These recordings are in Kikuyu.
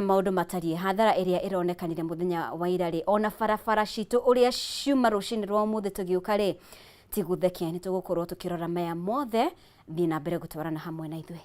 Maũndũ matariĩ hathara ĩrĩa ĩronekanire mũthenya wa ira rĩ, ona barabara citũ ũrĩa ciuma rũcinĩ rwa ũmũthĩ tũgĩũka rĩ, ti gũthekia. Nĩ tũgũkorwo tũkĩrora maya mothe. Thiĩ na mbere gũtwarana hamwe na ithuĩ.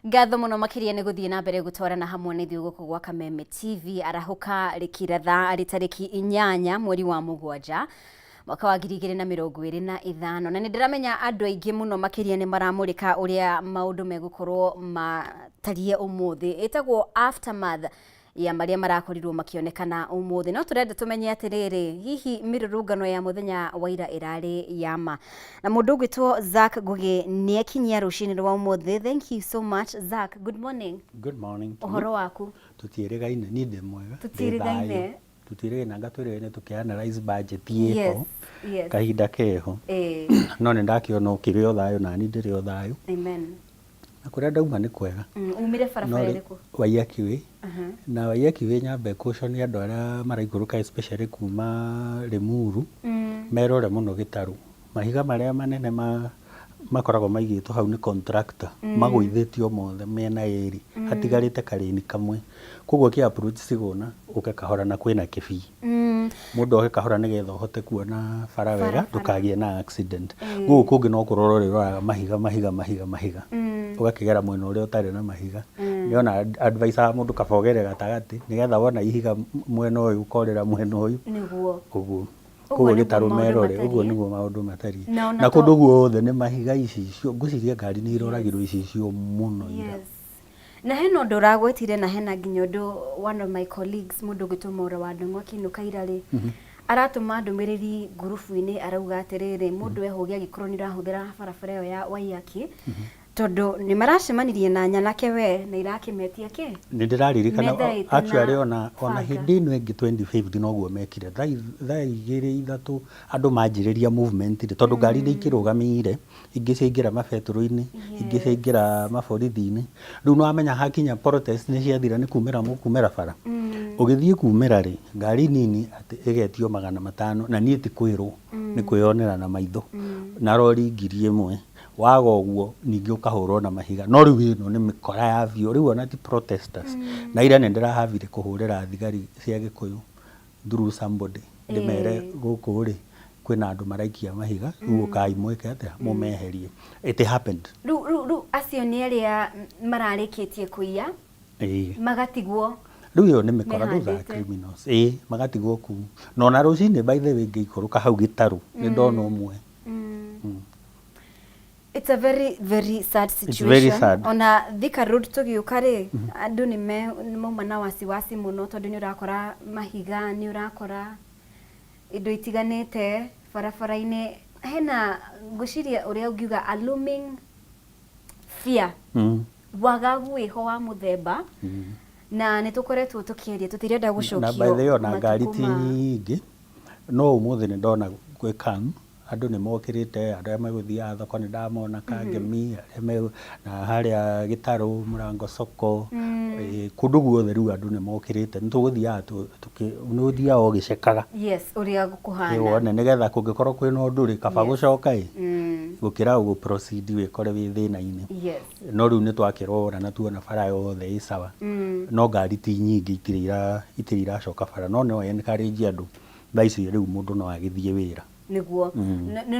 Ngatho mũno makĩria nĩ gũthiĩ na mbere gũtwarana hamwe na ithuĩ gũkũ gwa Kameme TV. Arahũka rĩkiratha arĩ tarĩki 8 mweri wa 7 mwaka wa 2025, na nĩ ndĩramenya andũ aingĩ mũno makĩria nĩ maramũrĩka ũrĩa maũndũ megũkorwo matariĩ ũmũthĩ. Ĩtagwo aftermath ya marĩa marakorirwo makĩonekana ũmũthĩ. No tũrenda tũmenye atĩrĩrĩ, hihi mĩrũrũngano ya mũthenya wa ira ĩrarĩ ya ma? Na mũndũ ũgwĩtwo Zack Ngũgĩ nĩ ekinyia rũcinĩ rwa ũmũthĩ. Thank you so much, Zack. Good morning. Good morning to you. Ũhoro waku? Tũtiĩrĩgaine, niĩ ndĩ mwega. Ndĩ Tũtiĩrĩgaine. thayũ. Tũtiĩrĩgaine anga twĩrĩgaine tũkĩ analyze budget ĩho Yes. kahinda keho. No nĩ ndakĩona ũkĩrĩ o thayũ na niĩ ndĩrĩ o thayũ. Amen. Na kũrĩa ndauma nĩ kwega. Umire barabara ĩrĩkũ? Waiyaki Way. Na Waiyaki Way nyambe caution andũ arĩa maraikũrũka especially kuma Limuru, merore mũno gĩtarũ. Mahiga marĩa manene ma makoragwo maigĩtwo hau nĩ contractor, magũithĩtio mothe mĩena ĩrĩ, hatigarĩte karĩni kamwe. Koguo ũkĩ approach Sigũna, ũke kahora na kwĩna kĩbii. Mũndũ oke kahora nĩgetha ũhote kuona bara wega, ndũkagĩe na accident. Gũkũ kũngĩ no kũrora ũrĩroraga mahiga mahiga mahiga mahiga, ũgakĩgera mwena ũrĩa ũtarĩ na mahiga. Nĩ ona advice aga mũndũ kaba ũgere gatagatĩ, nĩgetha wona ihiga mwena ũyũ ũkorĩra mwena ũyũ. Nĩguo. Ũguo. Ũguo Koguo nĩguo gĩtarũ maũndũ merore, ũguo matariĩ. nĩguo maũndũ matariĩ. Na ona Na to kũndũ guothe nĩ mahiga icicio, ngwĩciria ngari nĩ iroragirwo icicio mũno ira. Yes. Na hena ũndũ ũragwetire na hena nginya ũndũ one of my colleagues, mũndũ ũgwĩtwo Maura wa Ndung'u akĩinũka ira rĩ, aratũma ndũmĩrĩri ngurubu-inĩ arauga atĩrĩrĩ, mũndũ ehũge angĩkorwo nĩ ũrahũthĩra barabara ĩyo ya Waiyaki, tondũ nĩ maracemanirie na nyanake we na irakĩmetia kĩ? Nĩ ndĩraririkana Methaĩte actually na ona banga. hĩndĩ ĩno ĩngĩ 2015 noguo mekire. Thaa 2 3 andũ manjĩrĩria movement rĩ, tondũ ngari nĩ ikĩrũgamĩire, ingĩ ciaingĩra mabetũrũ-inĩ, ingĩ ciaingĩra maborithi-inĩ. Rĩu nĩ wamenya hakinya protest nĩ ciathira nĩ kumĩra mũkumĩra bara. Ũgĩthiĩ kumĩra rĩ, ngari nini atĩ ĩgetio 500 na niĩ ti kwĩrwo, nĩ kwĩyonera na maitho. Na rori 1000. Waga ũguo ningĩ ũkahũrwo na mahiga. No rĩu ĩno nĩ mĩkora ya biũ, rĩu ona ti protesters. Na ira nĩ ndĩrahavire kũhũrĩra thigari cia Gĩkũyũ through somebody, ndĩmere gũkũ rĩ, kwĩna andũ maraikia mahiga, rĩu ũkai mwĩke atĩa, mũmeherie. It happened. Rĩu rĩu rĩu acio nĩ arĩa mararĩkĩtie kũiya magatigwo Rĩu ĩyo nĩ mĩkora, those are mehandĩte. criminals. Ĩĩ, magatigwo kũu. Na ona rũcinĩ by the way ngĩikũrũka hau gĩtarũ, nĩ ndona ũmwe. It's a very very sad It's situation. very sad. Ona Thika Road tũgĩũka rĩ, andũ nĩ me- mauma na wasiwasi mũno tondũ nĩ ũrakora mahiga, nĩ ũrakora indo itiganĩte barabara-inĩ. Hena ngwĩciria ũrĩa ũngiuga a looming fear, wagagu wĩho wa mũthemba, na nĩ tũkoretwo tũkĩaria tũtirenda Na gũcokio by the way ona ngari matukũ ti ma nyingĩ, no ũmũthĩ nĩ ndona gwĩ calm, andũ nĩ mokĩrĩte, andũ arĩa megũthiaga thoko nĩ ndamona Kangemi, arĩa me na harĩa Gĩtarũ, Mũrango soko, Kũndũ guothe rĩu andũ nĩ mokĩrĩte, nĩ tũgũthiaga nĩ ũthiaga ũgĩcekaga. Yes, ũrĩa gũkũhana. Wone nĩgetha kũngĩkorwo kwĩna ũndũ rĩ, kaba gũcoka ĩ, gũkĩra gũ proceed wĩkore wĩ thĩna-inĩ. No rĩu nĩ twakĩrora na tuona bara yothe ĩ sawa. No ngari ti nyingĩ, itirĩ iracoka bara. No no encourage andũ thaa ici rĩu mũndũ no agĩthiĩ wĩra. Nĩguo.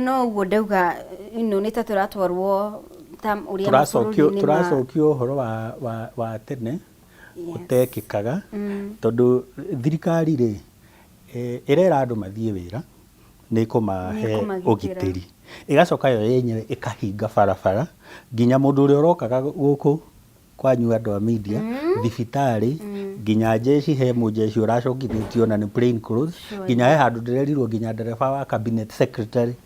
No ũguo ndauga, nĩ ta tũratwarwo ta ũrĩa Tũracokio mabũrũri-inĩ ma Tũracokio ũhoro wa tene ũtekĩkaga, tondũ thirikari rĩ, ĩrera andũ mathiĩ wĩra, nĩ ĩkũmahe Nĩ ĩkũmagitĩra. Ũgitĩri. Ĩgacoka yo yenyewe ĩkahinga barabara nginya mũndũ ũrĩa ũrokaga gũkũ kwanyu andũ a media, thibitarĩ, nginya jeshi, he mũjeshi ũracokithĩtio na nĩ plain clothes, nginya he handũ ndĩrerirwo nginya ndereba wa cabinet secretary nĩ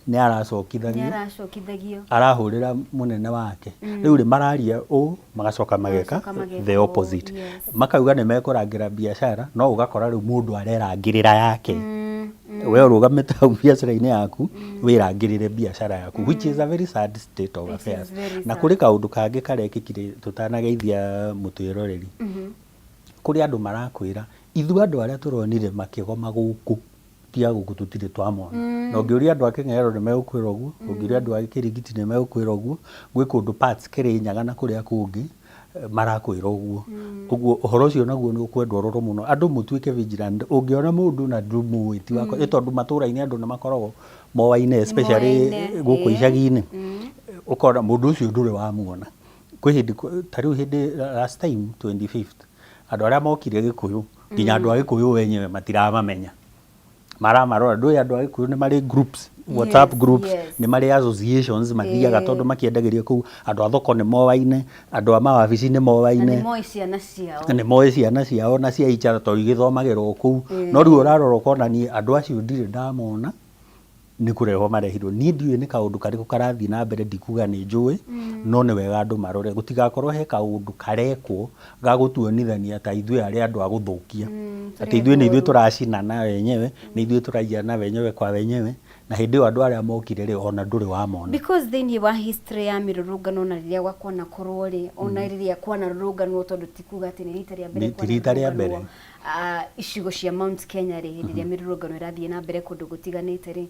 Nĩ aracokithagio, aracokithagio. Arahũrĩra mũnene wake. Rĩu rĩ, mararia ũũ, magacoka mageka Magacoka mageka the ũũ, opposite. Makauga nĩ mekũrangĩra biacara, no ũgakora rĩu mũndũ arerangĩrĩra yake. We ũrũgamĩte hau biacara-inĩ yaku, wĩrangĩrĩre biacara yaku, which is a very sad state of It is affairs. very Na sad. kũrĩ kaũndũ kangĩ karekĩkire tũtanageithia mũtwĩroreri. Kũrĩ andũ marakwĩra, ithuĩ andũ arĩa tũronire makĩgoma gũkũ, ti a gũkũ, tũtirĩ twamona. Na ũngĩũria andũ a Kĩng'ero nĩ megũkwĩra ũguo, ũngĩũria andũ a Kĩrigiti nĩ megũkwĩra ũguo, gwĩ kũndũ parts Kĩrĩnyaga na kũrĩa kũngĩ marakwĩra ũguo. Ũguo ũhoro ũcio naguo nĩ ũkwendwo ũrorwo mũno. Andũ mũtuĩke vigilant, ũngĩona mũndũ na ndũmũĩ ti wakwa, nĩ tondũ matũra-inĩ andũ nĩ makoragwo moaine, especially Moaine, gũkũ icagi-inĩ. Ũkona mũndũ ũcio ndũrĩ wamuona. Kwĩ hĩndĩ, ta rĩu hĩndĩ last time 25th, andũ arĩa mokire Gĩkũyũ, nginya andũ a Gĩkũyũ wenyewe matiramamenya. Maramarora, ndũĩ andũ a Gĩkũyũ nĩ marĩ groups, WhatsApp groups, nĩ marĩ associations mathiaga tondũ makĩendagĩria kũu, andũ a thoko nĩ moaine, andũ a mawabici nĩ Na moaine. nĩ moĩ ciana ciao. Nĩ moĩ ciana ciao na cia each other tondũ igĩthomagĩrwo kũu. No rĩu ũrarora ũkona niĩ andũ acio ndirĩ ndamona, nĩ kũrehwo marehirwo. Niĩ ndiũĩ nĩ kaũndũ karĩkũ karathiĩ na mbere, ndikuga nĩ njũĩ, no nĩ wega andũ marore. Gũtigakorwo he kaũndũ karekwo ga gũtuonithania ta ithuĩ arĩ andũ a gũthũkia. Atĩ ithuĩ nĩ ithuĩ tũracinana wenyewe, nĩ ithuĩ tũraiyana wenyewe kwa wenyewe, na hĩndĩ ĩyo andũ arĩa mokire rĩ, ona ndũrĩ wamona. Because thĩinĩ wa history ya mĩrũrũngano, ona rĩrĩa gwakwana rĩ, ona rĩrĩa kwanarũrũnganwo, tondũ ti kuga atĩ nĩ rita rĩa mbere Ti rita rĩa mbere. kwanarũrũnganwo, icigo cia Mount Kenya rĩ, hĩndĩ ĩrĩa mĩrũrũngano ĩrathiĩ na mbere kũndũ gũtiganĩte rĩ,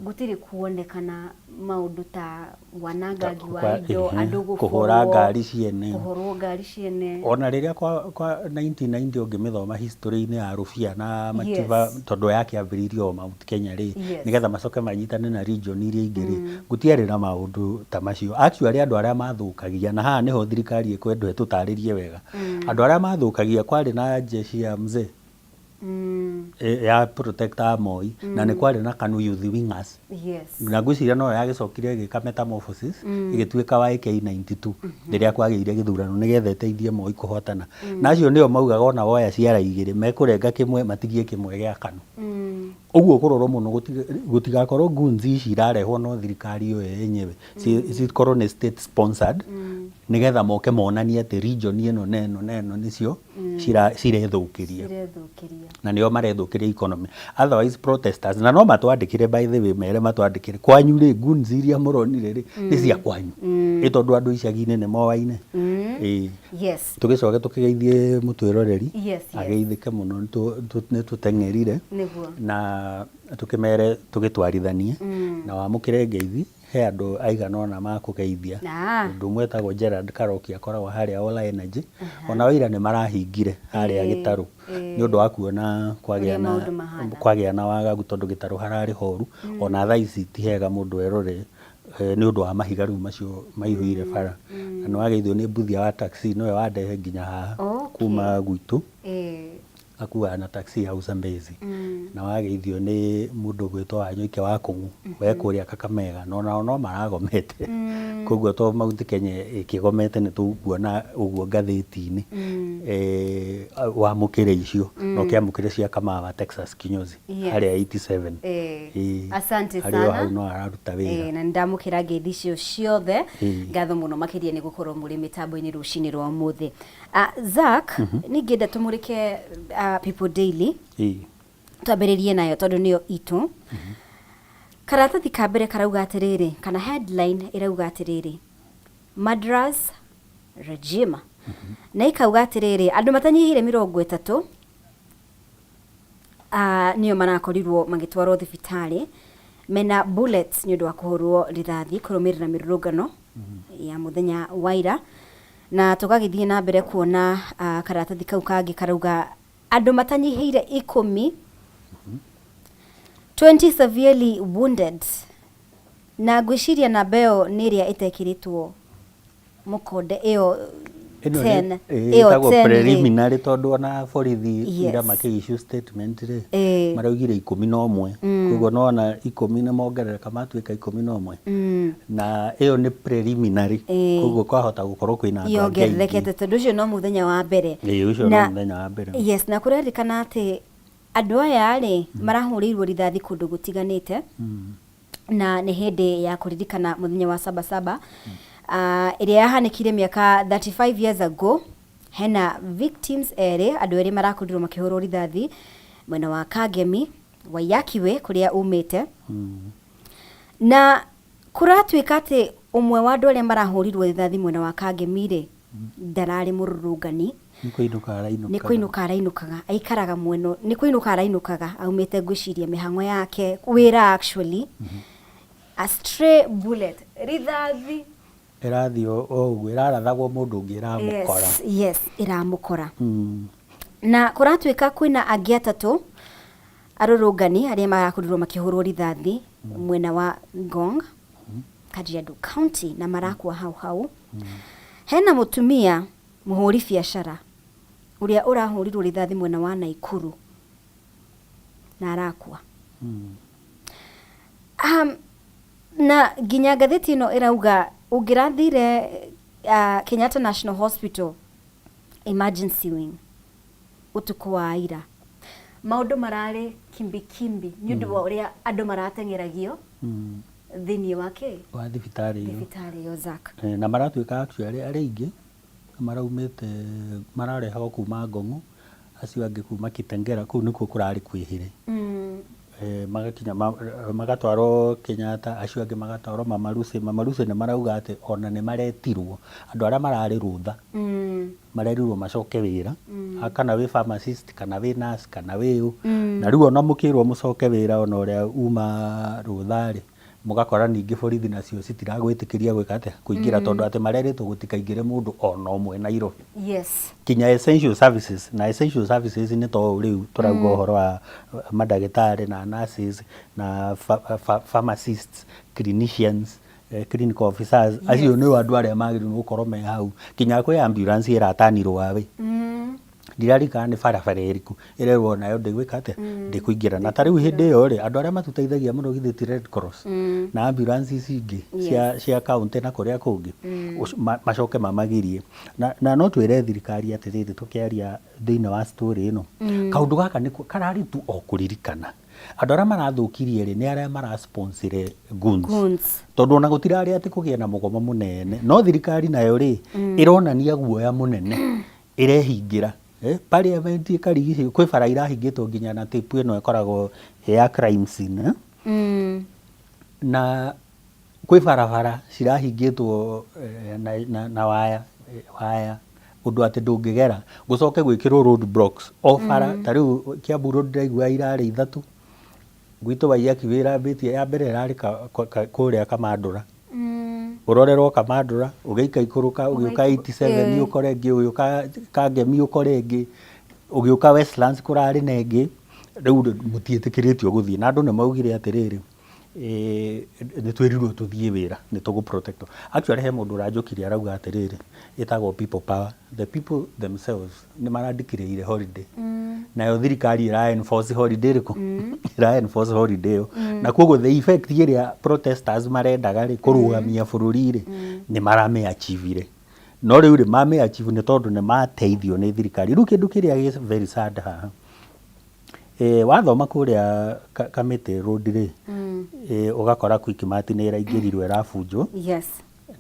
gũtirĩ kuonekana maũndũ ta wanangangi wa indo, andũ kũhũra gũborwo, ngari ciene. Kũhũrwo ngari ciene. Ona rĩrĩa kwa 1990 ũngĩmĩthoma history-inĩ ya Rũbia na Matiba, tondũ yakĩambĩrĩirio o Mount Kenya rĩ, nĩgetha macoke manyitane na region iria ingĩ rĩ, gũtiarĩ na maũndũ ta macio. Actually andũ arĩa mathũkagia, na haha nĩho thirikari ĩkwendwo ĩtũtarĩrie wega, andũ arĩa mathũkagia, kwarĩ na jeshi ya mzee ya protector Moi, na nĩ kwarĩ na KANU Youth Wingers. Na ngwĩciria noyo yagĩcokire ĩgĩka metamorphosis ĩgĩtuĩka YK92 rĩrĩa kwagĩire gĩthurano nĩgetha ĩteithie Moi kũhotana. Na acio nĩo maugaga ona woya ciara igĩrĩ mekũrenga kĩmwe matigie kĩmwe gĩa KANU. Ũguo kũrorwo mũno gũtigakorwo goons ici irarehwo no thirikari ĩyo yenyewe, cikorwo nĩ state sponsored, nĩgetha moke monanie atĩ region ĩno na ĩno na ĩno nĩcio cirethũkĩria Cirethũkĩria. Na nĩo marethũkĩria economy. Otherwise protesters, na no matwandĩkĩre, by the way, mere matwandĩkĩre kwanyu rĩ, goons iria mũronire rĩ, nĩ cia kwanyu, ĩ tondũ andũ icagi-inĩ nĩ moaine. Ĩ. Tũgĩcoke tũkĩgeithie mũtwĩroreri, ageithĩke mũno, nĩ tũteng'erire na tũkĩmere tũgĩtwarithanie na wamũkĩre ngeithi. He andũ aigana ũna makũgeithia. Mũndũ ũmwe etagwo Gerard Karoki, akoragwo harĩa Ola Energy, ona waira nĩ marahingire harĩa gĩtarũ nĩ ũndũ wa kuona kwagĩa Ũrĩa na maũndũ mahana. Kwagĩa na wagagu, tondũ gĩtarũ hararĩ horu, ona thaa ici ti hega mũndũ erore nĩ ũndũ wa mahiga rĩu macio maihũire bara. Na nĩ wageithio nĩ mbuthia wa taxi, nĩwe wandehe nginya haha kuma gwitũ, akuaga na taxi hau Zambezi. Na wageithio nĩ mũndũ ũgwĩtwo Wanyoike wa Kũng'u we kũrĩa Kakamega, na onao no maragomete. Koguo to Mount Kenya ĩkĩgomete, nĩ tũkuona ũguo ngathĩti-inĩ. Wamũkĩre icio na ũkĩamũkĩre cia Kamau wa Texas Kinyozi harĩa 87. Ĩĩ. Asante Harĩ o sana. hau no araruta wĩra. Ĩĩ, na nĩndamũkĩra ngeithi icio ciothe. Ngatho mũno makĩria nĩ gũkorwo mũrĩ mĩtambo-inĩ rũcinĩ rwa ũmũthĩ. Zack, nĩ ingĩenda tũmũrĩke People Daily, twambĩrĩrie nayo tondũ nĩyo itũ. Karatathi ka mbere karauga atĩrĩrĩ, kana headline ĩrauga atĩrĩrĩ, "Murderous regime." Na ikauga atĩrĩrĩ, andũ matanyihĩire 30 nĩo marakorirwo magĩtwarwo thibitarĩ mena bullets nĩ ũndũ wa kũhũrwo rithathi kũrũmĩrĩra mĩrũrũngano ya mũthenya wa ira. Na tũgagĩthiĩ na mbere kuona karatathi kau kangĩ karauga andũ matanyihĩire 10, 20 severely wounded. Na ngwĩciria namba ĩyo nĩ ĩrĩa ĩtekĩrĩtwo mũkonde ĩyo. Ĩno 10. Ĩyo ĩyo ĩtagwo 10 rĩ. Preliminary, tondũ ona borithi ira makĩ issue statement rĩ, maraugire 11. Koguo nona 10 nĩ mongerereka, matuĩka 11, na ĩyo nĩ preliminary. Koguo kwahota gũkorwo kwĩna andũ angĩ aingĩ. Yongererekete, tondũ ũcio no mũthenya wa mbere. Ĩĩ, ũcio no mũthenya wa mbere. Yes, na kũrerĩkana atĩ andũ aya rĩ, marahũrĩirwo rithathi kũndũ gũtiganĩte, na nĩ hĩndĩ ya kũririkana mũthenya wa Sabasaba ĩrĩa yahanĩkire mĩaka 35 years ago. Hena victims erĩ, andũ erĩ marakorirwo makĩhũrwo rithathi mwena wa Kangemi, Waiyaki kũrĩa umĩte, na kũratuĩka atĩ ũmwe wa andũ arĩa marahũrirwo rithathi mwena wa Kangemi rĩ, ndararĩ mũrũrũngani. Nĩ kũinũka arainũkaga. Nĩ kũinũka arainũkaga, aikaraga mwena, nĩ kũinũka arainũkaga aumĩte, ngwĩciria mĩhang'o yake, wĩra actually. A stray bullet, rithathi ĩrathiĩ o ũguo, ĩrarathagwo mũndũ ũngĩ, ĩramũkora. Yes, ĩramũkora. Na kũratuĩka kwĩna angĩ atatũ arũrũngani arĩa marakorirwo makĩhũrwo rithathi mwena wa Ngong, Kajiado County, na marakua hau hau. Hena mũtumia mũhũri biacara ũrĩa ũrahũrirwo rithathi mwena wa Naikuru na arakua. Na nginya ngathĩti ĩno ĩrauga ũngĩrathire Kenyatta National Hospital emergency wing ũtukũ wa ira, maũndũ mararĩ kimbikimbi nĩ ũndũ wa ũrĩa andũ marateng'eragio thĩinĩ wa kĩ wa thibitarĩ ĩyo. Thibitarĩ ĩyo, Zack. Na maratuĩka actually arĩa aingĩ maraumĩte, mararehagwo kuma Ngong'o, acio angĩ kuma Kitengela, kũu nĩkuo kũrarĩ kwĩhĩre. Magakinya magatwarwo Kenyatta, acio angĩ magatwarwo Mama Lucy. Mama Lucy nĩ marauga atĩ ona nĩ maretirwo andũ arĩa mararĩ rũtha, marerirwo macoke wĩra, kana wĩ pharmacist, kana wĩ nurse, kana wĩ ũ. Na rĩu ona mũkĩrwo mũcoke wĩra, ona ũrĩa uma rũtha rĩ, mũgakora ningĩ borithi nacio citiragwĩtĩkĩria gwĩka atĩa, kũingĩra, tondũ atĩ marerĩtwo gũtikaingĩre mũndũ ona ũmwe Nairobi kinya essential services. Na essential services nĩ to rĩu tũrauga ũhoro wa mandagĩtarĩ na nurses na pharmacists, clinicians, clinical officers. Acio nĩo andũ arĩa magĩrĩirwo gũkorwo me hau. Kinya kwĩ ambulance ĩratanirwo wawe, ndirarikana nĩ barabara ĩrĩkũ, ĩrerwo nayo ndĩgwĩka atĩa, ndĩkũingĩra. Na ta rĩu hĩndĩ ĩyo rĩ, andũ arĩa matũteithagia mũno githĩ ti Red Cross na ambulance ici ingĩ cia county na kũrĩa kũngĩ? Macoke mamagirie. Na no twĩre thirikari atĩrĩrĩ, tũkĩaria thĩinĩ wa story ĩno, kaũndũ gaka nĩ kararĩ tu o kũririkana andũ arĩa marathũkirie rĩ, nĩ arĩa marasponsire goons. Goons. Tondũ ona gũtirarĩ atĩ kũgĩe na mũgomo mũnene, no thirikari nayo rĩ, ĩronania guoya mũnene, ĩrehingĩra. Parliament ĩkarigicĩrio, kwĩ bara irahingĩtwo nginya na tape ĩno ĩkoragwo ĩ ya crime scene, eh? Na kwĩ barabara cirahingĩtwo na waya ũndũ atĩ ndũngĩgera, gũcoke gwĩkĩrwo road blocks o bara. Ta rĩu Kiambu Road ndĩraigua irarĩ ithatũ, gwitũ Waiyaki wĩrambĩtie ya mbere ĩrarĩ kũrĩa Kamandũra, ũrorerwo Kamandũra, ũgĩika ikũrũka ũgĩũka 87 ũkore ĩngĩ, ũgĩũka Kangemi ũkore ĩngĩ, ũgĩũka Westlands kũrarĩ na ĩngĩ. Rĩu mũtiĩtĩkĩrĩtio gũthiĩ, na andũ nĩ maugire atĩrĩrĩ, nĩ twĩrirwo tũthiĩ wĩra, nĩ tũgũ protect. Actually he mũndũ ũranjũkirie arauga atĩrĩrĩ, ĩtagwo people power, the people themselves nĩ maradeclare holiday, nayo thirikari ĩra enforce holiday ĩrĩkũ? Ĩra enforce holiday ĩyo, na koguo the effect ĩrĩa protesters marendaga rĩ, kũrũgamia bũrũri rĩ, nĩ maramĩ achieve. No rĩu rĩ, mamĩ achieve nĩ tondũ nĩ mateithio nĩ thirikari. Rĩu kĩndũ kĩrĩa gĩ very sad haha, wathoma kũrĩa Kamĩtĩ Road rĩ, ũgakora Quickmart nĩ ĩraingĩrirwo, ĩrabunjwo,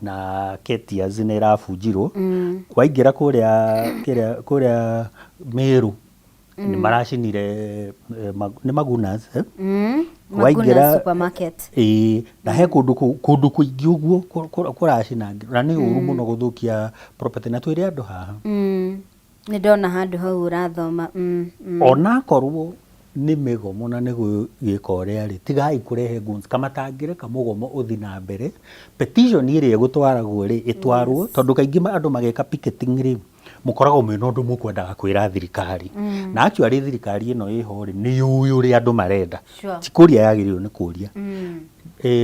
na Ketias nĩ ĩrabunjirwo. Waingĩra kũrĩa kĩrĩa kũrĩa Meru, Nĩ maracinire nĩ Magunas, eh? Maguna Waingĩra- supermarket. Ĩĩ, na he kũndũ kũndũ kũingĩ ũguo kũracinangĩrwo na nĩ ũru mũno gũthũkia property na twĩre andũ haha. Nĩ ndona handũ hau ũrathoma. Onakorwo nĩ mĩgomo na nĩ gwĩka ũrĩa rĩ, tigai kũrehe goons kama matangĩreka mũgomo ũthi na mbere, petition ĩrĩa ĩgũtwaragwo rĩ, ĩtwarwo, tondũ kaingĩ andũ mageka picketing rĩ, mũkoragwo mwĩna ũndũ mũkwendaga kwĩra thirikari. Na actually thirikari ĩno ĩho rĩ, nĩ yũĩ ũrĩa andũ marenda. Ti kũria yagĩrĩirwo nĩ kũria.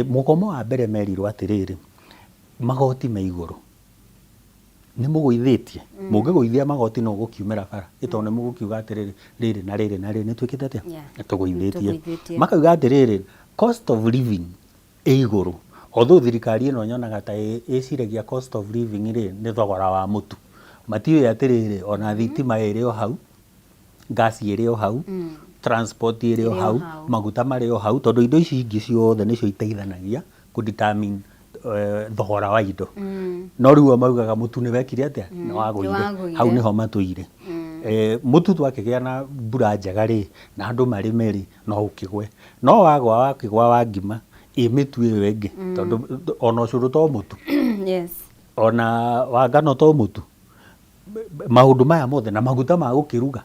Mũgomo wa mbere merirwo atĩrĩrĩ, magoti me igũrũ. Nĩ mũgũithĩtie? Mũngĩgũithia magoti no gũkiumĩra bara. Ĩ tondũ nĩ mũgũkiuga atĩrĩrĩ, rĩrĩ na rĩrĩ na rĩrĩ nĩ twĩkĩte atĩa? Nĩ tũgũithĩtie. Nĩtũgũithĩtie. Makauga atĩrĩrĩ, cost of living ĩ igũrũ. Although thirikari ĩno nyonaga ta ĩciragia cost of living rĩ, nĩ thogora wa mũtu. Matiũĩ atĩrĩrĩ, ona thitima ĩrĩ o hau, gas ĩrĩ o hau, transport ĩrĩ o hau, maguta marĩ o hau, tondũ indo ici ingĩ ciothe nĩcio iteithanagia kũ determine thogora wa indo. No rĩu o maugaga mũtu nĩ wekire atĩa? Nĩ wagũire. Hau nĩho matũire. Mũtu twakĩgĩa na mbura njega rĩ, na andũ marĩme rĩ, no ũkĩgwe. No wagwa wakĩgwa wa ngima, ĩ mĩtu ĩyo ĩngĩ, tondũ ona ũcũrũ to mũtu. Ona wa ngano to mũtu. Maũndũ maya mothe na maguta ma gũkĩruga,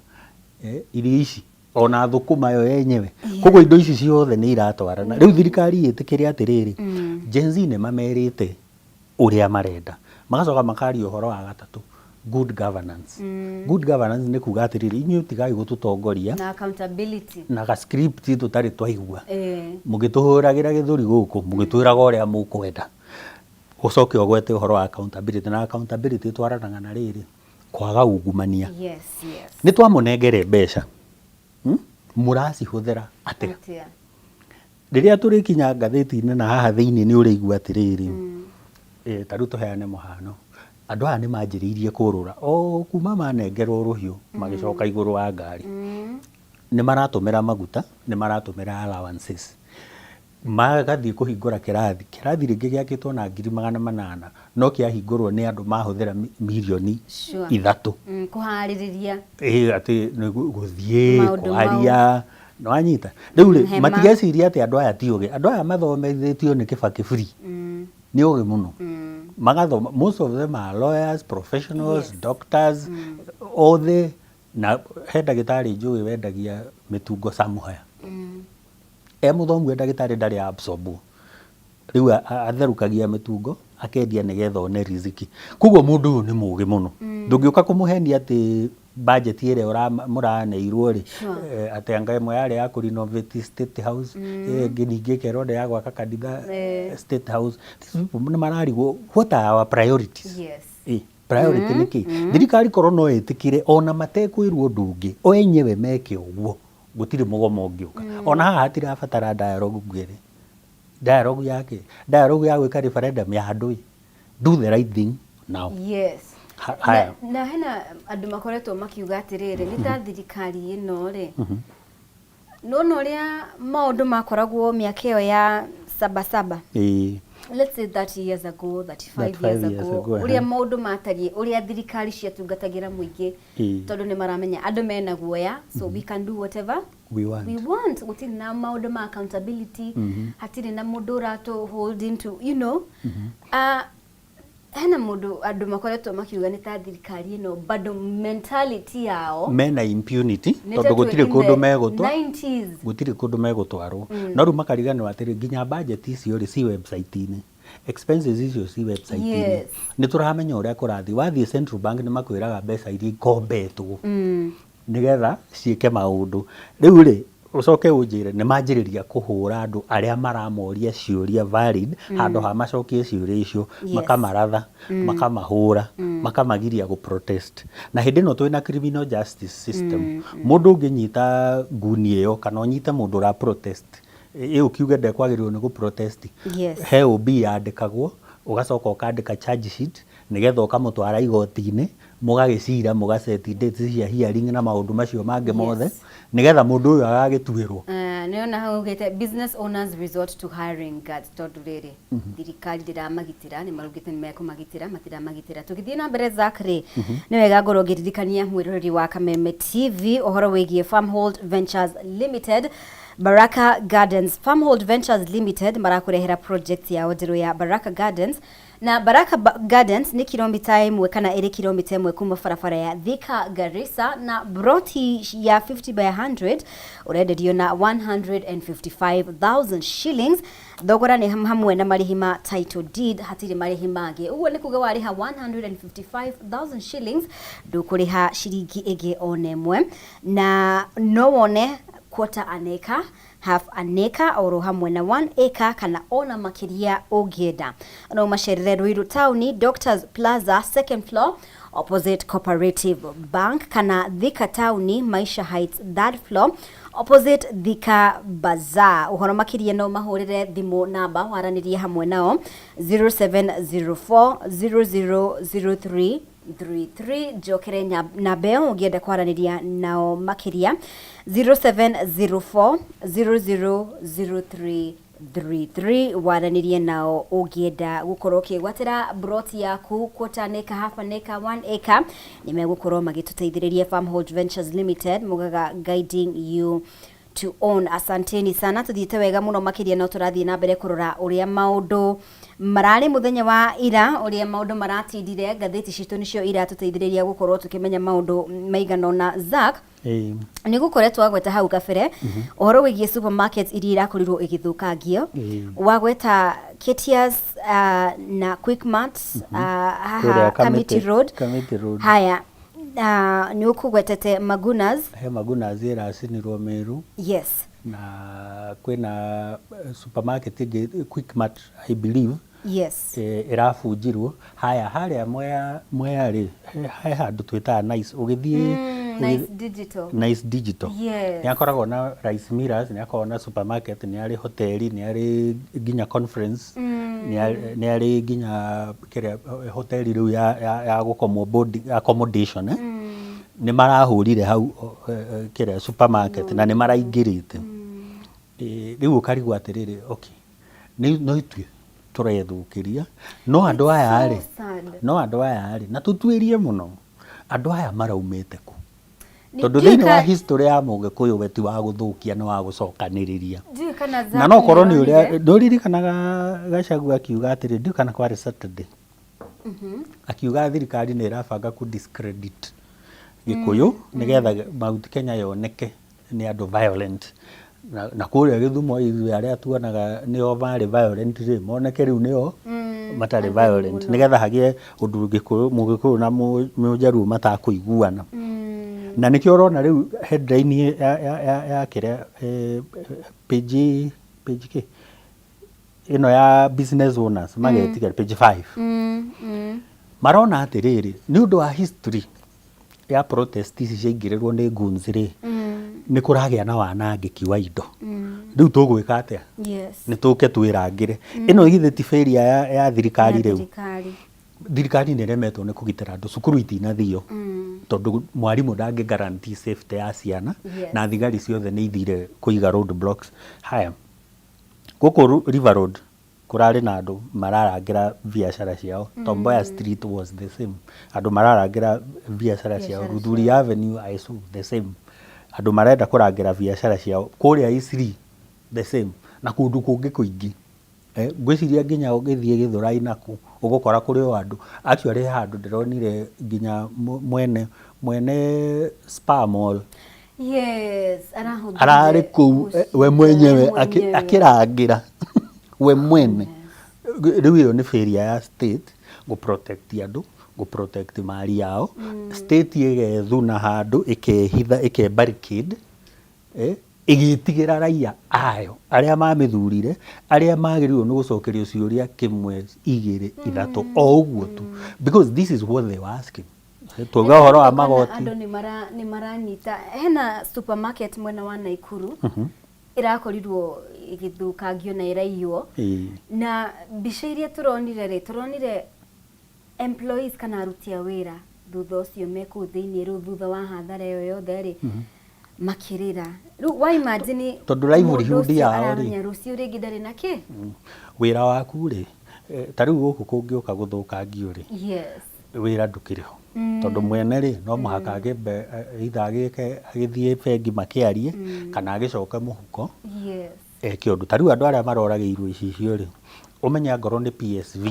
irio ici, ona thũkũma yo yenyewe. Koguo indo ici ciothe nĩ iratwarana. Rĩu thirikari ĩtĩkĩre atĩrĩrĩ, Gen Z nĩ mamerĩte ũrĩa marenda. Magacoka makaria ũhoro wa gatatũ, good governance. Good governance nĩ kuga atĩrĩrĩ, inyuĩ tigai gũtũtongoria na accountability na ga script tũtarĩ twaigua. Mũgĩtũhũragĩra gĩthũri gũkũ, mũgĩtwĩraga ũrĩa mũkwenda. Ũcoke ũgwete ũhoro wa accountability, na accountability ĩtwaranaga na rĩrĩ, kwaga ungumania. Nĩ twamũnengere mbeca, Mũracihũthĩra atĩa? Atĩa? Rĩrĩa tũrĩkinya ngathĩti-inĩ na haha thĩinĩ nĩ ũrĩigua atĩrĩrĩ, ta rĩu tũheane mũhano, andũ aya nĩ manjĩrĩirie kũrũra o kuma manengerwo rũhiũ magĩcoka igũrũ wa ngari. Nĩ maratũmĩra maguta, nĩ maratũmĩra allowances. Magathiĩ kũhingũra kĩrathi, kĩrathi rĩngĩ gĩakĩtwo na 800,000 no kĩahingũrwo nĩ andũ mahũthĩra mirioni 3. Kũharĩrĩria. Ĩĩ atĩ nĩ gũthiĩ, Maũndũ mau. kwaria, nĩ wanyita? Rĩu rĩ, Hema. matigeciria atĩ andũ aya ti ũgĩ. Andũ aya mathomithĩtio nĩ Kĩbakĩ free. Nĩ ũgĩ mũno. Magathoma, most of them are lawyers, professionals, doctors, othe. Na he ndagĩtarĩ njũĩ wendagia mĩtungo somewhere. E mũthomu e ndagĩtarĩ ndarĩ absorbwo. Rĩu atherũkagia mĩtungo akendia nĩgetha one riziki. Koguo mũndũ ũyũ nĩ mũgĩ mũno. Ndũngĩũka kũmũhenia atĩ budget ĩrĩa mũraneirwo rĩ, atĩ anga ĩmwe yarĩ ya kũ renovate State House, ĩyo ĩngĩ ningĩ ĩkerwo nĩ ya gwaka kanitha State House. These people nĩ mararigwo what are our priorities? Priority nĩ kĩ? Thirikari korwo no ĩtĩkĩre ona matekwĩrwo ũndũ ũngĩ, o enyewe meke ũguo, gũtirĩ mũgomo ũngĩũka. Ona haha hatirabatara dialogue ngwĩre. Dialogue ya kĩ? Dialogue ya gwĩka referendum ya andũ ĩ. Do the right thing now. Haya. Na hena andũ makoretwo makiuga atĩrĩrĩ, nĩ ta thirikari ĩno rĩ, nĩwona ũrĩa maũndũ makoragwo mĩaka ĩyo ya saba saba. Let's say 30 years ago, 35 35 years years ago, ago, ũrĩa maũndũ matariĩ, ũrĩa thirikari ciatungatagĩra mũingĩ, tondũ nĩ maramenya andũ mena guoya, so we can do whatever we want. We want. Gũtirĩ na maũndũ ma accountability, hatirĩ na mũndũ ũratũ hold into, you know. Hena mũndũ andũ makoretwo makiuga nĩ ta thirikari ĩno bado mentality yao mena impunity, nĩ tondũ ta twĩ gũtirĩ in kũndũ the megũtwa, 90s. Gũtirĩ kũndũ megũtwarwo. No rĩu makariganĩrwo atĩrĩ, nginya budget icio rĩ ci website-inĩ, expenses icio ci website-inĩ. Nĩ tũramenya ũrĩa kũrathiĩ. Wathiĩ Central Bank nĩ makwĩraga mbeca iria ikombetwo nĩgetha ciĩke maũndũ. Rĩu rĩ, ũcoke ũnjĩre nĩ manjĩrĩria kũhũra andũ arĩa maramoria ciũria valid, handũ ha macokie ciũria icio, makamaratha, makamahũra, makamagiria gũ protest. Na hĩndĩ ĩno twĩna criminal justice system, mũndũ ũngĩnyita nguni ĩyo kana ũnyite mũndũ ũra protest, ĩ ũkiuge ndekwagĩrĩirwo nĩ gũ protest, he OB yandĩkagwo, ũgacoka ũkandĩka charge sheet nĩgetha ũkamũtwara igoti-inĩ, mũgagĩcira, mũga set dates cia hearing na maũndũ macio mangĩ mothe, nĩgetha mũndũ ũyũ agagĩtuĩrwo. Nĩona hau ugĩte business owners resort to hiring guards tondũ rĩrĩ thirikari ndĩramagitĩra, nĩ marugĩte nĩ mekũmagitĩra, matiramagitĩra. Tũgĩthiĩ na mbere Zack rĩ, nĩ wega ngorwo ngĩririkania mwĩroreri wa Kameme TV ũhoro wĩgiĩ Farmhold Ventures Limited. Baraka Gardens. Farmhold Ventures Limited marakũrehera project yao njerũ ya Baraka Gardens. Na Baraka Gardens nĩ kilomita ĩmwe kana ĩrĩ kilomita ĩmwe kuma barabara ya Thika Garissa, na broti ya 50 by 100 ũrenderio na 155,000 shillings. Thogora nĩ hamwe na marĩhi ma title deed, hatirĩ marĩhi mangĩ. Ũguo nĩ kuga warĩha 155,000 shillings ndũkũrĩha ciringi ĩngĩ ona ĩmwe, na no wone quarter an acre, half an acre, oro hamwe na 1 acre kana ona makĩria ũngĩenda. No macerere Ruiru Town, Doctors Plaza, second floor, opposite Cooperative Bank, kana Thika Town, Maisha Heights, third floor, opposite Thika Bazaar. Ũhoro makĩria no mahũrĩre thimũ namba waranĩrie hamwe nao 0704 0003 33. Njokere namba ĩyo ũngĩenda kwaranĩria nao makĩria, 0704 000333, waranĩrie nao ũngĩenda gũkorwo ũkĩgwatĩra broti yaku, quarter an acre, half an acre, 1 acre. Nĩ megũkorwo magĩtũteithĩrĩria. Farmhold Ventures Limited mugaga guiding you to own. Asanteni sana, tuthiĩte wega mũno makĩria. No tũrathiĩ na mbere kũrora ũrĩa maũndũ mararĩ mũthenya wa ira, ũrĩa maũndũ maratindire. Ngathĩti citũ nĩcio iratũteithĩrĩria gũkorwo tũkĩmenya maũndũ maigana ũna. Zack, nĩ gũkoretwo wagweta hau kabere ũhoro wĩgiĩ supermarkets iria irakorirwo ĩgĩthũkangio. Wagweta Ketias na Quickmart haha Kũrĩa Kamiti Road. Kamiti Road. Haya, nĩ ũkũgwetete Magunas. He Magunas ĩracinirwo Meru. Na kwĩna supermarket ĩngĩ, Quickmart I believe, ĩrabunjirwo haya harĩa Mwea. Mwea rĩ, he handũ twĩtaga Nice ũgĩthiĩ Nice Digital. Nice Digital. Nĩ akoragwo na Rice Millers, nĩ akoragwo na supermarket, nĩ arĩ hoteli, nĩ arĩ nginya conference, nĩ arĩ nginya kĩrĩa hoteli rĩu ya gũkomwo, boarding accommodation, eh? Nĩ marahũrire hau kĩrĩa supermarket na nĩ maraingĩrĩte. Rĩu ũkarigwo atĩrĩrĩ, okay, nĩ no ithuĩ tũrethũkĩria, no andũ aya rĩ, So sad. no andũ aya rĩ, na tũtuĩrie mũno, andũ aya maraumĩte kũ? Tondũ Ndiũĩ thĩinĩ wa history ya Mũgĩkũyũ, we ti wa gũthũkia, nĩ wa gũcokanĩrĩria. Ndiũĩ kana Na Zack no korwo nĩ nĩũronire. ũrĩa ndũririkanaga Gachagua akiuga atĩrĩ, ndiũĩ kana kwarĩ Saturday, akiuga thirikari nĩ ĩrabanga ku discredit Gĩkũyũ nĩgetha Mount Kenya yoneke nĩ andũ violent, na kũrĩa Gĩthumo ithuĩ arĩa tuonaga nĩo marĩ violent rĩ, moneke rĩu nĩo matarĩ atheru violent, mũno. Nĩgetha hagĩe ũndũ Gĩkũyũ, Mũgĩkũyũ na Mũjaruo matakũiguana. Na nĩkĩo ũrona rĩu headline ya kĩrĩa, page kĩ ĩno ya business owners magetiga page 5, marona atĩrĩrĩ, nĩ ũndũ wa history ya protest ici ciaingĩrĩrwo nĩ goons rĩ, nĩ kũragĩa na wanangĩki wa indo. Rĩu tũgwĩka atĩa? Nĩ tũke twĩrangĩre. Ĩno githĩ ti failure ya thirikari Ya rĩu? Thirikari. Thirikari nĩ ĩremetwo nĩ kũgitĩra andũ. Cukuru itinathio tondũ mwarimũ ndangĩ guarantee safety ya ciana, na thigari ciothe nĩ ithire kũiga road blocks. Haya, gũkũ River Road kũrarĩ na andũ mararangĩra biacara ciao. Tom Mboya Street was the same, andũ mararangĩra biacara ciao. Biacara. Luthuli Avenue, I saw the same, andũ marenda kũrangĩra biacara ciao. Kũrĩa Eastleigh the same, na kũndũ kũngĩ kũingĩ. Ngwĩciria nginya ũngĩthiĩ Gĩthũrai naku ũgũkora kũrĩ o andũ. Actually, he handũ ndĩronire nginya mwene Spa Mall Yes, arahũthĩrire ararĩ kũu, we mwenyewe we mwenyewe. Akĩrangĩra we mwene. Rĩu ĩyo nĩ failure ya state gũ protect andũ, gũ protect mali yao. State ĩgethuna handũ, ĩkehitha, ĩke barricade, ĩgĩtigĩra raia ayo arĩa mamĩthurire, arĩa magĩrĩirwo nĩ gũcokerio ciũria kĩmwe, igĩrĩ, ithatũ, o ũguo tu, because this is what they were asking. Twauga ũhoro wa Kana magoti. Andũ nĩ maranyita hena supermarket mwena wa Naikuru ĩrakorirwo ĩgĩthũkangio na ĩraiywo, na mbica iria tũronire rĩ, tũronire employees kana aruti a wĩra thutha ũcio me kũu thĩiniĩ. Rĩu thutha wa hathara ĩyo yothe rĩ, Makĩrĩra. Rĩu wa imagine Tondũ livelihood mũndũ ũcio yao rĩ. aramenya rũciũ rĩngĩ ndarĩ na kĩ. Wĩra waku rĩ, ta rĩu gũkũ kũngĩũka gũthũkangio rĩ, wĩra ndũkĩrĩ ho. Tondũ mwene rĩ, no mũhaka akĩmbe either agĩke agĩthiĩ bengi makĩarie, kana agĩcoke mũhuko eke ũndũ. Ta rĩu andũ arĩa maroragĩirwo icicio rĩ, ũmenye angorwo nĩ PSV,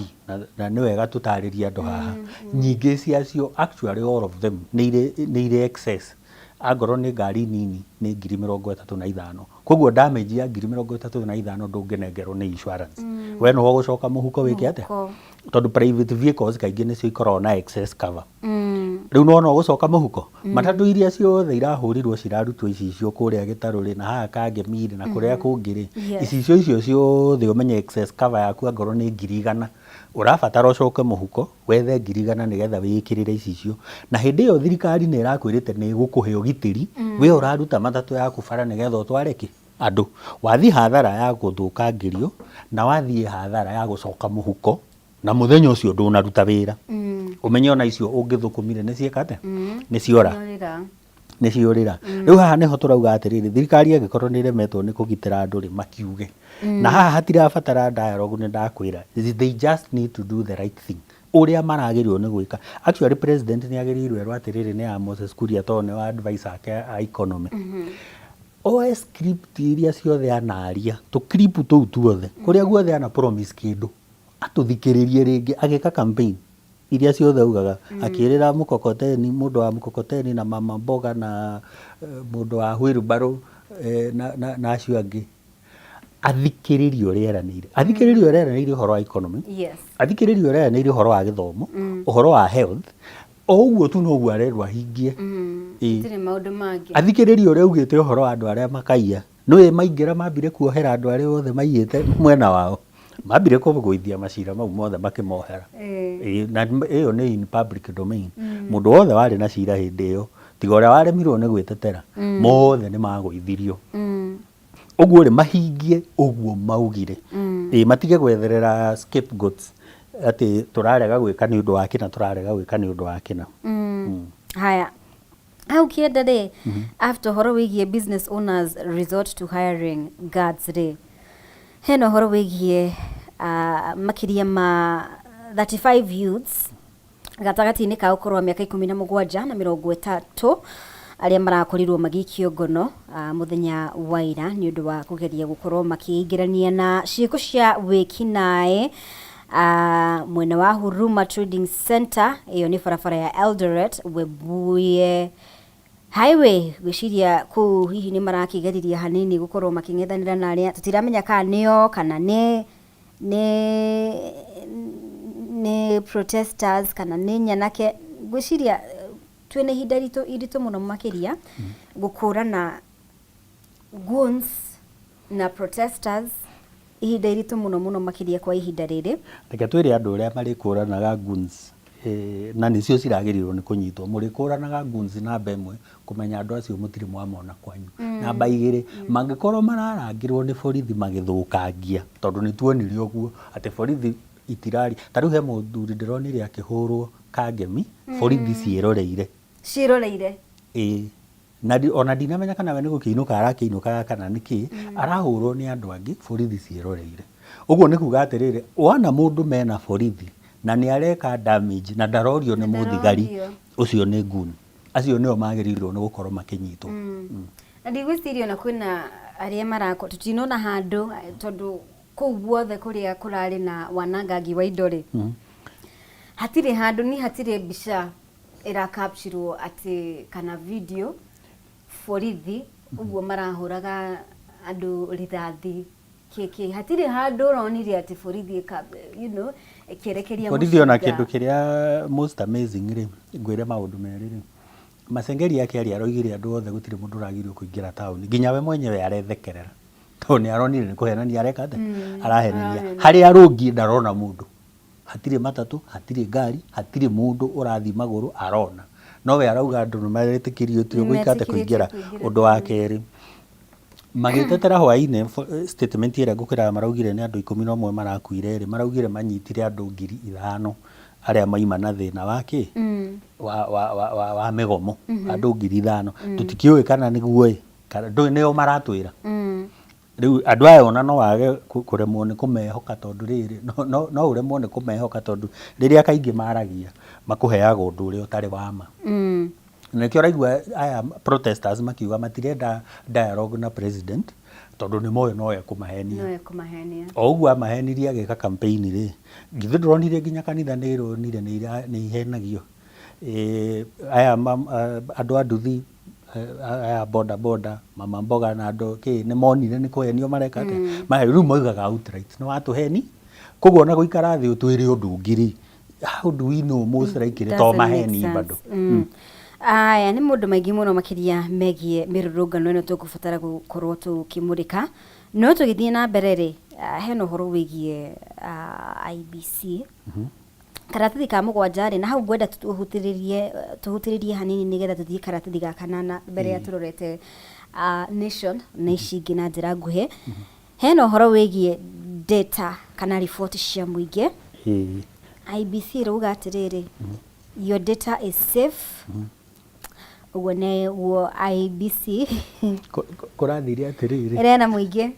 na nĩ wega tũtarĩrie andũ haha, nyingĩ ciacio actually all of them nĩ irĩ nĩ irĩ excess. Angorwo nĩ ngari nini nĩ 35,000. Koguo damage ya 35,000 ndũngĩnengerwo nĩ insurance. We nĩwe ũgũcoka mũhuko wĩke atĩa? Mũhuko. Tondũ private vehicles kaingĩ nĩcio ikoragwo na excess cover. Rĩu nĩwona ũgũcoka mũhuko? Matatũ iria ciothe irahũrirwo cirarutwo icicio kũrĩa Gĩtarũ rĩ, na haha Kangemi rĩ, na kũrĩa kũngĩ rĩ, icicio icio ciothe ũmenye excess cover yaku angorwo nĩ 100,000, ũrabatara ũcoke mũhuko wethe 100,000 nĩgetha wĩĩkĩrĩre icicio. Na hĩndĩ ĩyo thirikari nĩ ĩrakwĩrĩte nĩ ĩgũkũhe ũgitĩri, we ũraruta matatũ yaku bara nĩgetha ũtware kĩ? Andũ. Wathiĩ hathara ya gũthũkangĩrio na wathiĩ hathara ya gũcoka mũhuko na mũthenya ũcio ndũnaruta wĩra. Ũmenye ona icio ũngĩthũkũmire nĩ cieka atĩa? Nĩ ciora. Nĩ ciũrĩra. Rĩu haha nĩho tũrauga atĩrĩrĩ, thirikari angĩkorwo nĩ ĩremetwo nĩ kũgitĩra andũ rĩ, makiuge. Na haha hatirabatara dialogue nĩ ndakwĩra. They just need to do the right thing. Ũrĩa maragĩrĩirwo nĩ gwĩka. Actually president nĩ agĩrĩirwo erwo atĩrĩrĩ nĩ Moses Kuria tondũ nĩo advisor ake a economy. Oe script iria ciothe anaria, tũ clip tũu tuothe, kũrĩa guothe ana promise kĩndũ, atũthikĩrĩrie rĩngĩ agĩka campaign iria ciothe augaga, akĩrĩra mkokoteni, mũndũ wa mkokoteni na mama mboga na mũndũ wa wheelbarrow na acio angĩ. Athikĩrĩrie ũrĩa eranĩire. Athikĩrĩrie ũrĩa eranĩire ũhoro wa economy, athikĩrĩrie ũrĩa eranĩire ũhoro wa gĩthomo, ũhoro wa health, o ũguo tu noguo arerwo ahingie. Ĩĩ. Gũtirĩ maũndũ mangĩ. Athikĩrĩrie ũrĩa augĩte ũhoro wa andũ arĩa makaiya. Nĩũĩ maingĩra mambire kuohera andũ arĩa othe maiyĩte mwena wao. Mambire kũgũithia macira mau mothe makĩmohera. Ĩĩ, na ĩyo nĩ in public domain. Mũndũ wothe warĩ na cira hĩndĩ ĩyo, tiga ũrĩa waremirwo nĩ gwĩtetera, mothe nĩ magũithirio. Ũguo rĩ, mahingie ũguo maugire. Ĩĩ, matige gwetherera scapegoats atĩ tũrarega gwĩka nĩ ũndũ wa kĩna, tũrarega gwĩka nĩ ũndũ wa kĩna. Haya, hau kĩenda rĩ, after ũhoro wĩgiĩ business owners resort to hiring guards rĩ, hena ũhoro wĩgiĩ makĩria ma 35 youths gatagatĩ-inĩ ka ũkũrũ wa mĩaka 17 na 30 arĩa marakorirwo magĩikio ngono mũthenya wa ira nĩ ũndũ wa kũgeria gũkorwo makĩingĩrania na ciĩko cia wĩkinaĩ mwena wa Huruma Trading Center, ĩyo nĩ barabara ya Eldoret Webuye Highway. Gwĩciria kũu hihi nĩ marakĩgeririe hanini gũkorwo makĩng'ethanĩra na arĩa tũtiramenya kana nĩo kana nĩ protesters kana nĩ nyanake. Ngwĩciria twĩna ihinda ritũ iritũ mũno makĩria gũkũrana goons na protesters, ihinda iritũ mũno mũno makĩria kwa ihinda rĩrĩ. Reke twĩre andũ ũrĩa marĩkũranaga goons, na nĩcio ciragĩrĩirwo nĩ kũnyitwo. Mũrĩkũranaga goons namba ĩmwe kũmenya andũ acio mũtirĩ mwamona kwanyu. Namba igĩrĩ, mangĩkorwo mararangĩrwo nĩ borithi magĩthũkangia, tondũ nĩ tuonire ũguo atĩ borithi itirari. Ta rĩu he mũthuri ndĩronire akĩhũrwo Kangemi, borithi ciĩroreire. Ciĩroreire. Ĩĩ. Na ona ndinamenya kana we nĩ gũkĩinũka arakĩinũkaga kana nĩ kĩ, arahũrwo nĩ andũ angĩ borithi ciĩroreire. Ũguo nĩ kuga atĩrĩrĩ, wona mũndũ mena borithi na nĩ areka damage na ndarorio nĩ mũthigari, ũcio nĩ goon. Acio nĩo magĩrĩirwo nĩ gũkorwo makĩnyitwo. Na ndigwĩciria ona kwĩna arĩa marako, tũtinona handũ tondũ kũu guothe kũrĩa kũrarĩ na wanangangi wa indo rĩ, hatirĩ handũ ni hatirĩ mbica ĩrakapchirwo atĩ kana video borithi ũguo marahũraga andũ rithathi kĩkĩ, hatirĩ handũ ũronire atĩ borithi ĩkĩerekeria Borithi ona kĩndũ kĩrĩa most amazing rĩ, ngwĩre maũndũ merĩ rĩ, Masengeri akĩaria aroigire andũ othe gũtirĩ mũndũ ũragirio kũingĩra taũni, nginya we mwenyewe arethekerera tondũ nĩ aronire nĩ kũhenania areka atĩa, arahenania. Harĩa arũngiĩ ndarona mũndũ, hatirĩ matatũ, hatirĩ ngari, hatirĩ mũndũ ũrathiĩ magũrũ arona, no we arauga andũ nĩ maretĩkĩrio gwĩka atĩa, kũingĩra. Ũndũ wa kerĩ, magĩtetera hwainĩ statement ĩrĩa ngũkwĩraga maraugire nĩ andũ 11 marakuire rĩ, maraugire manyitire andũ 5,000. Arĩa maima na thĩna wa kĩ wa mĩgomo, andũ 5,000, tũtikĩũĩ kana nĩguo ĩ kana ndũĩ nĩo maratwĩra. Rĩu andũ aya ona no wage kũremwo nĩ kũmehoka tondũ rĩrĩ no ũremwo nĩ kũmehoka tondũ rĩrĩa kaingĩ maragia makũheaga ũndũ ũrĩa ũtarĩ wa ma. Na nĩkĩo ũraigua aya protesters makiuga matirenda dialogue na president tondũ nĩ moĩ no ekũmahenia. No ekũmahenia. O ũguo amahenirie agĩka campaign rĩ, githĩ ndũronire nginya kanitha nĩ ĩronire nĩ ihenagio. Aya andũ a nduthi, aya boda boda, mama mboga na andũ kĩ, nĩ monire nĩ kũhenio mareka atĩa. Rĩu moigaga outright nĩ watũheni, koguo ona gũikara thĩ ũtwĩre ũndũ ũngĩ rĩ, how do we know most likely to Doesn't make maheni sense. bado. Aya nĩ maũndũ maingĩ mũno makĩria megiĩ mĩrũrũngano ĩno tũkũbatara gũkorwo tũkĩmũrĩka. No tũgĩthiĩ na mbere rĩ, hena ũhoro wĩgiĩ IEBC. Karatathi ka mũgwanja rĩ, na hau ngwenda tũhutĩrĩrie hanini nĩgetha tũthiĩ karatathi ga kanana mbere ya tũrorete Nation na ici ingĩ na njĩra nguhĩ. Hena ũhoro wĩgiĩ data kana riboti cia mũingĩ. IEBC ĩrauga atĩrĩrĩ, your data is safe. Ũguo nĩguo IEBC Kũrathire atĩrĩrĩ. ĩrera mũingĩ.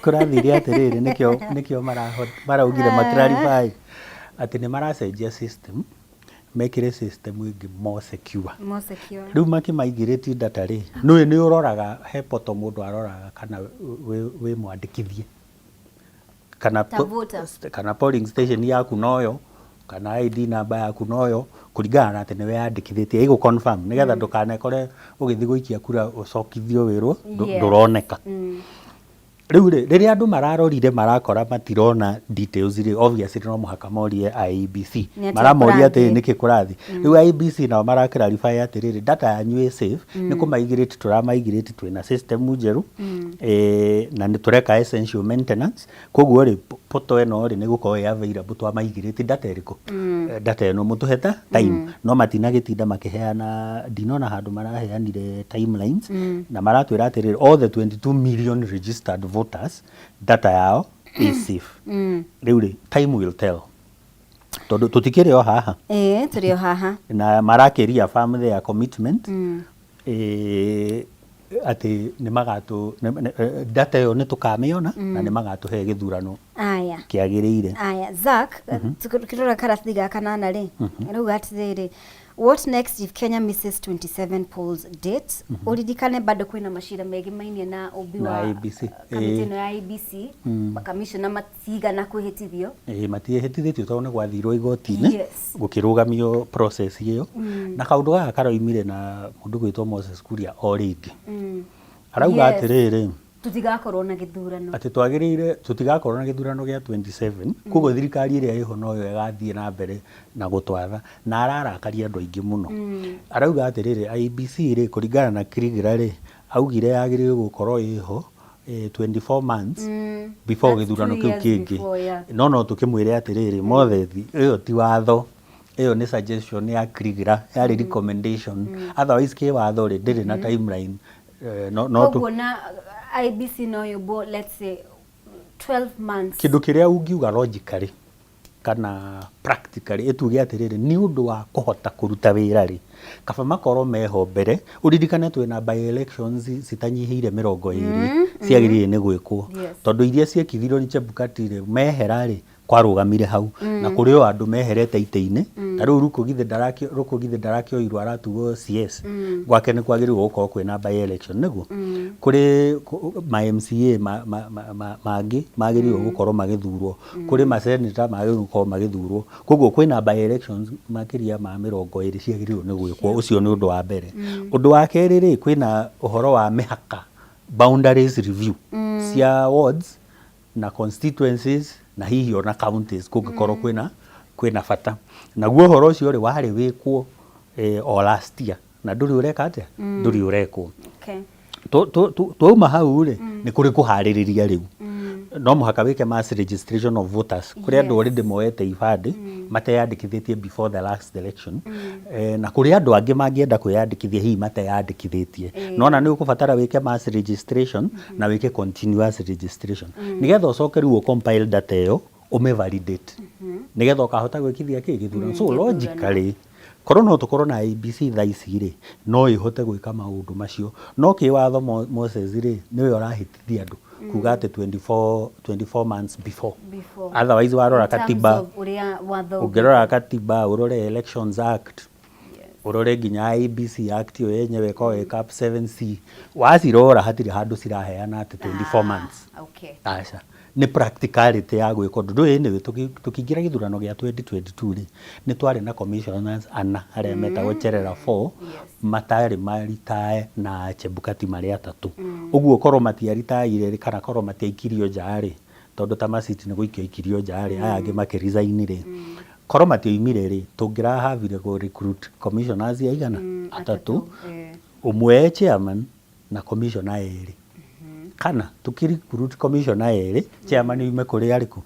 Kũrathire atĩrĩrĩ, nĩkĩo maraugire ma clarify atĩ nĩ maracenjia system, mekĩre system ĩngĩ more secure. More secure. Rĩu makĩmaigĩrĩtie data rĩ, nĩũĩ nĩ ũroraga he portal mũndũ aroraga kana wĩ mwandĩkithie. Kana Ta voter. Kana polling station yaku noyo, kana ID number yaku noyo, kũringana na atĩ nĩwe yandĩkithĩtie, ĩgũ confirm nĩgetha ndũkanekore ũgĩthiĩ gũikia kura ũcokithio wĩrwo ndũroneka. Rĩu rĩ, rĩrĩa andũ mararorire marakora matirona details rĩ, obviously no mũhaka morie IEBC. Nĩ atĩa Maramoria atĩ kũrathiĩ? nĩkĩ kũrathiĩ. Rĩu IEBC nao mara clarify atĩrĩrĩ, data yanyu ĩ safe, nĩ kũmaigĩrĩte tũramaigĩrĩte twĩna system njerũ, na nĩ tũreka essential maintenance, koguo rĩ, portal ĩno rĩ, nĩ ĩgũkorwo ĩ available twamaigĩrĩte data ĩrĩkũ? Data ĩno mũtũhe ta time. No matinagĩtinda makĩheana, ndinona handũ maraheanire timelines, na maratwĩra atĩrĩrĩ, all the 22 million registered voters, data yao is safe. Rĩu rĩ, time will tell. Tondũ tũtikĩrĩ o haha. Ĩĩ, tũrĩ o haha. Na marakĩria affirm their commitment, atĩ nĩ magatũ, data ĩyo nĩ tũkamĩona, na nĩ magatũhe gĩthurano Aya. kĩagĩrĩire. Aya, Zack, tukĩrora karatathi ga kanana rĩ, rauga atĩrĩrĩ, what next if Kenya misses 27 polls date? Ũririkane bado kwĩna macira megemainie na ũmbi Na wa IEBC. kamĩtĩ ĩno ya IEBC, makamishona matigana kwĩhĩtithio. Ĩĩ, matiĩhĩtithĩtio tondũ nĩ gwathirwo igoti-inĩ, gũkĩrũgamio process ĩyo. Na kaũndũ gaka karoimire na mũndũ gwĩtwo Moses Kuria o rĩngĩ. Arauga atĩrĩrĩ, Tũtigakorwo na gĩthurano. Atĩ twagĩrĩire tũtigakorwo na gĩthurano gĩa 27, koguo thirikari ĩrĩa ĩho noyo ĩgathiĩ na mbere na gũtwatha, na ararakaria andũ aingĩ mũno. Arauga atĩrĩrĩ, IEBC rĩ, kũringana na Kriegler rĩ, augire yagĩrĩirwo gũkorwo ĩho 24 months before That's gĩthurano two kĩu years kĩngĩ. before, yeah. No tũkĩmwĩre atĩrĩrĩ, Moses, ĩyo ti watho, ĩyo nĩ suggestion ya Kriegler, yarĩ recommendation. Otherwise kĩwatho rĩ, ndĩrĩ na timeline. No Koguo na IEBC no yũmbwo, let's say 12 months. Kĩndũ kĩrĩa ũngiuga logically kana practically, ĩtuge atĩrĩrĩ, nĩ ũndũ wa kũhota kũruta wĩra rĩ, kaba makorwo meho mbere. Ũririkane twĩna by elections citanyihĩire 20 ciagĩrĩire nĩ gwĩkwo. Tondũ iria ciekithirio nĩ Chebukati rĩ, mehera rĩ, kwarũgamire hau. Na kũrĩ o andũ meherete itĩ-inĩ. Ta rĩu Ruku githĩ ndarakĩoirwo aratuo CS. Gwake nĩ kwagĩrĩirwo gũkorwo kwĩna by election, nĩguo? Kũrĩ ma MCA mangĩ magĩrĩirwo gũkorwo magĩthurwo. Kũrĩ ma senator magĩrĩirwo gũkorwo magĩthurwo. Koguo kwĩna by elections makĩria ma 20 ciagĩrĩirwo nĩ gwĩkwo. Ũcio nĩ ũndũ wa mbere. Ũndũ wa kerĩ rĩ, kwĩna ũhoro wa mĩhaka, boundaries review cia wards na constituencies na hihi ona counties kũngĩkorwo kwĩna bata. Naguo ũhoro ũcio rĩ, warĩ wĩkwo o last year na ndũrĩ ũreka atĩa? Ndũrĩ ũrekwo. Twauma hau rĩ, nĩ kũrĩ kũharĩrĩria rĩu. No mũhaka wĩke mass registration of voters. Kũrĩ andũ already moete ibandĩ mateyandĩkithĩtie before the last election. Na kũrĩ andũ angĩ mangĩenda kwĩyandĩkithia hihi mateyandĩkithĩtie. Nona nĩ ũkũbatara wĩke mass registration na wĩke continuous registration. Nĩgetha ũcoke rĩu ũ compile data ĩyo, ũmĩ validate. Nĩgetha ũkahota gwĩkithia kĩ gĩthurano. So logically korwo no tũkorwo na IEBC thaa ici rĩ, no ĩhote gwĩka maũndũ macio. No kĩwatho Moses rĩ, nĩwe ũrahĩtithia andũ kuga atĩ 24, 24 months before. Before. Otherwise warora In terms katiba, of ũrĩa watho ũngĩrora katiba, ũrore Elections Act, ũrore nginya IEBC Act ĩyo yenyewe ĩkoragwo ĩ Cap 7C, wacirora hatirĩ handũ ciraheana atĩ 24 months. Okay. Aca. Nĩ practicality ya gwĩka ũndũ. Ndũĩ anyway, tũkĩingĩra gĩthurano gĩa 2022 rĩ, nĩ twarĩ na commissioners ana arĩa metagwo Cherera Four, matarĩ maritae na Chebukati marĩ atatũ. Ũguo korwo matiaritaire rĩ, kana korwo matiaikirio nja rĩ, tondũ ta Masiti nĩ gũikio aikirio nja rĩ, aya angĩ makĩ resign rĩ, korwo matioimire rĩ, tũngĩrahavire kũ recruit commissioners aigana? Atatũ. Ũmwe e chairman na commissioner erĩ. Kana tũkĩ recruit commissioner erĩ, chairman oime kũrĩ arĩkũ?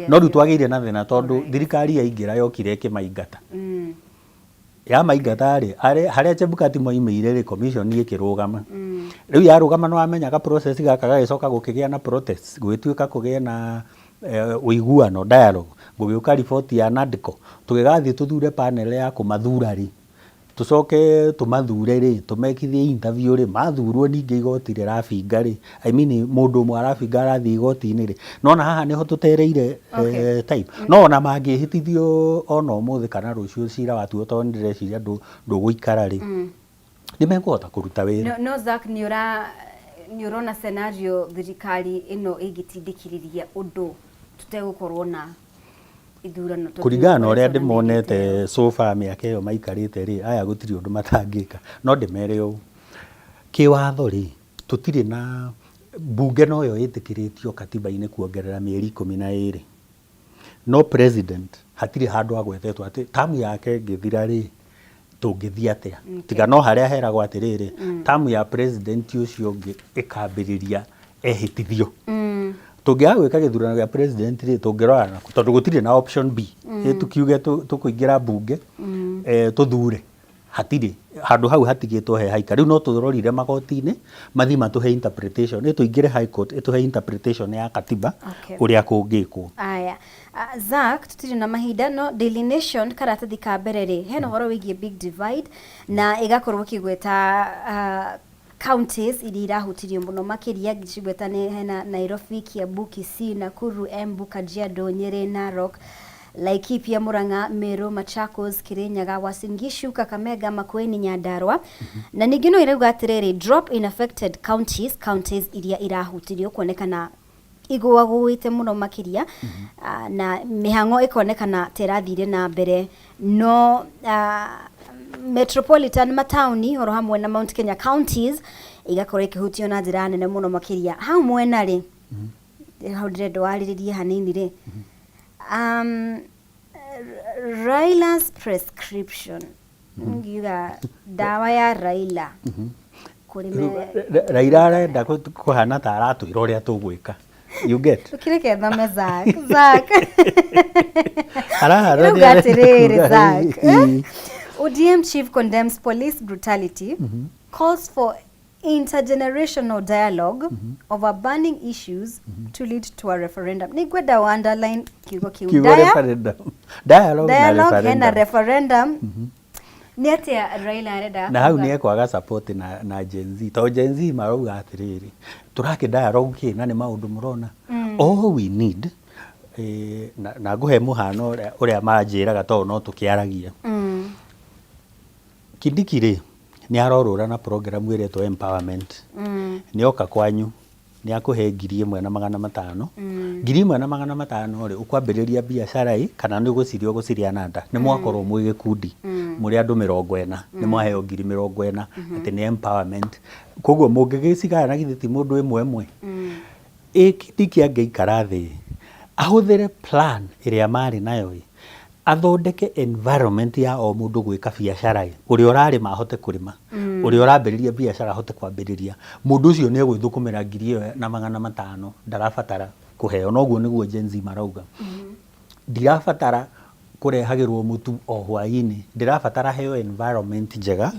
No rĩu twagĩire na thĩna tondũ thirikari yaingĩra yokire ĩkĩmaingata. Yamaingata rĩ, harĩa Chebukati moimĩire rĩ, commission ĩkĩrũgama. Rĩu yarũgama nĩ wamenyaga process gaka gagĩcoka gũkĩgĩa na protests, gũgĩtuĩka kũgĩe na ũiguano, dialogue, gũgĩũka riboti ya NADCO, tũgĩgathiĩ tũthure panel ya kũmathura rĩ, tũcoke tũmathure rĩ, tũmekithie interview rĩ, mathurwo ningĩ igoti rĩrabinga rĩ, I mean mũndũ ũmwe arabinga arathiĩ igoti-inĩ rĩ, nona haha nĩho tũtereire time. No ona mangĩhĩtithio ona ũmũthĩ kana rũciũ cira watuo tondũ nĩndĩreciria ndũgũikara rĩ, nĩ mekũhota kũruta wĩra. No, no Zack, nĩ ũra nĩ ũrona scenario thirikari ĩno ĩngĩtindĩkĩrĩria ũndũ tũtegũkorwo na ithurano tondũ Kũringana na ũrĩa nĩmakoretwo na ndĩmonete mĩhĩto ĩyo. so far mĩaka ĩyo maikarĩte rĩ, aya gũtirĩ ũndũ matangĩka. No ndĩmere ũũ, kĩwatho rĩ, tũtirĩ na mbunge noyo ĩtĩkĩrĩtio katiba-inĩ kuongerera mĩeri 12. No president hatirĩ handũ agwetetwo atĩ tamu yake ĩngĩthira rĩ, tũngĩthiĩ atĩa. Tiga no harĩa heragwo atĩrĩrĩ, tamu ya president ũcio ũngĩ ĩkambĩrĩria ehĩtithio. Tũngĩaga gwĩka gĩthurano gĩa president rĩ, tũngĩrora nakũ? Tondũ gũtirĩ na option B. Ĩ tukiuge tũkũingĩra mbunge, tũthure. Hatirĩ. Handũ hau hatigĩtwo he haika. Rĩu no tũrorire magoti-inĩ, mathiĩ matũhe interpretation. Ĩ tũingĩre high court, ĩtũhe interpretation ya katiba, ũrĩa kũngĩkwo. Aya. Zack, tũtirĩ na mahinda, no Daily Nation karatathi ka mbere rĩ, hena ũhoro wĩgiĩ big divide, na ĩgakorwo ĩkĩgweta counties iria irahutirio mũno makĩria, ngĩcigweta nĩ hena Nairobi, Kiambu, Kisii, Nakuru, Embu, Kajiado, Nyeri, Narok, Laikipia, Murang'a, Meru, Machakos, Kirinyaga, Uasin Gishu, Kakamega, Makueni, Nyandarua. Na ningĩ no ĩrauga atĩrĩrĩ, drop in affected counties, counties iria irahutirio kuonekana igũagũĩte mũno makĩria, na mĩhang'o ĩkonekana ta ĩrathire na mbere, no metropolitan mataũni oro hamwe na Mount Kenya counties igakorwo ikĩhutio na njĩra nene mũno makĩria. Hau mwena rĩ, hau ndĩrenda warĩrĩrie hanini rĩ, Raila's prescription, ngiuga ndawa ya Raila kũrĩ Raila arenda kũhana ta aratwĩra ũrĩa tũgwĩka. You get? Ũkĩreke thome Zack. Zack. Arahana Rĩu nĩ arenda atĩrĩrĩ kuga, Zack. ODM chief condemns police brutality, calls for intergenerational dialogue over burning issues to lead to a referendum. Nĩ ngwenda wa underline kiugo kĩu. Kiugo referendum. Dialogue na Dialogue hena referendum. Referendum. Nĩ atĩa Raila arenda Na hau kuga? nĩ ekwaga support na Gen Z. Tondũ Gen Z marauga atĩrĩrĩ, tũrakĩ dialogue kĩ na nĩ maũndũ mũrona. All we need, na ngũhe mũhano ũrĩa manjĩraga tondũ no tũkĩaragia. Kindiki rĩ, nĩ arorũra na program ĩretwo empowerment. Nĩ oka kwanyu, nĩ akũhe 1500. 1500 rĩ, ũkwambĩrĩria biacara ĩ, kana nĩ ũgũciria ũgũciria na nda. Nĩ mwakorwo mwĩ gĩkundi, mũrĩ andũ 40, nĩ mwaheo 40,000, atĩ nĩ empowerment. Koguo mũngĩgĩcigaya na githĩ ti mũndũ ĩmwe ĩmwe. Ĩ Kindiki angĩikara thĩ, ahũthĩre plan ĩrĩa marĩ nayo ĩ, athondeke environment ya o mũndũ gwĩka biacara ĩ, ũrĩa ũrarĩma ahote kũrĩma, ũrĩa ũrambĩrĩria biacara ahote kwambĩrĩria, mũndũ ũcio nĩ egwĩthũkũmĩra 2500, ndarabatara kũheo. Noguo nĩguo Gen Z marauga. Ndirabatara Kũrehagĩrwo mũtu o hwaĩ-inĩ, ndĩrabatara heo environment njega,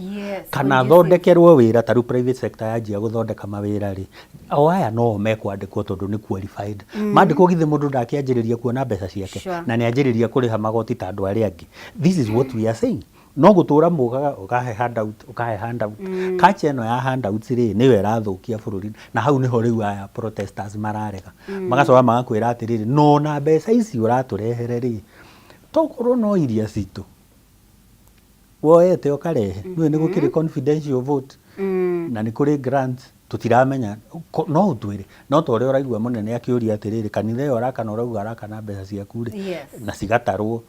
kana conducive. Thondekerwo wĩra. Ta rĩu private sector yanjia gũthondeka mawĩra rĩ, o aya no mekwandĩkwo tondũ nĩ qualified. Mandĩkwo, githĩ mũndũ ndakĩanjĩrĩria kuona mbeca ciake? Na nĩ anjĩrĩria kũrĩha magoti ta andũ arĩa angĩ. This is what we are saying. No gũtũra mugaga ũkahe handout, ũkahe handout. Culture ĩno ya handouts rĩ, nĩyo ĩrathũkia bũrũri, na hau nĩho rĩu aya protesters mararega. Magacoka magakwĩra atĩrĩrĩ, no na mbeca ici ũratũrehere rĩ, tokorwo no iria citũ woete ũkarehe. Nĩũĩ nĩ gũkĩrĩ confidential vote na nĩ kũrĩ grants tũtiramenya. No ũtwĩre, no ta ũrĩa ũraigua mũnene akĩũria atĩrĩrĩ, kanitha ĩyo ũrakana, ũrauga arakana mbeca ciaku rĩ, na cigatarwo.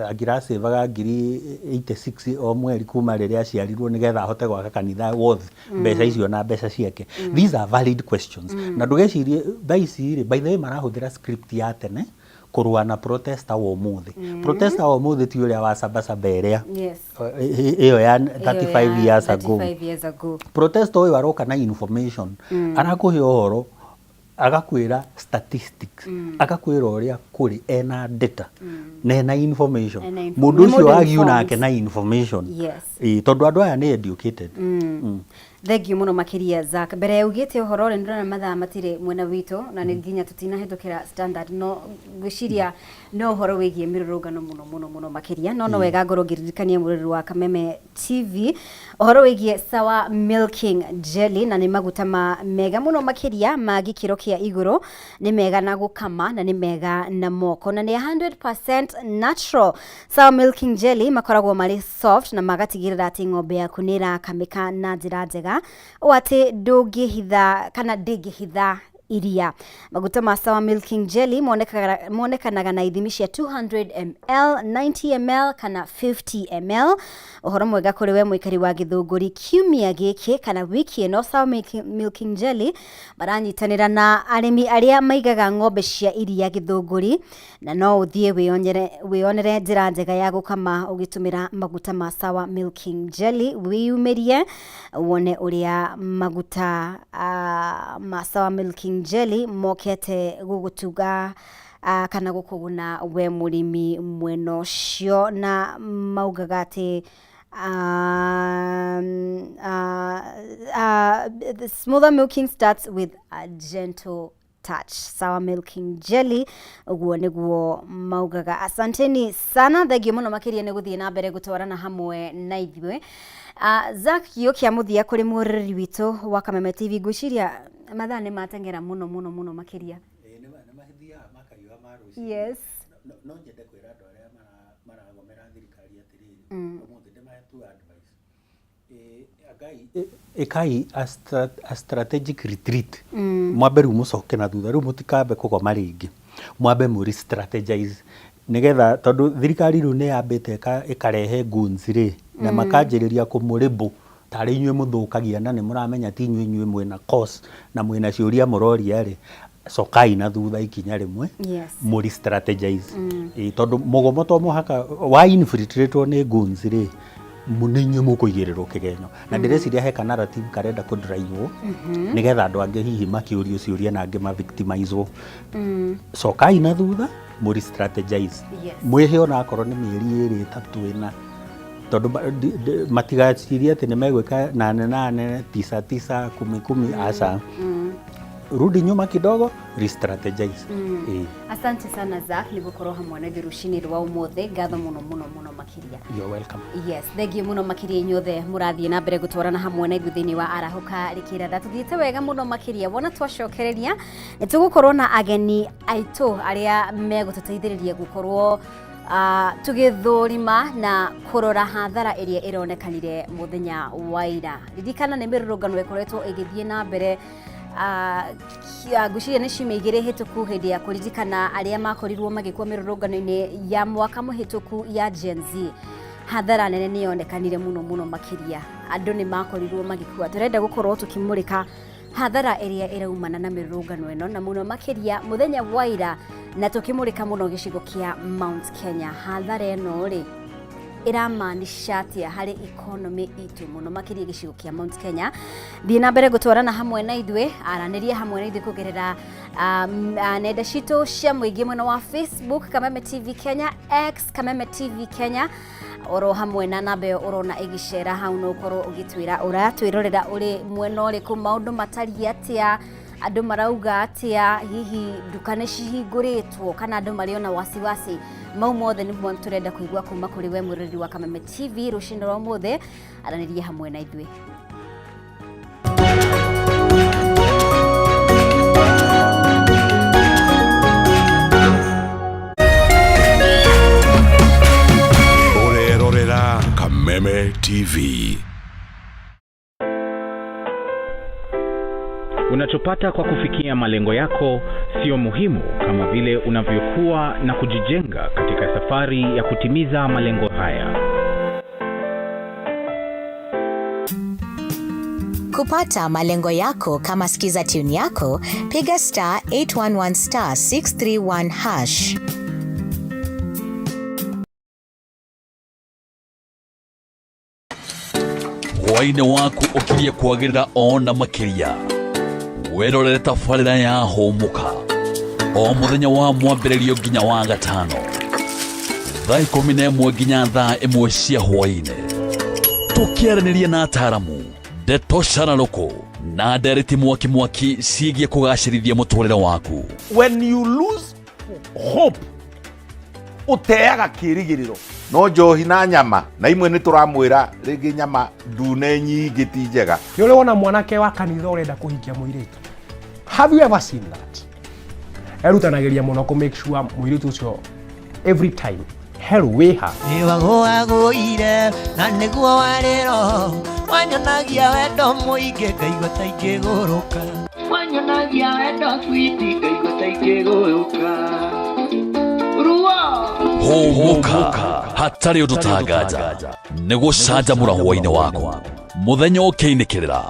Angĩracĩvaga 86,000 o mweri kuma rĩrĩa aciarirwo nĩgetha ahote gwaka kanitha worth mbeca icio na mbeca ciake. These are valid questions, na ndũgecirie thaa ici rĩ, by the way, marahũthĩra script ya tene kũrũa na protester wa ũmũthĩ. Protester wa ũmũthĩ ti ũrĩa wa sabasaba ĩrĩa ĩyo ya 35 years ago. 35 years ago. Protester ũyũ aroka na information, arakũhe ũhoro, agakwĩra statistics, agakwĩra ũrĩa kũrĩ, ena data na ena information. Ena Mũndũ nĩ ũcio mũndũ argue informed. Nake na information. Ĩĩ, tondũ andũ aya nĩ educated. Thengiũ mũno makĩria, Zack. Mbere ya ugĩte ũhoro rĩ, nĩndĩrona mathaa matirĩ mwena witũ na nĩ nginya tũtinahĩtũkĩra standard, no ngwĩciria no ũhoro wĩgiĩ mĩrũrũngano mũno mũno mũno makĩria, no no wega ngorwo ngĩririkania mũrĩri wa Kameme TV ũhoro wĩgiĩ Sawa Milking Jelly, na nĩ maguta ma mega mũno makĩria ma gĩkĩro kĩa igũrũ. Nĩ mega na gũkama na nĩ mega na moko na nĩ 100% natural. Sawa Milking Jelly makoragwo marĩ soft na magatigĩrĩra atĩ ng'ombe yaku nĩ ĩrakamĩka na njĩra njega ũũ atĩ ndũngĩhitha kana ndĩngĩhitha iria. Maguta ma Sawa Milking Jelly monekanaga na ithimi cia 200 ml, 90 ml kana 50 ml. Ũhoro mwega kũrĩ we mũikari wa Gĩthũngũri, kiumia gĩkĩ kana wiki ĩno Sawa Milking Jelly maranyitanĩra na arĩmi arĩa maigaga ng'ombe cia iria Gĩthũngũri, na no ũthiĩ wĩyonere njĩra njega ya gũkama ũgĩtũmĩra maguta ma Sawa Milking Jelly. Wĩyumĩrie wone ũrĩa maguta ma Sawa Milking Jelly mokete gũgũtuga kana gũkũguna we mũrĩmi mwena ũcio, na maugaga atĩ the smoother milking starts with a gentle touch. Sawa Milking Jelly, ũguo nĩguo maugaga. Asanteni sana, thengio mũno makĩria nĩ gũthiĩ na mbere gũtwarana hamwe na ithuĩ. Zack, kĩo kĩa mũthia kũrĩ mwĩroreri witũ wa Kameme TV, ngwĩciria mathaa nĩ mateng'era mũno mũno mũno makĩria. Nĩ mathiaga makariũa ma rũcinĩ. No nyende kwĩra andũ arĩa maragomera thirikari atĩrĩrĩ, ũmũthĩ ndĩmahe tu advice. Ngai ĩkai a strategic retreat. Mwambe rĩu mũcoke na thutha, rĩu mũtikambe kũgoma rĩngĩ, mwambe mũ re-strategize nĩgetha, tondũ thirikari rĩu nĩ yambĩte ĩkarehe goons rĩ, na makanjĩrĩria kũmũrĩbũ tarĩ inyuĩ mũthũkagia, na nĩ mũramenya ti inyuĩ, inyuĩ mwĩna cause na mwĩna ciũria mũroria rĩ, cokai na thutha ikinya rĩmwe, mũri strategize. Ĩĩ, tondũ mũgomo to mũhaka wa infiltratwo nĩ goons rĩ, nĩ inyuĩ mũkũigĩrĩrwo kĩgenyo, na ndĩreciria he ka narrative karenda kũdrive nĩgetha andũ angĩ hihi makĩũrio ciũria na angĩ mavictimizwo. Cokai na thutha, mũri strategize, mwĩhe ona akorwo nĩ mĩeri 2, 3, 4, tondũ matigacirie atĩ nĩ megwĩka nane nane, tisa tisa, kumi kumi. Aca, rudi nyuma kidogo, re-strategize. Ĩĩ. Asante sana, Zack, nĩ gũkorwo hamwe na ithuĩ rũcinĩ rwa ũmũthĩ. Ngatho mũno mũno mũno makĩria. You're welcome. Yes, thengio mũno makĩria inyuothe mũrathiĩ na mbere gũtwarana hamwe na ithuĩ thĩinĩ wa Arahũka Rĩkĩratha. Tũthiĩte wega mũno makĩria. Wona twacokereria nĩ tũgũkorwo na ageni aitũ arĩa megũtũteithĩrĩria gũkorwo tũgĩthũrima na kũrora hathara ĩrĩa ĩronekanire mũthenya wa ira. Ririkana nĩ mĩrũrũngano ĩkoretwo ĩgĩthiĩ na mbere, ngwĩciria nĩ ciumia 2 hĩtũku, hĩndĩ ya kũririkana arĩa makorirwo magĩkua mĩrũrũngano-inĩ ya mwaka mũhĩtũku ya Gen Z. Hathara nene nĩ yonekanire mũno mũno makĩria, andũ nĩ makorirwo magĩkua. Tũrenda gũkorwo tũkĩmũrĩka hathara ĩrĩa ĩraumana na mĩrũrũngano ĩno, na mũno makĩria mũthenya wa ira, na tũkĩmũrĩka mũno gĩcigo kĩa Mount Kenya. Hathara ĩno rĩ, Ĩramaanisha atĩa harĩ economy itũ mũno makĩria gĩcigo kĩa Mount Kenya? Thiĩ na mbere gũtwarana hamwe na ithuĩ, aranĩria hamwe na ithuĩ kũgerera nenda citũ cia mũingĩ mwena wa Facebook Kameme TV Kenya, X Kameme TV Kenya, oro hamwe na namba ĩyo ũrona ĩgĩcera hau, no ũkorwo ũgĩtwĩra ũratwĩrorera ũrĩ mwena ũrĩkũ, maũndũ matariĩ atĩa, andũ marauga atĩa, hihi nduka nĩ cihingũrĩtwo kana andũ marĩ ona wasiwasi. Mau mothe nĩmo tũrenda kũigua kuma kũrĩ we mwĩroreri wa Kameme TV rũcinĩ rwa ũmũthĩ. Aranĩria hamwe na ithuĩ. Ũrerorera Kameme TV. Unachopata kwa kufikia malengo yako sio muhimu kama vile unavyokuwa na kujijenga katika safari ya kutimiza malengo haya. Kupata malengo yako kama skiza tune yako, piga star 811 star 631 hash. Hwaĩ-inĩ waku ũkirie kwagĩrĩra ona makĩria, wĩrorere tabarĩra ya Hũmũka o mũthenya wa Mwambĩrĩrio nginya wa Gatano, thaa 11 nginya thaa 1 cia hwaĩ-inĩ, tũkĩaranĩria na ataramu, ndeto cararũkũ na ndereti mwaki mwaki ciĩgiĩ kũgacĩrithia mũtũrĩre waku. When you lose hope, ũteaga kĩĩrĩgĩrĩro. No njohi na nyama na imwe nĩ tũramwĩra rĩngĩ nyama ndune nyingĩ ti njega. Nĩ ũrĩ wona mwanake wa kanitha ũrenda kũhikia mũirĩtu? Have you ever seen that? Erutanagĩria mũno kũ make sure mũirĩtu ũcio every time herũ wĩha. Nĩwagũagũire na nĩguo warĩro wanyonagia wendo mũingĩ ngaigua ta ingĩgũrũka, wanyonagia wendo switi ngaigua ta ingĩgũrũka ruo. Hũmũka hatarĩ ũndũ tanganja nĩ gũcanjamũra hwaĩ-inĩ waku mũthenya ũkĩinĩkĩrĩra.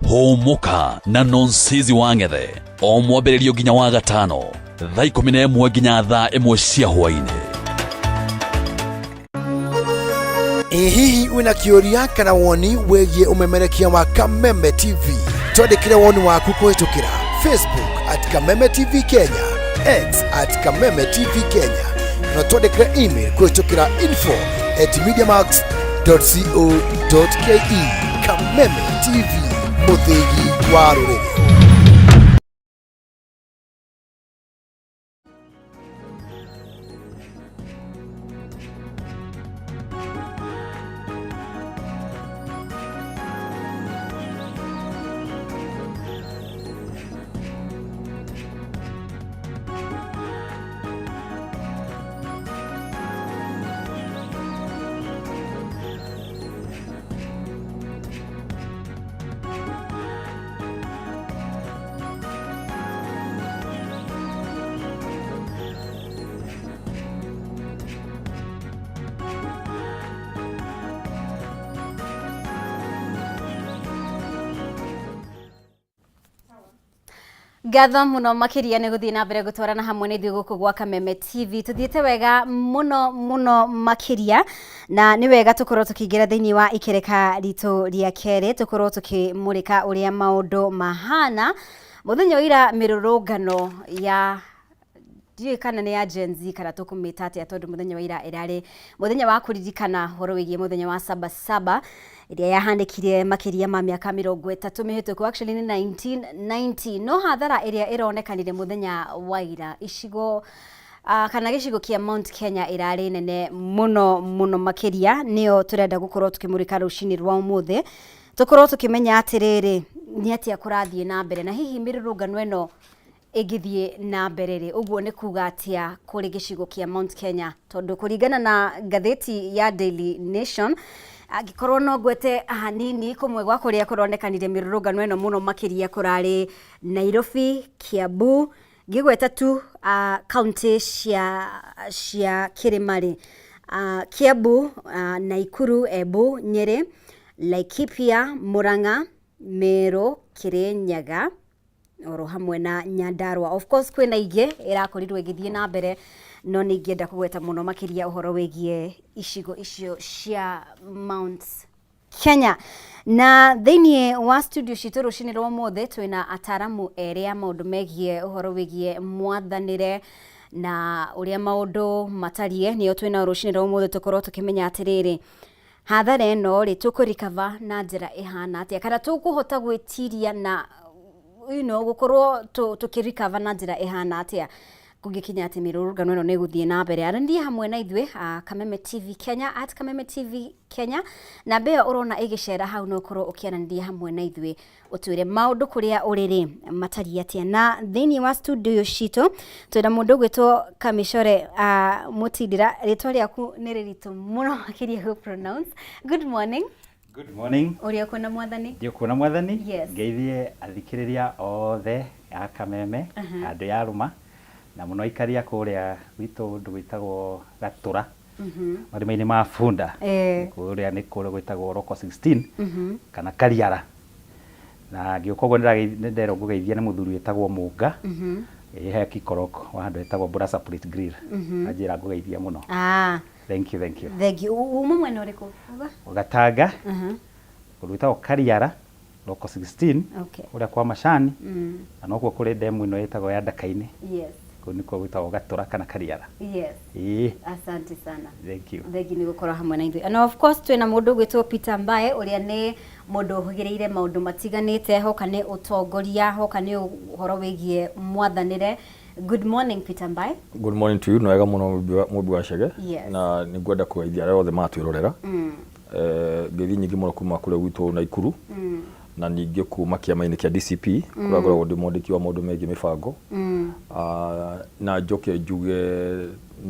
Hũmũka na Nonsizi wa Ng'ethe o Mwambĩrĩrio nginya wa Gatano, thaa 11 nginya thaa 1 cia hwaĩ-inĩ. Ĩ hihi wĩna kĩũria kana woni wĩgiĩ ũmemerekia wa Kameme TV? Twandĩkĩre woni waku kũhĩtũkĩra Facebook at Kameme TV Kenya, X at Kameme TV Kenya, na twandĩkĩre email kũhĩtũkĩra info@mediamax.co.ke. Kameme TV, mũthĩgi wa rũrĩrĩ. Ngatho muno makiria nĩ gũthiĩ na mbere gũtwarana hamwe na ithuĩ gũkũ gwa Kameme TV. Tũthiĩte wega mũno mũno makĩria, na nĩ wega tũkorwo tũkĩingĩra thĩinĩ wa ikereka ritũ rĩa kerĩ, tũkorwo tũkĩmũrĩka ũrĩa maũndũ mahana mũthenya wa ira. Mĩrũrũngano ya ndiũĩ kana nĩ ya Gen Z kana tũkũmĩta atĩa, tondũ mũthenya wa ira ĩrarĩ mũthenya wa kũririkana ũhoro wĩgiĩ mũthenya wa Saba Saba ĩrĩa yahanĩkire makĩria ma mĩaka 30 mĩhĩtũku, actually nĩ 1990. No hathara ĩrĩa ĩronekanire mũthenya wa ira icigo kana gĩcigo kĩa Mount Kenya ĩrarĩ nene mũno mũno makĩria, nĩyo tũrenda gũkorwo tũkĩmũrĩka rũcinĩ rwa ũmũthĩ, tũkorwo tũkĩmenya atĩrĩrĩ, nĩ atĩa kũrathiĩ na mbere, na hihi mĩrũrũngano ĩno ĩngĩthiĩ na mbere rĩ, ũguo nĩ kuga atĩa kũrĩ gĩcigo kĩa Mount Kenya? Tondũ kũringana na ngathĩti ya Daily Nation, angĩkorwo no ngwete hanini, kũmwe gwa kũrĩa kũronekanire mĩrũrũngano ĩno mũno makĩria kũrarĩ Nairobi, Kiambu, ngĩgweta tu kaunti cia kĩrĩma rĩ, Kiambu, Naikuru, Embu, Nyĩrĩ, Laikipia, Murang'a, Meru, Kirinyaga oro hamwe na Nyandarua. Of course kwĩna ingĩ ĩrakorirwo ĩgĩthiĩ na mbere. No nĩ ingĩenda kũgweta mũno makĩria ũhoro wĩgiĩ icigo icio cia Mount Kenya. Na thĩinĩ wa studio citũ rũcinĩ rwa ũmũthĩ twĩna ataramu erĩ a maũndũ megiĩ ũhoro wĩgiĩ mwathanĩre na ũrĩa maũndũ matariĩ. Nĩo twĩnao rũcinĩ rwa ũmũthĩ tũkorwo tũkĩmenya atĩrĩrĩ, hathara ĩno rĩ, tũkũ recover na njĩra ĩhana atĩa, kana tũkũhota gwĩtiria na gũkorwo tũkĩ recover na njĩra ĩhana atĩa kũngĩkinya atĩ mĩrũrũngano ĩno nĩ ĩgũthiĩ na mbere. Aranĩria hamwe na ithuĩ Kameme TV Kenya, at Kameme TV Kenya, namba ĩyo ũrona ĩgĩcera hau no ũkorwo ũkĩaranĩria hamwe na ithuĩ ũtwĩre maũndũ kũrĩa ũrĩ rĩ matariĩ atĩa. Na thĩinĩ wa studio citũ twĩna mũndũ ũgwĩtwo Kamĩcore Mũtindĩra, rĩtwa rĩaku nĩ rĩritũ mũno makĩria gũ pronounce. Good morning. Good morning. Ũrĩ o kuona Mwathani? Ndĩ kuona Mwathani. Yes. Ngeithie athikĩrĩria othe a Kameme, handũ ya Rũma, na mũno aikaria kũrĩa gwitũ ũndũ gwĩtagwo Gatũra, marima-inĩ ma Bunda. Kũrĩa nĩ kũrĩa gwĩtagwo Local 16 kana Kariara. Na ngĩũka ũguo nĩ nderwo ngũgeithia nĩ mũthuri wĩtagwo Mũnga, ĩ he Kikoroko wa handũ hetagwo Burasa Plate Grill. Anjĩra ngũgeithia mũno. Thank you, thank you. Thank you. Uma mwena ũrĩkũ? Uga? Gatanga, kũndũ gwĩtagwo Kariara, Local 16, kũrĩa kwa Macani, na nokuo kũrĩ demu ĩno ĩtagwo ya Ndaka-inĩ. Kũu nĩkuo gwĩtagwo Gatũra kana Kariara. Ĩĩ. Asante sana. Thank you. Thank you nĩ gũkorwo hamwe na ithuĩ. And of course twĩna mũndũ ũgwĩtwo Peter Mbae ũrĩa nĩ mũndũ ũhũgĩrĩire maũndũ matiganĩte, hoka nĩ ũtongoria, hoka nĩ ũhoro wĩgiĩ mwathanĩre. Good morning Peter Mbae. Good morning to you. Nĩ wega mũno Mũmbi wa Chege. Yes. Na nĩ ngwenda kũgeithia arĩa othe maratwĩrorera. Ngeithi nyingĩ mũno kuma kũrĩa gwitũ Naikuru. Na ningĩ kuma kĩama-inĩ kĩa DCP, kũrĩa ngoragwo ndĩ mwandĩki wa maũndũ megiĩ mĩbango. Na njoke njuge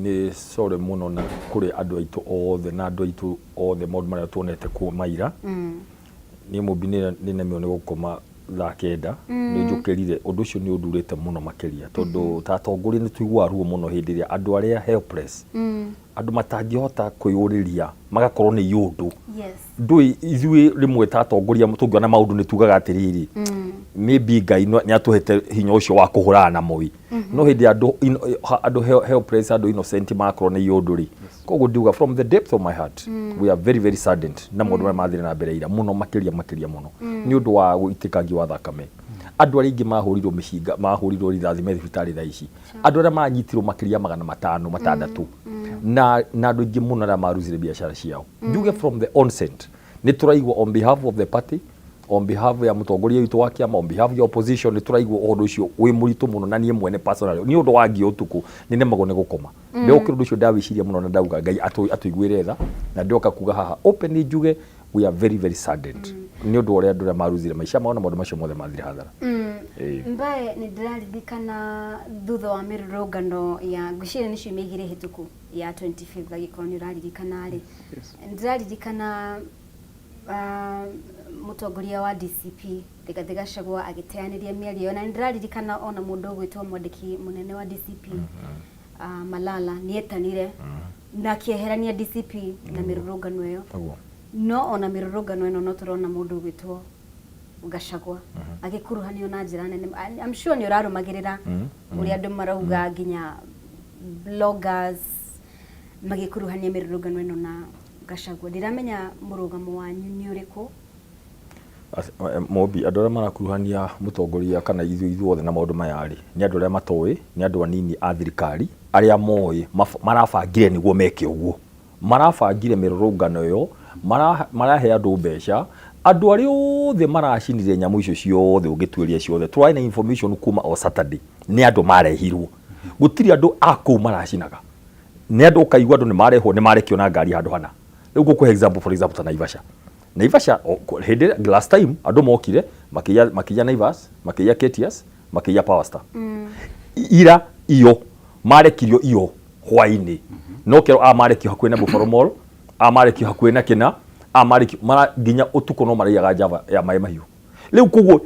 nĩ sorry mũno na kũrĩ andũ aitũ othe na andũ aitũ othe maũndũ marĩa tuonete kuma ira. Niĩ Mũmbi nĩ nemirwo nĩ gũkoma thaa 9, nĩ njũkĩrire. Ũndũ ũcio nĩ ũndurĩte mũno makĩria tondũ ta atongoria nĩ tũiguaga ruo mũno hĩndĩ ĩrĩa andũ arĩa helpless, andũ matangĩhota kwĩyũrĩria magakorwo nĩ iũndũ. Ndũĩ ithuĩ rĩmwe ta atongoria tũngĩona maũndũ nĩ tugaga atĩrĩrĩ, maybe Ngai nĩ atũhete hinya ũcio wa kũhũrana namo ĩ. No hĩndĩ andũ helpless, andũ innocent magakorwo nĩ iũndũ rĩ. Koguo ndiuga from the depth of my heart, we are very very saddened na maũndũ marĩa mathire na mbere ira mũno makĩria makĩria mũno nĩ ũndũ wa ũitĩkangi wa thakame. Andũ arĩa aingĩ mahũrirwo mĩcinga, mahũrirwo rithathi me thibitarĩ thaa ici. Andũ arĩa manyitirwo makĩria 500 600 na andũ aingĩ mũno arĩa maruzire biacara ciao. Njuge from the onset nĩ tũraigua on behalf of the party, on behalf ya mũtongoria witũ wa kĩama, on behalf ya opposition, nĩ tũraigua ũhoro ũcio wĩ mũritũ mũno. Na niĩ mwene personally nĩ ũndũ wangia ũtukũ nĩ nemagwo nĩ gũkoma. Ndĩrokĩra ũndũ ũcio ndawĩciria mũno na ndauga Ngai atũiguĩre tha, na ndĩroka kuga haha openly njuge we are very very saddened nĩ ũndũ wa ũrĩa andũ arĩa maruzire maica mao na maũndũ macio mothe mathire hathara. Mbae nĩ ndĩraririkana thutha wa mĩrũrũngano ya ngwĩciria nĩ ciumia 2 hĩtũku ya 25th, angĩkorwo nĩ ũraririkana rĩ, ndĩraririkana mũtongoria wa DCP Rigathĩ Gachagua agĩteanĩria mĩario ĩyo, na nĩ ndĩraririkana ona mũndũ ũgwĩtwo mwandĩki mũnene wa DCP Malala nĩetanire na akĩeherania DCP na mĩrũrũngano ĩyo. No ona mĩrũrũngano ĩno no tũrona mũndũ ũgwĩtwo Gachagua agĩkuruhanio na njĩra nene. I'm sure nĩ ũrarũmagĩrĩra ũrĩa andũ marauga, nginya bloggers magĩkuruhania mĩrũrũngano ĩno na Gachagua. Ndiramenya mũrũgamo wanyu nĩ ũrĩkũ? Mobi, andũ arĩa marakuruhania mũtongoria kana ithuĩ ithuothe na maũndũ maya rĩ, nĩ andũ arĩa matoĩ, nĩ andũ anini a thirikari arĩa moĩ marabangire nĩguo meke ũguo. Marabangire mĩrũrũngano ĩyo, marahe andũ mbeca, andũ arĩa othe maracinire nyamũ icio ciothe ũngĩtuĩria ciothe, tũrarĩ na information kuma o Saturday, nĩ andũ marehirwo. Gũtirĩ andũ a kũu maracinaga. Nĩ andũ ũkaigua andũ nĩ marehwo, nĩ marekio na ngari handũ hana. Rĩu ngũkũhe example, for example ta Naivasha. Naivasha, hĩndĩ ĩrĩa last time andũ mokire makĩiya Naivas, makĩiya Ketias, makĩiya Power Star. Ira iyo marekirio iyo hwainĩ. No kero a marekio hakuhĩ na Buffalo Mall, a marekio hakuhĩ na kĩna, a marekio mara nginya ũtukũ no maraiyaga java ya maĩ mahiũ. Rĩu koguo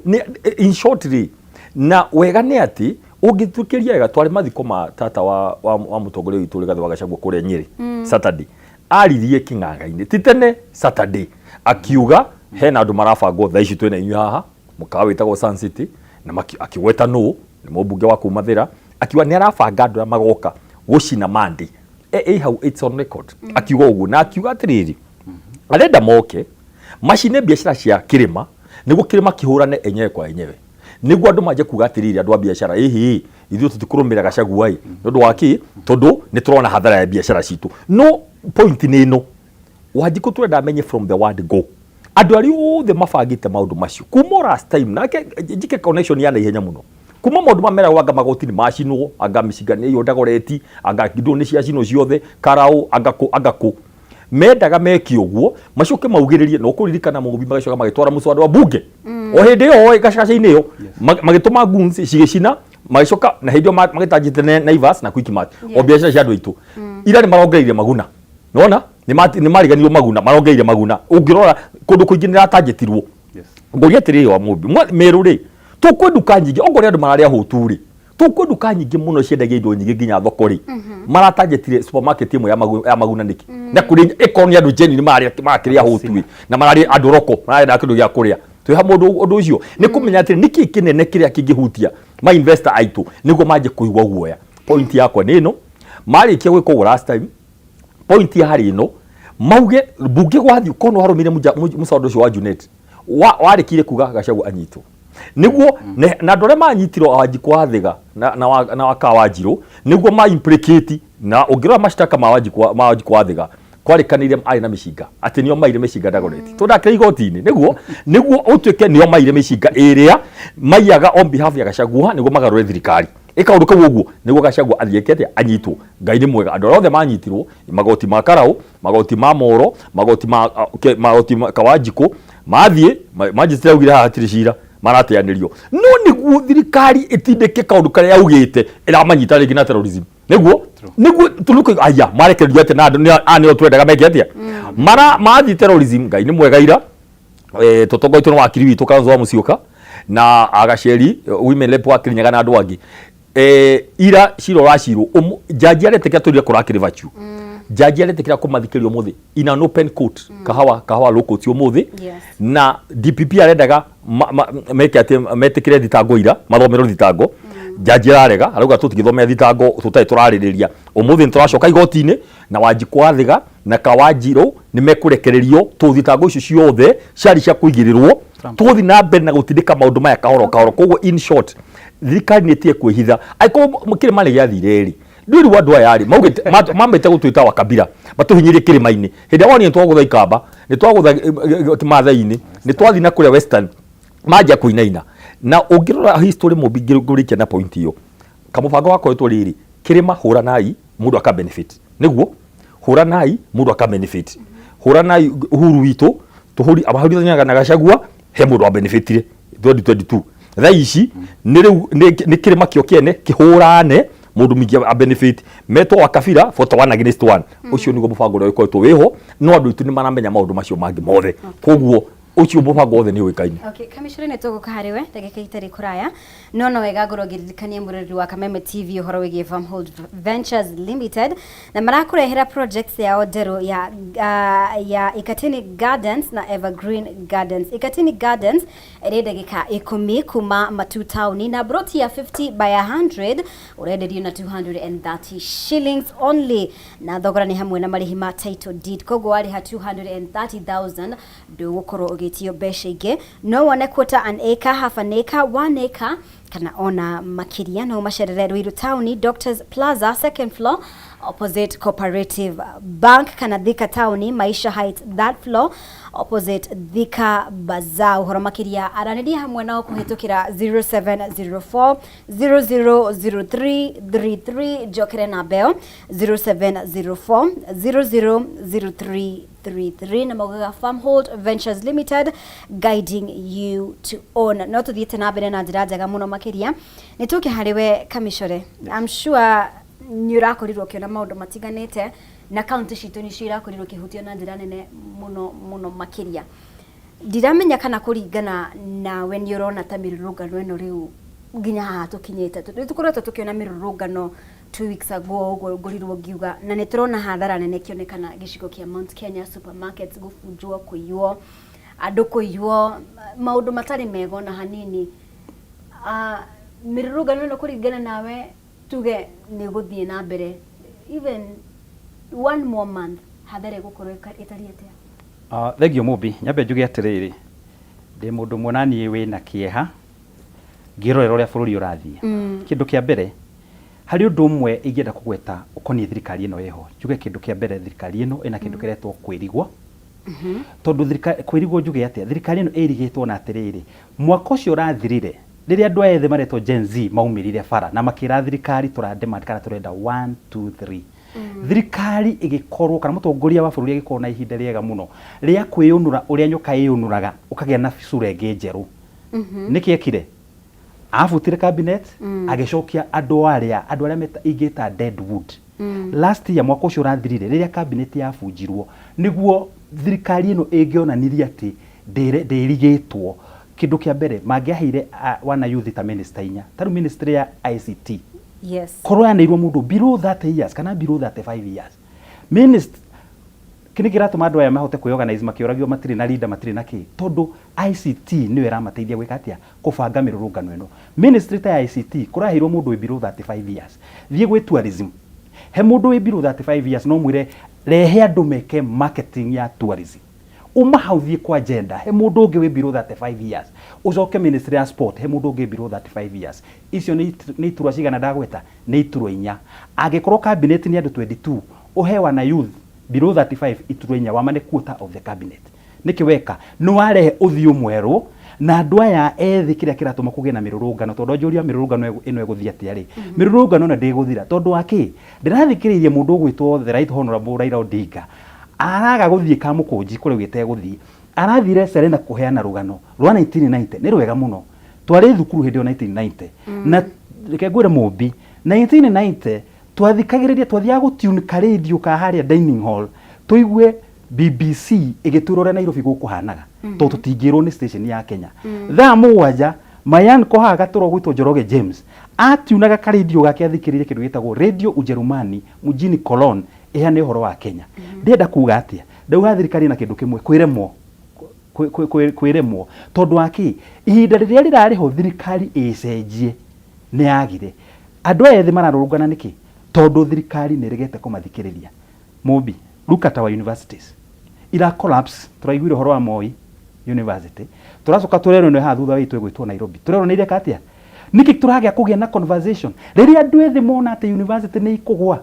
in short rĩ, na wega nĩ atĩ ũngĩtuĩkĩria wega twarĩ mathiko ma tata wa mũtongoria witũ Rigathĩ wa Gachagua kũrĩa Nyĩrĩ Saturday. Aririe kĩng'ang'a-inĩ ti tene Saturday akiuga hena andũ marabangwo thaa ici twĩna inyuĩ haha mũkawa wĩtagwo Sun City, na akĩgweta nũ nĩ mũmbunge wa kuma Thĩra, akiuga nĩ arabanga andũ arĩa magoka Gũcina Monday. Ĩ hau, it's on record. Akiuga ũguo na akiuga atĩrĩrĩ, arenda moke macine biacara cia kĩrĩma nĩguo kĩrĩma kĩhũrane enyewe kwa enyewe, nĩguo andũ manjie kuga atĩrĩrĩ, andũ a biacara, ĩhĩ, ithuĩ tũtikũrũmĩrĩra Gachagua ĩ nĩ ũndũ wa kĩ? Tondũ nĩ tũrona hathara ya biacara citũ. No point nĩ ĩno, Wanjikũ tũrenda amenye from the word go andũ arĩa othe mabangĩte maũndũ macio kuma o last time, nake njike connection ya naihenya mũno kuma maũndũ mameragwo anga magoti nĩ macinwo, anga mĩcinga nĩ ĩyo Dagoretti, anga indo nĩ ciacinwo ciothe Karau, anga kũ, anga kũ. Mendaga meke ũguo macoke maugĩrĩrie na ũkũririkana Mũmbi magĩcoka magĩtwara mũswada wa bunge o hĩndĩ ĩyo gacaca-inĩ ĩyo, magĩtũma goons cigĩcina, magĩcoka na hĩndĩ ĩyo magĩtanjĩte Naivas na Quickmart o biacara cia andũ aitũ. Ira nĩ marongereire maguna, nona nĩ mariganirwo maguna, marongereire maguna. Ũngĩrora kũndũ kũingĩ nĩ ratanjĩtirwo. Ngũria atĩrĩrĩ, wa Mũmbi, Meru rĩ, tũkwĩ nduka nyingĩ okorwo andũ mararĩa hũtu rĩ, tũkwĩ nduka nyingĩ mũno ciendagia indo nyingĩ nginya thoko rĩ, maratanjĩtire supermarket ĩmwe ya maguna nĩkĩ? Na kũrĩ ĩkorwo nĩ andũ genuine mararĩa marakĩrĩa hũtu ĩ, na mararĩa andũ roko mararĩa kĩndũ gĩa kũrĩa twĩ hamwe. Ũndũ ũcio nĩ kũmenya atĩrĩ, nĩkĩ kĩnene kĩrĩa kĩngĩhutia ma investor aitũ nĩguo manjie kũigua guoya. Point yakwa nĩ ĩno, marĩkia gwĩka ũguo last time, point yarĩ ĩno, mauge mbunge gwathiĩ korwo nĩ warũmĩire mũcoro ũcio wa Junet warĩkire kuga Gachagua anyitwo nĩguo na andũ arĩa manyitirwo Wanjikũ wa Thĩga na wa Kawanjirũ nĩguo ma implicate. Na ũngĩrora mashtaka ma Wanjikũ wa Thĩga, kwarĩkanĩire arĩ na mĩcinga, atĩ nĩo maire mĩcinga Dagoretti, tondũ ndakĩrĩ igoti-inĩ nĩguo ũtuĩke nĩo maire mĩcinga ĩrĩa maiyaga on behalf ya Gachagua nĩguo magarũre thirikari. Ĩka ũndũ kau ũguo nĩguo Gachagua athiĩ eke atĩa? Anyitwo. Ngai nĩ mwega, andũ arĩa othe manyitirwo, magoti ma Karau, magoti ma Moro, magoti ma magoti ma Kawanjikũ, mathiĩ magistrate augire haha hatirĩ cira, marateanĩrio. No nĩguo thirikari ĩtindĩke kaũndũ karĩa yaugĩte, ĩramanyita rĩngĩ na terrorism nĩguo tũrĩ aya marekererio atĩa na andũ aya nĩo twendaga meke atĩa? Mara mathiĩ terrorism. Ngai nĩ mwega, ira tũtongoretio nĩ wakiri witũ Kalonzo wa Musyoka na Agaceri women rep wa Kirinyaga na andũ angĩ, ira cira ũracirwo jaji aretĩkĩra tũrire kũrakĩrĩ virtue, jaji aretĩkĩra kũmathikĩrĩria ũmũthĩ in an open court, kahawa law court ũmũthĩ. Na DPP arendaga meke atĩ metĩkĩre thitango ira mathomerwo thitango, jaji ararega, arauga tũtingĩthomera thitango tũtarĩ tũrarĩrĩria. Ũmũthĩ nĩ tũracoka igoti-inĩ na Wanjikũ wa Thĩga na Kawanjirũ nĩ mekũrekererio tũ thitango icio ciothe ciarĩ cia kũigĩrĩrwo, tũgũthiĩ na mbere na gũtindĩka maũndũ maya kahoro kahoro. Koguo in short, thirikari nĩ ĩtige kwĩhitha. Angĩkorwo kĩrĩma nĩ gĩathire rĩ, ndwĩrĩ andũ aya rĩ maugĩte mamĩte gũtwĩta wa kabira matũhinyĩrie kĩrĩma-inĩ. Hĩndĩ ĩrĩa wonire twagũtha Ikamba, nĩ twagũtha Kĩmathai-inĩ, nĩ twathiĩ na kũrĩa Western, manjia kũinaina. Na ũngĩrora history, Mũmbi, ngũrĩkia na point ĩyo, kamũbango gakoretwo rĩrĩ, kĩrĩma hũranai mũndũ aka benefit, nĩguo hũranai mũndũ aka benefit, hũranai Uhuru witũ tũhũri mahũrithanaga na Gachagua, he mũndũ wa benefitire 2022. Thaa ici nĩ rĩu nĩ kĩrĩma kĩo kĩene kĩhũrane, mũndũ mũingĩ a benefit, metwo wa kabira 41 against 1. Ũcio nĩguo mũbango ũrĩa ũkoretwo wĩho, no andũ aitũ nĩ maramenya maũndũ macio mangĩ mothe, koguo ũcio mũbango wothe nĩ ũĩkaine. Okay, Commissioner, nĩ tũgũka harĩ we ndagĩka itarĩ kũraya, no wega ngorwo ngĩririkania mũrori wa Kameme TV ũhoro wĩgiĩ Farmhold Ventures Limited, na marakũrehera projects yao njerũ ya Ikatini Gardens na Evergreen Gardens. Ikatini Gardens ĩrĩ ndagĩka 10 kuma Matu taũni, na broti ya 50 by 100 ũrenderio na 230 shillings only, na thogora nĩ hamwe na marĩhi ma title deed. Koguo warĩha 230,000 ndũgũkorwo ũgĩtio mbeca ingĩ. No wone quarter an acre, half an acre, 1 acre kana ona makĩria. No ũmacerere Ruiru taũni, Doctors Plaza, second floor, opposite Cooperative Bank, kana Thika taũni, Maisha Heights, third floor, opposite Thika Bazaar. Ũhoro makĩria aranĩria hamwe nao kũhĩtũkĩra 0704 000333. Njokere namba ĩyo, 0704 000333, na maugaga Farmhold Ventures Limited, guiding you to own. No tũthiĩte na mbere na njĩra njega mũno makĩria. Nĩ tũke harĩ we Kamĩcore. I'm sure nĩ ũrakorirwo ũkĩona maũndũ matiganĩte, na kaunti citũ nĩcio irakorirwo ikĩhutio na njĩra nene mũno mũno makĩria. Ndiramenya kana kũringana nawe nĩ ũrona ta mĩrũrũngano ĩno rĩu nginya haha tũkinyĩte, tondũ nĩ tũkoretwo tũkĩona mĩrũrũngano 2 weeks ago ũguo ngorirwo ngiuga, na nĩ tũrona hathara nene ĩkĩonekana gĩcigo kĩa Mount Kenya, supermarkets gũbunjwo, kũiywo, andũ kũiywo, maũndũ matarĩ mega ona hanini. Mĩrũrũngano ĩno kũringana nawe, tuge nĩ gũthiĩ na mbere Even one more month, Hathara ĩgũkorwo ĩtariĩ atĩa? Thengiũ Mũmbi, nyambe njuge atĩrĩrĩ, ndĩ mũndũ ũmwe na niĩ wĩna kĩeha ngĩrorera ũrĩa bũrũri ũrathiĩ. Kĩndũ kĩa mbere, harĩ ũndũ ũmwe ingĩenda kũgweta ũkoniĩ thirikari ĩno ĩho. Njuge kĩndũ kĩa mbere, thirikari ĩno ĩna kĩndũ kĩretwo kwĩrigwo. Tondũ thirikari, kwĩrigwo njuge atĩa? Thirikari ĩno ĩrigĩtwo na atĩrĩrĩ, mwaka ũcio ũrathirire, rĩrĩa andũ aya ethĩ maretwo Gen Z maumĩrire bara na makĩra thirikari tũra demand kana tũrenda 1 2 3. Thirikari ĩgĩkorwo kana mũtongoria wa bũrũri agĩkorwo na ihinda rĩega mũno rĩa kwĩyũnũra ũrĩa nyoka ĩyũnũraga ũkagĩa na sura ĩngĩ njerũ. Nĩkĩ ekire? Abutire cabinet, agĩcokia andũ arĩa ingĩta dead wood. Last year, mwaka ũcio ũrathirire, rĩrĩa cabinet yabunjirwo, nĩguo thirikari ĩno ĩngĩonanirie atĩ ndĩrigĩtwo. Kĩndũ kĩa mbere mangĩaheire wana youth ta minister inya, ta rĩu ministry ya ICT, korwo yaneirwo mũndũ below 30 years kana below 35 years. Minister kĩnĩ kĩratũma andũ aya mahote kwĩorganize makĩũragio, matirĩ na leader, matirĩ na kĩ, tondũ ICT nĩyo ĩramateithia gwĩka atĩa? Kũbanga mĩrũrũngano ĩno. Ministry ta ya ICT kũraheirwo mũndũ wĩ below 35 years. Thiĩ gwĩ tourism, he mũndũ wĩ below 35 years, no mwĩre rehe andũ meke marketing ya tourism. Uma hau, thiĩ kwa gender, he mũndũ ũngĩ wĩ below 35 years. Ũcoke ministry ya sport, he mũndũ ũngĩ below 35 years. Icio nĩ iturwa cigana ndagweta? Nĩ iturwa inya. Angĩkorwo cabinet nĩ andũ 22, ũhe wana youth below 35 iturwa inya, wamane quarter of the cabinet. Nĩkĩ weka? Nĩ warehe ũthiũ mwerũ na andũ aya ethĩ. Kĩrĩa kĩratũma kũgĩe na mĩrũrũngano, tondũ anjũria mĩrũrũngano ĩno ĩgũthiĩ atĩa rĩ, mĩrũrũngano ĩno ndĩgũthira. Tondũ wa kĩ? Ndĩrathikĩrĩirie mũndũ ũgwĩtwo the Right Honorable Raila Odinga, araga gũthiĩ Kamũkũnji kũrĩa augĩte egũthiĩ, arathire Serena kũheana rũgano rwa 1990. Nĩ rwega mũno, twarĩ thukuru hĩndĩ ĩyo 1990. Na reke ngwĩre Mũmbi, 1990 twathikagĩrĩria, twathiaga gũtune karendio ka harĩa dining hall tũigue BBC ĩgĩtwĩra ũrĩa Nairobi gũkũhanaga, tondũ tũtingĩrwo nĩ station ya Kenya. Thaa 7 Mayan kohaga gatũro gwĩtwo Njoroge James atiunaga karendio gake athikĩrĩrie kĩndũ gĩtagwo Radio Ujerumani mjini Cologne ĩhane ũhoro wa Kenya. Ndĩrenda kuga atĩa? Ndauga thirikari na kĩndũ kĩmwe kwĩremwo, kwĩremwo. Tondũ wa kĩ? Ihinda rĩrĩa rĩrarĩho thirikari ĩcenjie nĩ yagire. Andũ aya ethĩ mararũrũngana nĩkĩ? Tondũ thirikari nĩ ĩregete kũmathikĩrĩria. Mũmbi, look at our universities ira collapse. Tũraiguire ũhoro wa Moi University, tũracoka tũrerwo ĩno haha thutha witũ ĩgwĩtwo Nairobi, tũrerwo nĩ ireka atĩa. Nĩkĩ tũragĩa kũgĩa na conversation rĩrĩa andũ ethĩ mona atĩ university nĩ ikũgwa?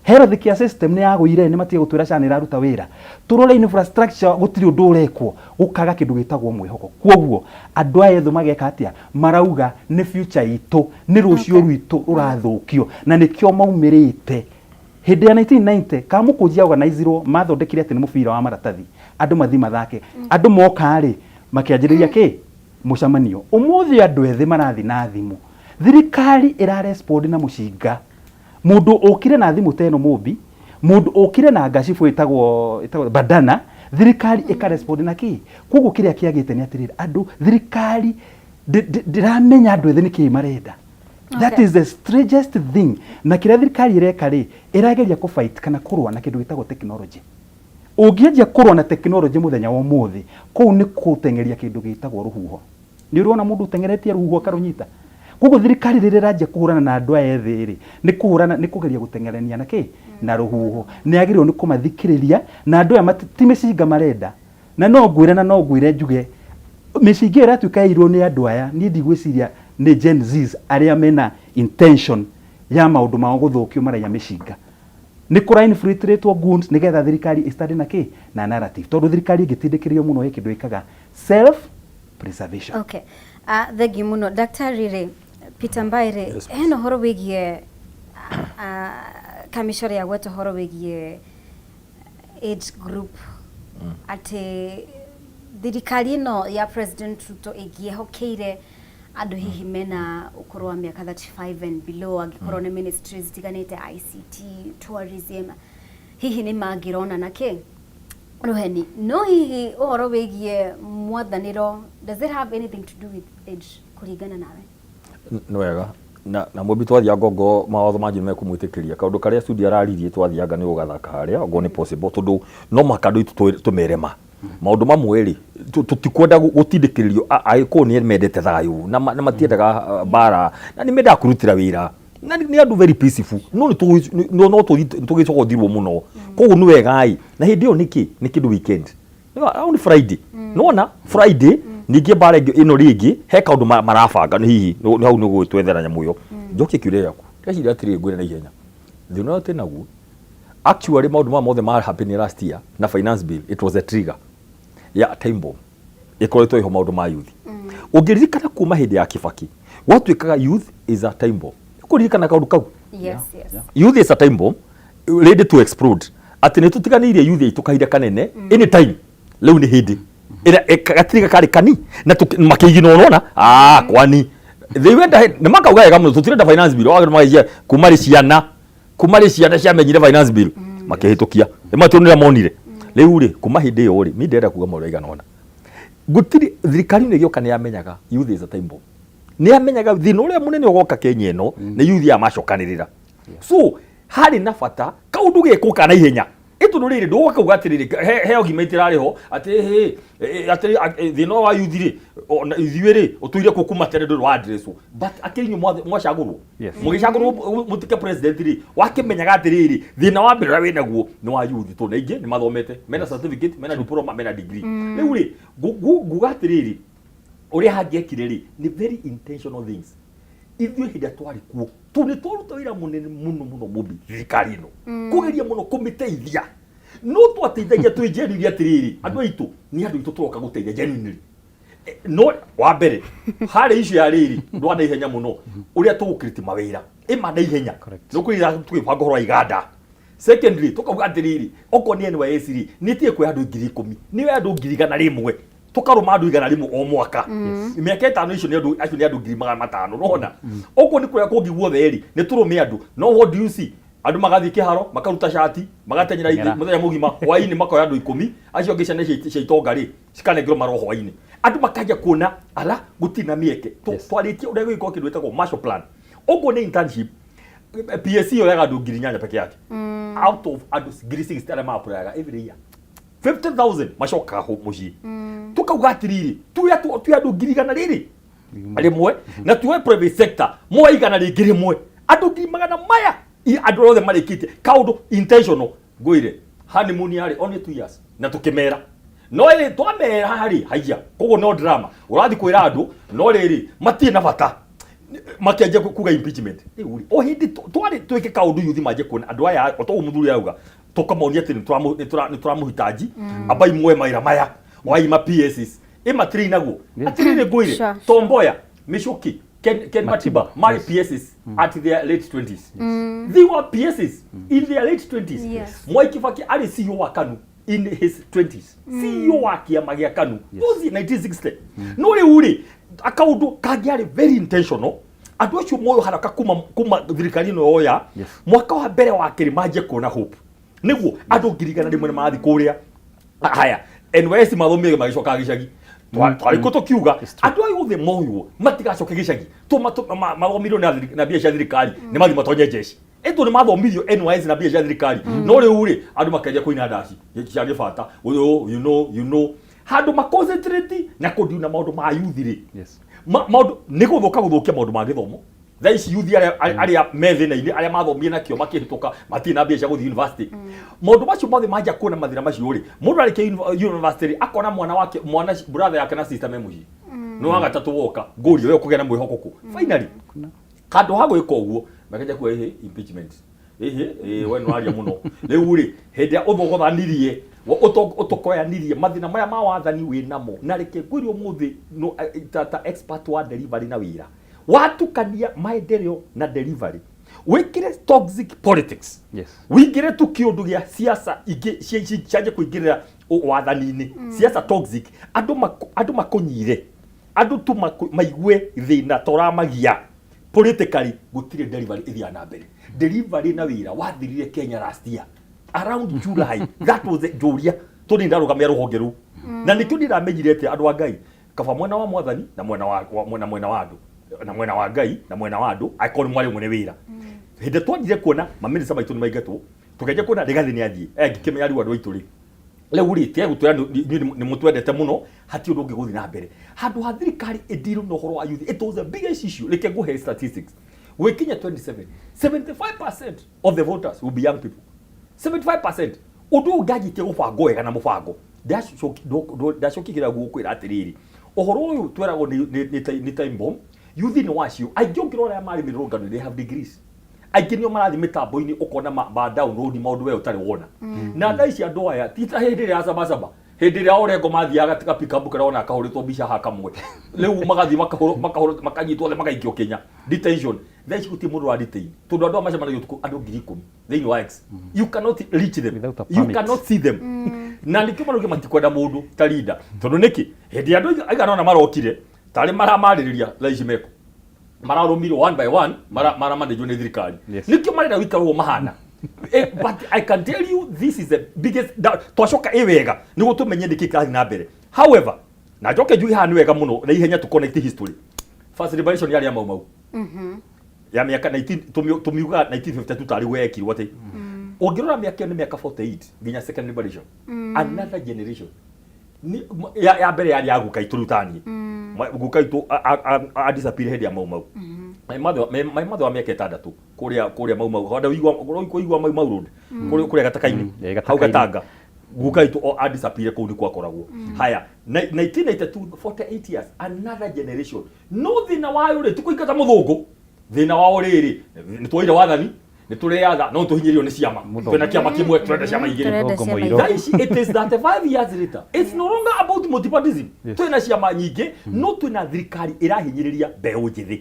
Health care system nĩ yagũire, nĩ matige gũtwĩra SHA nĩ ĩraruta wĩra. Tũrore infrastructure, gũtirĩ ũndũ ũrekwo, gũkaga kĩndũ gĩtagwo mwĩhoko. Kwoguo andũ aya ethĩ mageka atĩa? Marauga nĩ future itũ, nĩ rũciũ rwitũ rũrathũkio, na nĩkĩo maumĩrĩte. Hĩndĩ ya 1990 Kamũkũnji organizirwo, mathondekire atĩ nĩ mũbira wa maratathi, andũ mathi mathake. Andũ moka rĩ, makĩanjĩrĩria kĩ mũcemanio. Ũmũthĩ andũ ethĩ marathi na thimũ, thirikari ĩrarespond na mũcinga. Mũndũ ũkire na thimũ ta ĩno, Mũmbi, mũndũ ũkire na ngacibũ ĩtagwo bandana, thirikari ĩkarespond na kĩ? Koguo kĩrĩa kĩagĩte nĩ atĩrĩrĩ, andũ, thirikari ndĩramenya andũ ethĩ nĩkĩ marenda. That is the strangest thing. Na kĩrĩa thirikari ĩreka rĩ, ĩrageria kũ fight kana kũrũa na kĩndũ gĩtagwo technology. Ũngĩanjia kũrũa na technology mũthenya wa ũmũthĩ, kũu nĩ kũteng'eria kĩndũ gĩtagwo rũhuho. Nĩ ũrona mũndũ ũteng'eretie rũhuho akarũnyita. Koguo thirikari rĩrĩa ĩranjia kũhũrana na andũ aya ethĩ rĩ, nĩ kũhũrana, nĩ kũgeria gũteng'erania na kĩ? Na rũhuho. Nĩ agĩrĩirwo nĩ kũmathikĩrĩria. Na andũ aya ti mĩcinga marenda. Na no ngwĩre, na no ngwĩre njuge, mĩcinga ĩyo ĩratuĩka yairwo nĩ andũ aya, niĩ ndigwĩciria nĩ Gen Zs arĩa mena intention ya maũndũ mao gũthũkio maraiya mĩcinga. Nĩ kũra infiltratwo goons nĩgetha thirikari ĩstand na kĩ? Na narrative. Tondũ thirikari ĩngĩtindĩkĩrĩrio mũno ĩ kĩndũ ĩkaga self preservation. Okay. Thengiũ mũno daktari rĩ, Peter Mbae rĩ. Yes. Hena ũhoro wĩgiĩ kamĩcore ya gweta ũhoro wĩgiĩ age group, atĩ thirikari ĩno ya President Ruto ĩngĩehokeire andũ hihi mena ũkũrũ wa mĩaka 35 and below, angĩkorwo nĩ ministries itiganĩte, ICT, tourism, hihi nĩ mangĩrona na kĩ rũheni. No hihi ũhoro wĩgiĩ mwathanĩro, does it have anything to do with age kũringana nawe? Nĩ wega na Mũmbi, twathianga ongo mawatho manyu nĩmekũmwĩtĩkĩria kaũndũ karĩa studio araririe, twathianga nĩ ũgathaka harĩa ongo nĩ possible, tondũ no mũhaka andũ aitũ tũmere ma maũndũ mamwe rĩ, tũtikwenda gũtindĩkĩrĩrio. Agĩkũyũ nĩ mendete thayũ na matiendaga mbara na nĩ mendaga kũrutĩra wĩra. Na nĩ andũ very peaceful, no nĩ no tũgĩcogothirwo mũno. Koguo nĩ wega ĩ, na hĩndĩ ĩyo nĩkĩ nĩ kĩndũ weekend. Nĩ nĩ Friday. Nĩwona Friday ningĩ mbara ĩngĩ ĩno rĩngĩ he kaũndũ marabanga nĩ hihi nĩ hau nĩ gũgĩtwethera nyamũ ĩyo. Njokie kĩũria gĩaku. Ndĩreciria atĩrĩrĩ ngwĩre na ihenya. Thĩna ũrĩa twĩ naguo actually maũndũ maya mothe ma happen last year na finance bill, it was a trigger ya time bomb ĩkoretwo ĩho maũndũ ma youth. Ũngĩririkana kuma hĩndĩ ya Kibaki gwatuĩkaga youth is a time bomb. Kũririkana kaũndũ kau? Yes. Youth is a time bomb ready to explode, atĩ nĩ tũtiganĩirie youth itũ kahinda kanene, anytime rĩu nĩ hĩndĩ ĩrĩa gatirĩ karĩ kani na makĩigina ũrona kwani they went ahead nĩ makauga wega mũno tũtirenda finance bill wagĩrĩirwo magĩcia kuma rĩ ciana kuma rĩ ciana ciamenyire finance bill makĩhĩtũkia nĩ mationire monire rĩu rĩ kuma hĩndĩ ĩyo rĩ mi ndĩrenda kuga maũndũ aigana ũna gũtirĩ thirikari nĩ ĩgĩũka nĩ yamenyaga youth is a time bomb, nĩ yamenyaga thĩna ũrĩa mũnene ũgoka Kenya ĩno nĩ youth ya macokanĩrĩra, so harĩ na bata kaũndũ gekũka na ihenya ĩtondũ rĩrĩ ndũgoka kuga atĩrĩrĩ he argument ĩrarĩ ho atĩ hĩ atĩ thĩna wa youth rĩ ona ithuĩ rĩ ũtũire kũ kuma tene ndũrĩ wa address, but akĩrĩ inyuĩ mwacagũrwo mũgĩcagũrwo mũtuĩke president rĩ wakĩmenyaga atĩrĩrĩ thĩna wa mbere ũrĩa wĩnaguo nĩ wa youth tondũ aingĩ nĩ mathomete mena certificate, mena diploma, mena degree. Rĩu rĩ nguga atĩrĩrĩ ũrĩa hangĩekire rĩ nĩ very intentional things. Ithuĩ hĩndĩ ĩrĩa twarĩ kuo tondũ nĩ twaruta wĩra mũnene mũno mũno mũmbi thirikari ĩno kũgeria mũno kũmĩteithia, no twateithagia twĩ genuinely atĩrĩrĩ andũ aitũ nĩ andũ aitũ tũroka gũteithia genuinely. No wa mbere harĩ issue ya rĩrĩ ndwa na ihenya mũno ũrĩa tũgũkiriti mawĩra ĩma na ihenya nĩ ũkũrira tũgĩbanga ũhoro wa iganda. Secondly, tũkauga atĩrĩrĩ okorwo nĩ NYS rĩ nĩ ĩtige kuoya andũ 10,000, nĩ yoe andũ 100,000, tũkarũma andũ 100 o mwaka mĩaka 5 icio nĩ andũ acio nĩ andũ 500,000 nona okorwo nĩ kũrĩa kũngĩ guothe rĩ nĩ tũrũme andũ. No what do you see? Andũ magathiĩ kĩharo makaruta cati magatenyera Teng'era. Mũthenya mũgima hwainĩ makoya andũ 10 acio angĩ ciana cia itonga rĩ cikanengerwo marũa hwainĩ andũ makanjia kuona ala gũtirĩ na mĩeke. Twarĩtie ũrĩa gũgĩkorwo kĩndũ gĩtagwo Marshall Plan ũguo nĩ internship. PSC yoyaga andũ 8,000 peke yake out of andũ 60,000 arĩa ma-applyaga every year, 50,000 macokaga mũciĩ. Tukauga atĩrĩrĩ tuoe andũ 100,000 rĩrĩ rĩmwe na tuoe private sector moe igana rĩngĩ rĩmwe andũ ngiri magana maya andũ othe marĩkĩtie kaũndũ intentional. Ngwĩre honeymoon yarĩ only 2 years na tũkĩmera no rĩ twamera rĩ haiya koguo no drama ũrathiĩ kwĩra andũ no rĩrĩ matirĩ na bata makĩanjia kuga impeachment. Rĩu rĩ o hĩndĩ twarĩ twĩke kaũndũ yuthi manjie kuona andũ aya o toguo mũthuri arauga tũkamonia atĩ nĩ tũramũhitaji ambai muoe mawĩra maya waima PSs ĩmatirĩ atĩrĩrĩ ngwĩre Tomboya, Michuki, Ken Matiba marĩ PSs at their late 20s. They were PSs in their late 20s. Mwai Kibaki arĩ CEO wa KANU in his 20s, CEO wa kĩama gĩa KANU those 1960. No rĩu rĩ akaũndũ kangĩarĩ very intentional andũ acio moyo haraka kuma thirikari ĩno yoya mwaka wa mbere wa kerĩ manjie kuona hope nĩguo andũ 100,000 nĩ marathiĩ kũrĩa haya NYS mathomire magĩcoka gĩcagi. Twarĩ kũ tũkiuga andũ aya othe moywo matigacoke gĩcagi mathomirio na mbia cia thirikari nĩ mathiĩ matonye jeshi ĩtũ nĩ mathomirio NYS na mbia cia thirikari. No rĩu rĩ andũ makenjia kũina ndaci cia gĩbata ũyũ handũ ma concentrate na kũndiu na maũndũ ma youth rĩ maũndũ nĩ gũthũka gũthũkia maũndũ ma gĩthomo. Thaa ici youth arĩa me thĩna-inĩ arĩa mathomire nakĩo makĩhĩtũka matirĩ na mbia cia gũthiĩ university. Maũndũ macio mothe manjia kuona mathĩna macio rĩ mũndũ arĩkia university rĩ akona mwana wake mwana brother yake na sister me mũciĩ nĩ wa gatatũ woka ngũrio we ũkũgĩa na mwĩhoko kũ finally handũ ha gwĩka ũguo makenja kuga ĩhĩ impeachment ĩhĩ ĩ we nĩ waria mũno. Rĩu rĩ hĩndĩ ĩrĩa ũthogothanirie ũtokoyanirie mathĩna maya ma wathani wĩ namo na reke ngwĩre ũmũthĩ no, ta expert wa delivery na wĩra watukania maendeleo na delivery wĩkĩre toxic politics wĩingĩre tu kĩũndũ gĩa siasa ingĩ cianjie kũingĩrĩra wathani-inĩ siasa toxic andũ makũnyire andũ tu maigue thĩna toramagia politically gũtirĩ delivery ĩthiaga na mbere. Delivery na wĩra wathirire Kenya last year around July. That was the njũria tondũ ndarũgamia rũhonge rũu na nĩkĩo ndĩramenyire atĩ andũ a Ngai kaba mwena wa mwathani na mwena wa na mwena wa andũ na mwena wa Ngai na mwena wa andũ angĩkorwo nĩ mwarĩ ũmwe nĩ wĩra hĩndĩ twanjire kuona mamĩnĩsta maitũ nĩ maingatwo tũkĩanjia kuona Rigathĩ nĩ athiĩ ngĩkĩmenya rĩu andũ aitũ rĩ rĩu rĩ tiga gũtwĩra inyuĩ nĩ mũtwendete mũno hatirĩ ũndũ ũngĩ gũthiĩ na mbere handũ ha thirikari ĩndirũ na ũhoro wa youth. It was the biggest issue. Reke ngũhe statistics. Gwikinya 27, 75% of the voters will be young people. 75%. Ũndũ ũyũ nganjĩtie gũbangwo wega na mũbango. Ndacokia gũkwĩra atĩrĩrĩ, ũhoro ũyũ tweragwo nĩ time bomb. Youth nĩ wacio aingĩ, ũngĩrora arĩa marĩ mĩrũrũngano, they have degrees. Aingĩ nĩo marathiĩ mĩtambo-inĩ, ũkona ma download maũndũ we ũtarĩ wona. Na thaa ici andũ aya ti ta hĩndĩ ĩrĩa ya Sabasaba, hĩndĩ ĩrĩa Orengo mathiaga ga pickup karĩa ona kahũrĩtwo mbica haha kamwe, rĩu magathiĩ makahũrwo makahũrwo makanyitwo othe, magaikio Kenya detention. Thaa ici gũtirĩ mũndũ wa detain, tondũ andũ aya macemanagia ũtukũ, andũ 10,000 thĩinĩ wa X. You cannot reach them. Without a You permit. cannot see them. Na nĩkĩo marauga matikwenda mũndũ ta leader, tondũ nĩkĩ hĩndĩ andũ aigana ũna marokire tarĩ maramarĩrĩria, thaa ici meko mararũmirwo one by one, maramanĩjwo nĩ thirikari. Nĩkĩo marenda gũikara ũguo mahana. But I can tell you this is the biggest twacoka ĩ wega nĩguo tũmenye nĩkĩ kĩrathiĩ na mbere. However, na njoke njuge haha nĩ wega mũno na ihenya tũ connect history. First liberation yarĩ ya Mau Mau ya mĩaka 19, tũmiugaga 1952 tarĩ gwekirwo atĩ ũngĩrora mĩaka ĩyo nĩ mĩaka 48 nginya second liberation. Another generation. Ya mbere yarĩ ya guka itũ, rĩu taniĩ guka itũ a disappear hĩndĩ ya Mau Mau. My mother wa mĩaka 6 kũrĩa Mau Mau, handũ ũigua Mau Mau Road, kũrĩa Gataka-inĩ. Yeah, hau Gataka-inĩ. Gatanga guka itũ o a disappear kũu nĩ kwakoragwo haya. 1992, 48 years, another generation. No thĩna wayo rĩ, tikũingata mũthũngũ. Thĩna wao rĩrĩ, nĩ twoire wathani, nĩ tũrĩatha, no tũhinyĩrĩrio nĩ ciama. Twĩna kĩama kĩmwe, tũrenda ciama igĩrĩ. Tũrenda Mũthũngũ ciama mũirũ. igĩrĩ. Thaa ici it is 35 years later, it's no longer about multipartyism. Twĩna ciama nyingĩ, no twĩna thirikari ĩrahinyĩrĩria mbeũ njĩthĩ.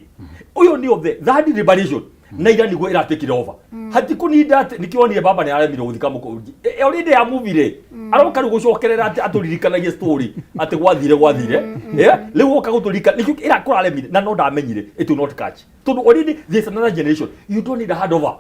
Ũyũ nĩ the third liberation na ira nĩguo ĩratekire over. Hatikũninda atĩ nĩkĩo wonire baba nĩ aremirwo gũthika mũkũnji already ya movie aroka rĩu gũcokerera atĩ atũririkanagie story atĩ gwathire yeah? Rĩu oka gũtũririkana nĩkĩo ĩra kũraremire na no ndamenyire it will not catch, tondũ already there's another generation. You don't need a handover.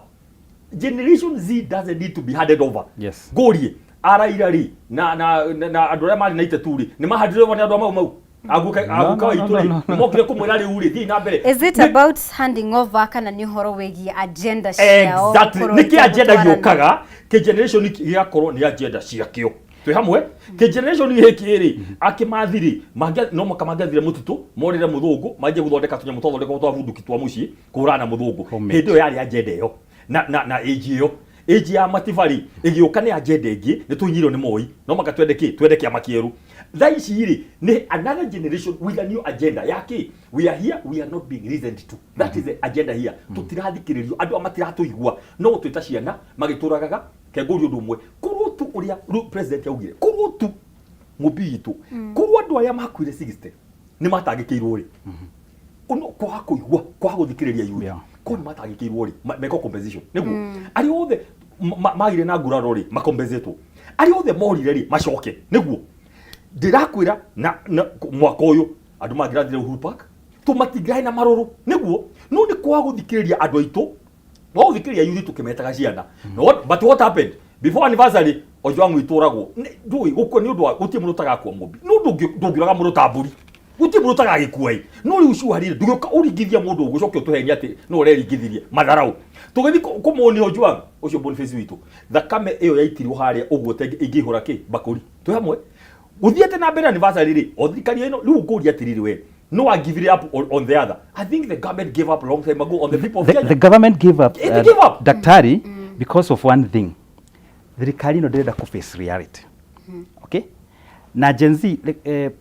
Generation Z doesn't need to be handed over. Ngũrie araira rĩ na andũ arĩa marĩ na itetu rĩ, nĩ mahandire over nĩ andũ a Mau Mau, aguka No, aguka no, witũ no, rĩ, no, no. nĩ mokire kũmwĩra rĩu rĩ, thiĩ na mbere. Is it about handing over kana nĩ ũhoro wĩgiĩ agenda ciao? Exactly. Gũkorwo Nĩkĩ agenda itegũtwarana? gĩũkaga kĩ generation gĩgakorwo nĩ agenda ciakĩo. Twĩ hamwe kĩ generation gĩkĩ rĩ, akĩmathi rĩ, no mũka mangĩathire mũtitũ morĩre mũthũngũ, manjie gũthondeka tũnyamũ twathondekwo twa bunduki twa mũciĩ kũhũrana na mũthũngũ. Homemade. Hĩndĩ ĩyo yarĩ agenda ĩyo na age ĩyo, age ya matibarĩ ĩgĩũka nĩ agenda ĩngĩ, nĩ tũhinyĩrĩrio nĩ Moi, no maka twende kĩ, twende kĩama kĩerũ. Thaa ici rĩ, nĩ another generation with a new agenda ya kĩ, we are here, we are not being listened to. That is the agenda here. Tũtirathikĩrĩrio, andũ aya matiratũigua, no gũtwĩta ciana magĩtũragaga. Kengũria ũndũ ũmwe, korwo tu ũrĩa rĩu president augire, korwo tu mũmbi witũ, korwo andũ arĩa makuire 60 nĩ matangĩkĩirwo rĩ, uno kwaga kũigua, kwaga gũthikĩrĩria youth, korwo nĩ matangĩkĩirwo rĩ, mekwo compensation nĩguo arĩa othe magire na nguraro rĩ, makompensetwo, arĩa othe morire rĩ, macoke. Nĩguo ndĩrakwĩra na mwaka ũyũ andũ mangĩrathire Uhuru Park tũmatingĩraĩ na marũrũ, nĩguo no nĩ kwaga gũthikĩrĩria andũ aitũ, no gũthikĩrĩria youth tũkĩmetaga ciana. No, but what happened before anniversary, Ojwang itũragwo ndũĩ gũkua nĩ ũndũ wa gũtirĩ mũndũ ũtagakua mũmbi, no ndũngĩũraga mũndũ ta mbũri, gũtirĩ mũndũ ũtagagĩkua ĩ. No rĩu cuarire ndũgĩũka ũringithia mũndũ ũguo, ũcoke ũtũhenie atĩ no ũreringithirie matharau. Tũgĩthiĩ kũmuonia Ojwang ũcio Boniface witũ, thakame ĩyo yaitirwo harĩa ũguo ta ĩngĩihũra kĩ mbakũri. Twĩ hamwe gũthiĩte na mbere anniversary rĩ, o thirikari ĩno rĩu ngũria atĩrĩrĩ, we no I give it up on the other. I think the government gave up long time ago on the people of Kenya. The government gave up, It gave up. Daktari, because of one thing. Thirikari ĩno ndĩrenda kũ face reality. Okay? Na Gen Z,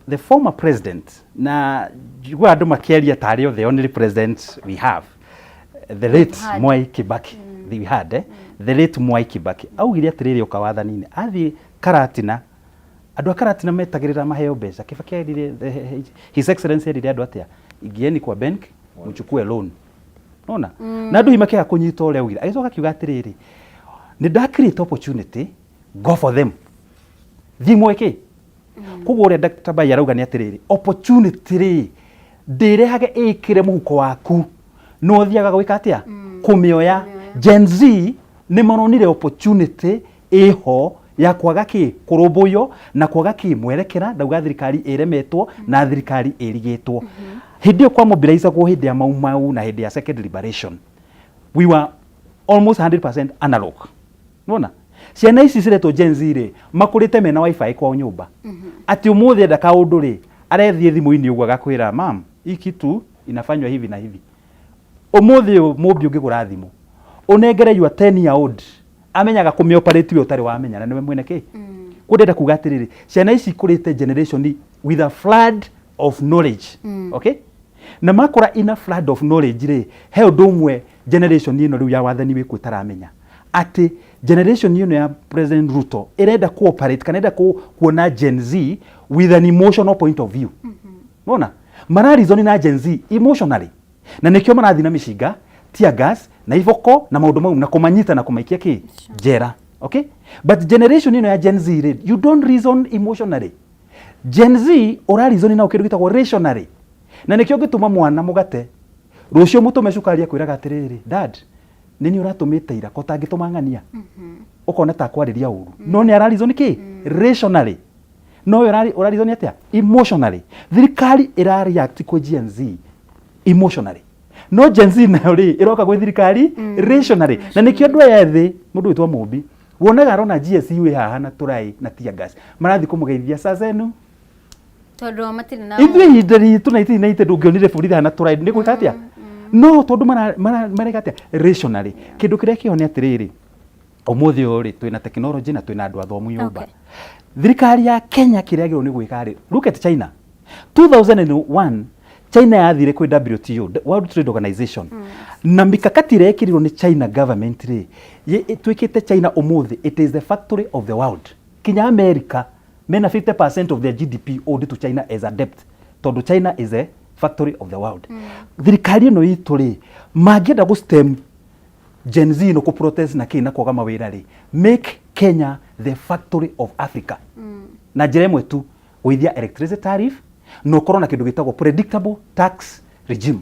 the former president, na njiguaga andũ makĩaria tarĩ o the only president we have, the late had. Mwai Kibaki, we had, eh? The late Mwai Kibaki, augire atĩrĩrĩ, oka wathani-inĩ, athiĩ Karatina, andũ a Karatina metagĩrĩra maheo mbeca. Kibaki erire, His Excellency erire andũ atĩa? Ingieni kwa bank, mchukue loan. Nona? Na andũ hihi makĩaga kũnyita ũrĩa augire. Agĩcoka akiuga atĩrĩrĩ, nĩ nda create opportunity, go for them. Thiĩ muoe kĩ? Koguo ũrĩa Dr. Bai arauga nĩ atĩrĩrĩ, opportunity rĩ, ndĩrehage ĩkĩre mũhuko waku, no ũthiaga gwĩka atĩa? Kũmĩoya. Gen Z nĩ maronire opportunity ĩho ya kwaga kĩ kũrũmbũiyo na kwaga kĩ mwerekera. Ndauga thirikari ĩremetwo na thirikari ĩrigĩtwo. Hĩndĩ ĩyo kwa mobilizagwo hĩndĩ ya Mau Mau na hĩndĩ ya second liberation, we were almost 100% analog. Nona ciana ici ciretwo Gen Z rĩ, makũrĩte mena wifi kwao nyũmba, atĩ ũmũthĩ enda kaũndũ rĩ, arethiĩ thimũ-inĩ ũguo agakwĩra, "Mam, hii kitu inafanywa hivi na hivi." Ũmũthĩ ũyũ Mũmbi ũngĩgũra thimũ ũnengere your 10 year old, amenyaga kũmĩoperate we ũtarĩ wamenya, na nĩwe mwene kĩ. Kũu ndĩrenda kuga atĩrĩrĩ, ciana ici ikũrĩte generation with a flood of knowledge. Okay, na makũra in a flood of knowledge rĩ, he ũndũ ũmwe generation ĩno rĩu ya wathani wĩkuo ĩtaramenya, atĩ generation ĩno ya President Ruto ĩrenda cooperate kana ĩrenda kuona Gen Z with an emotional point of view. Nona mara reason na Gen Z emotionally, na nĩkĩo marathiĩ na mĩcinga, tear gas na iboko na maũndũ mau, na kũmanyita na kũmaikia kĩ njera. Okay, but generation ĩno ya Gen Z rĩ, you don't reason emotionally. Gen Z ũra reason nao kĩndũ gĩtagwo rationally, na nĩkĩo ũngĩtũma mwana mũgate rũciũ, mũtũme cukari, akwĩraga atĩrĩrĩ, "Dad, nĩ niĩ ũratũmĩte ira, ko tangĩtũma ng'ania?" Ũkona ta kwarĩria ũru, no nĩ ara reason kĩ rationally. No we ũra reason atĩa? Emotionally. Thirikari ĩra react kwĩ Gen Z emotionally, no Gen Z nayo rĩ, ĩroka gwĩ thirikari rationally. Na nĩkĩo andũ aya ethĩ, mũndũ wĩtwo Mũmbi, wonaga arona GSU ĩ haha na tũrai na tear gas, marathiĩ kũmũgeithia sazenu. Tondũ matirĩ na Ithuĩ ihinda ritũ 1990 ndũngĩonire borithi hana tũrai nĩ gwĩka atĩa, no tondũ mareka atĩa? Rationally. Kĩndũ kĩrĩa kĩho nĩ atĩrĩrĩ, ũmũthĩ ũyũ rĩ, twĩna technology na twĩna andũ athomu nyũmba. Thirikari ya Kenya kĩrĩa yagĩrĩirwo nĩ gwĩka rĩ, look at China. 2001 China yathire kwĩ WTO, the World Trade Organization, na mikakati ĩrĩa ĩkĩrirwo nĩ China government rĩ, ĩtuĩkĩte China ũmũthĩ it is the factory of the world. Kinya America mena 50% of their GDP owed to China as a debt, tondũ China is a factory of the world. Thirikari ĩno itũ rĩ, mangĩenda gũ stem Gen Z ĩno kũ protest na kĩ na kwaga mawĩra rĩ, make Kenya the factory of Africa na njĩra ĩmwe tu, gũithia electricity tariff na ũkorwo na kĩndũ gĩtagwo predictable tax regime.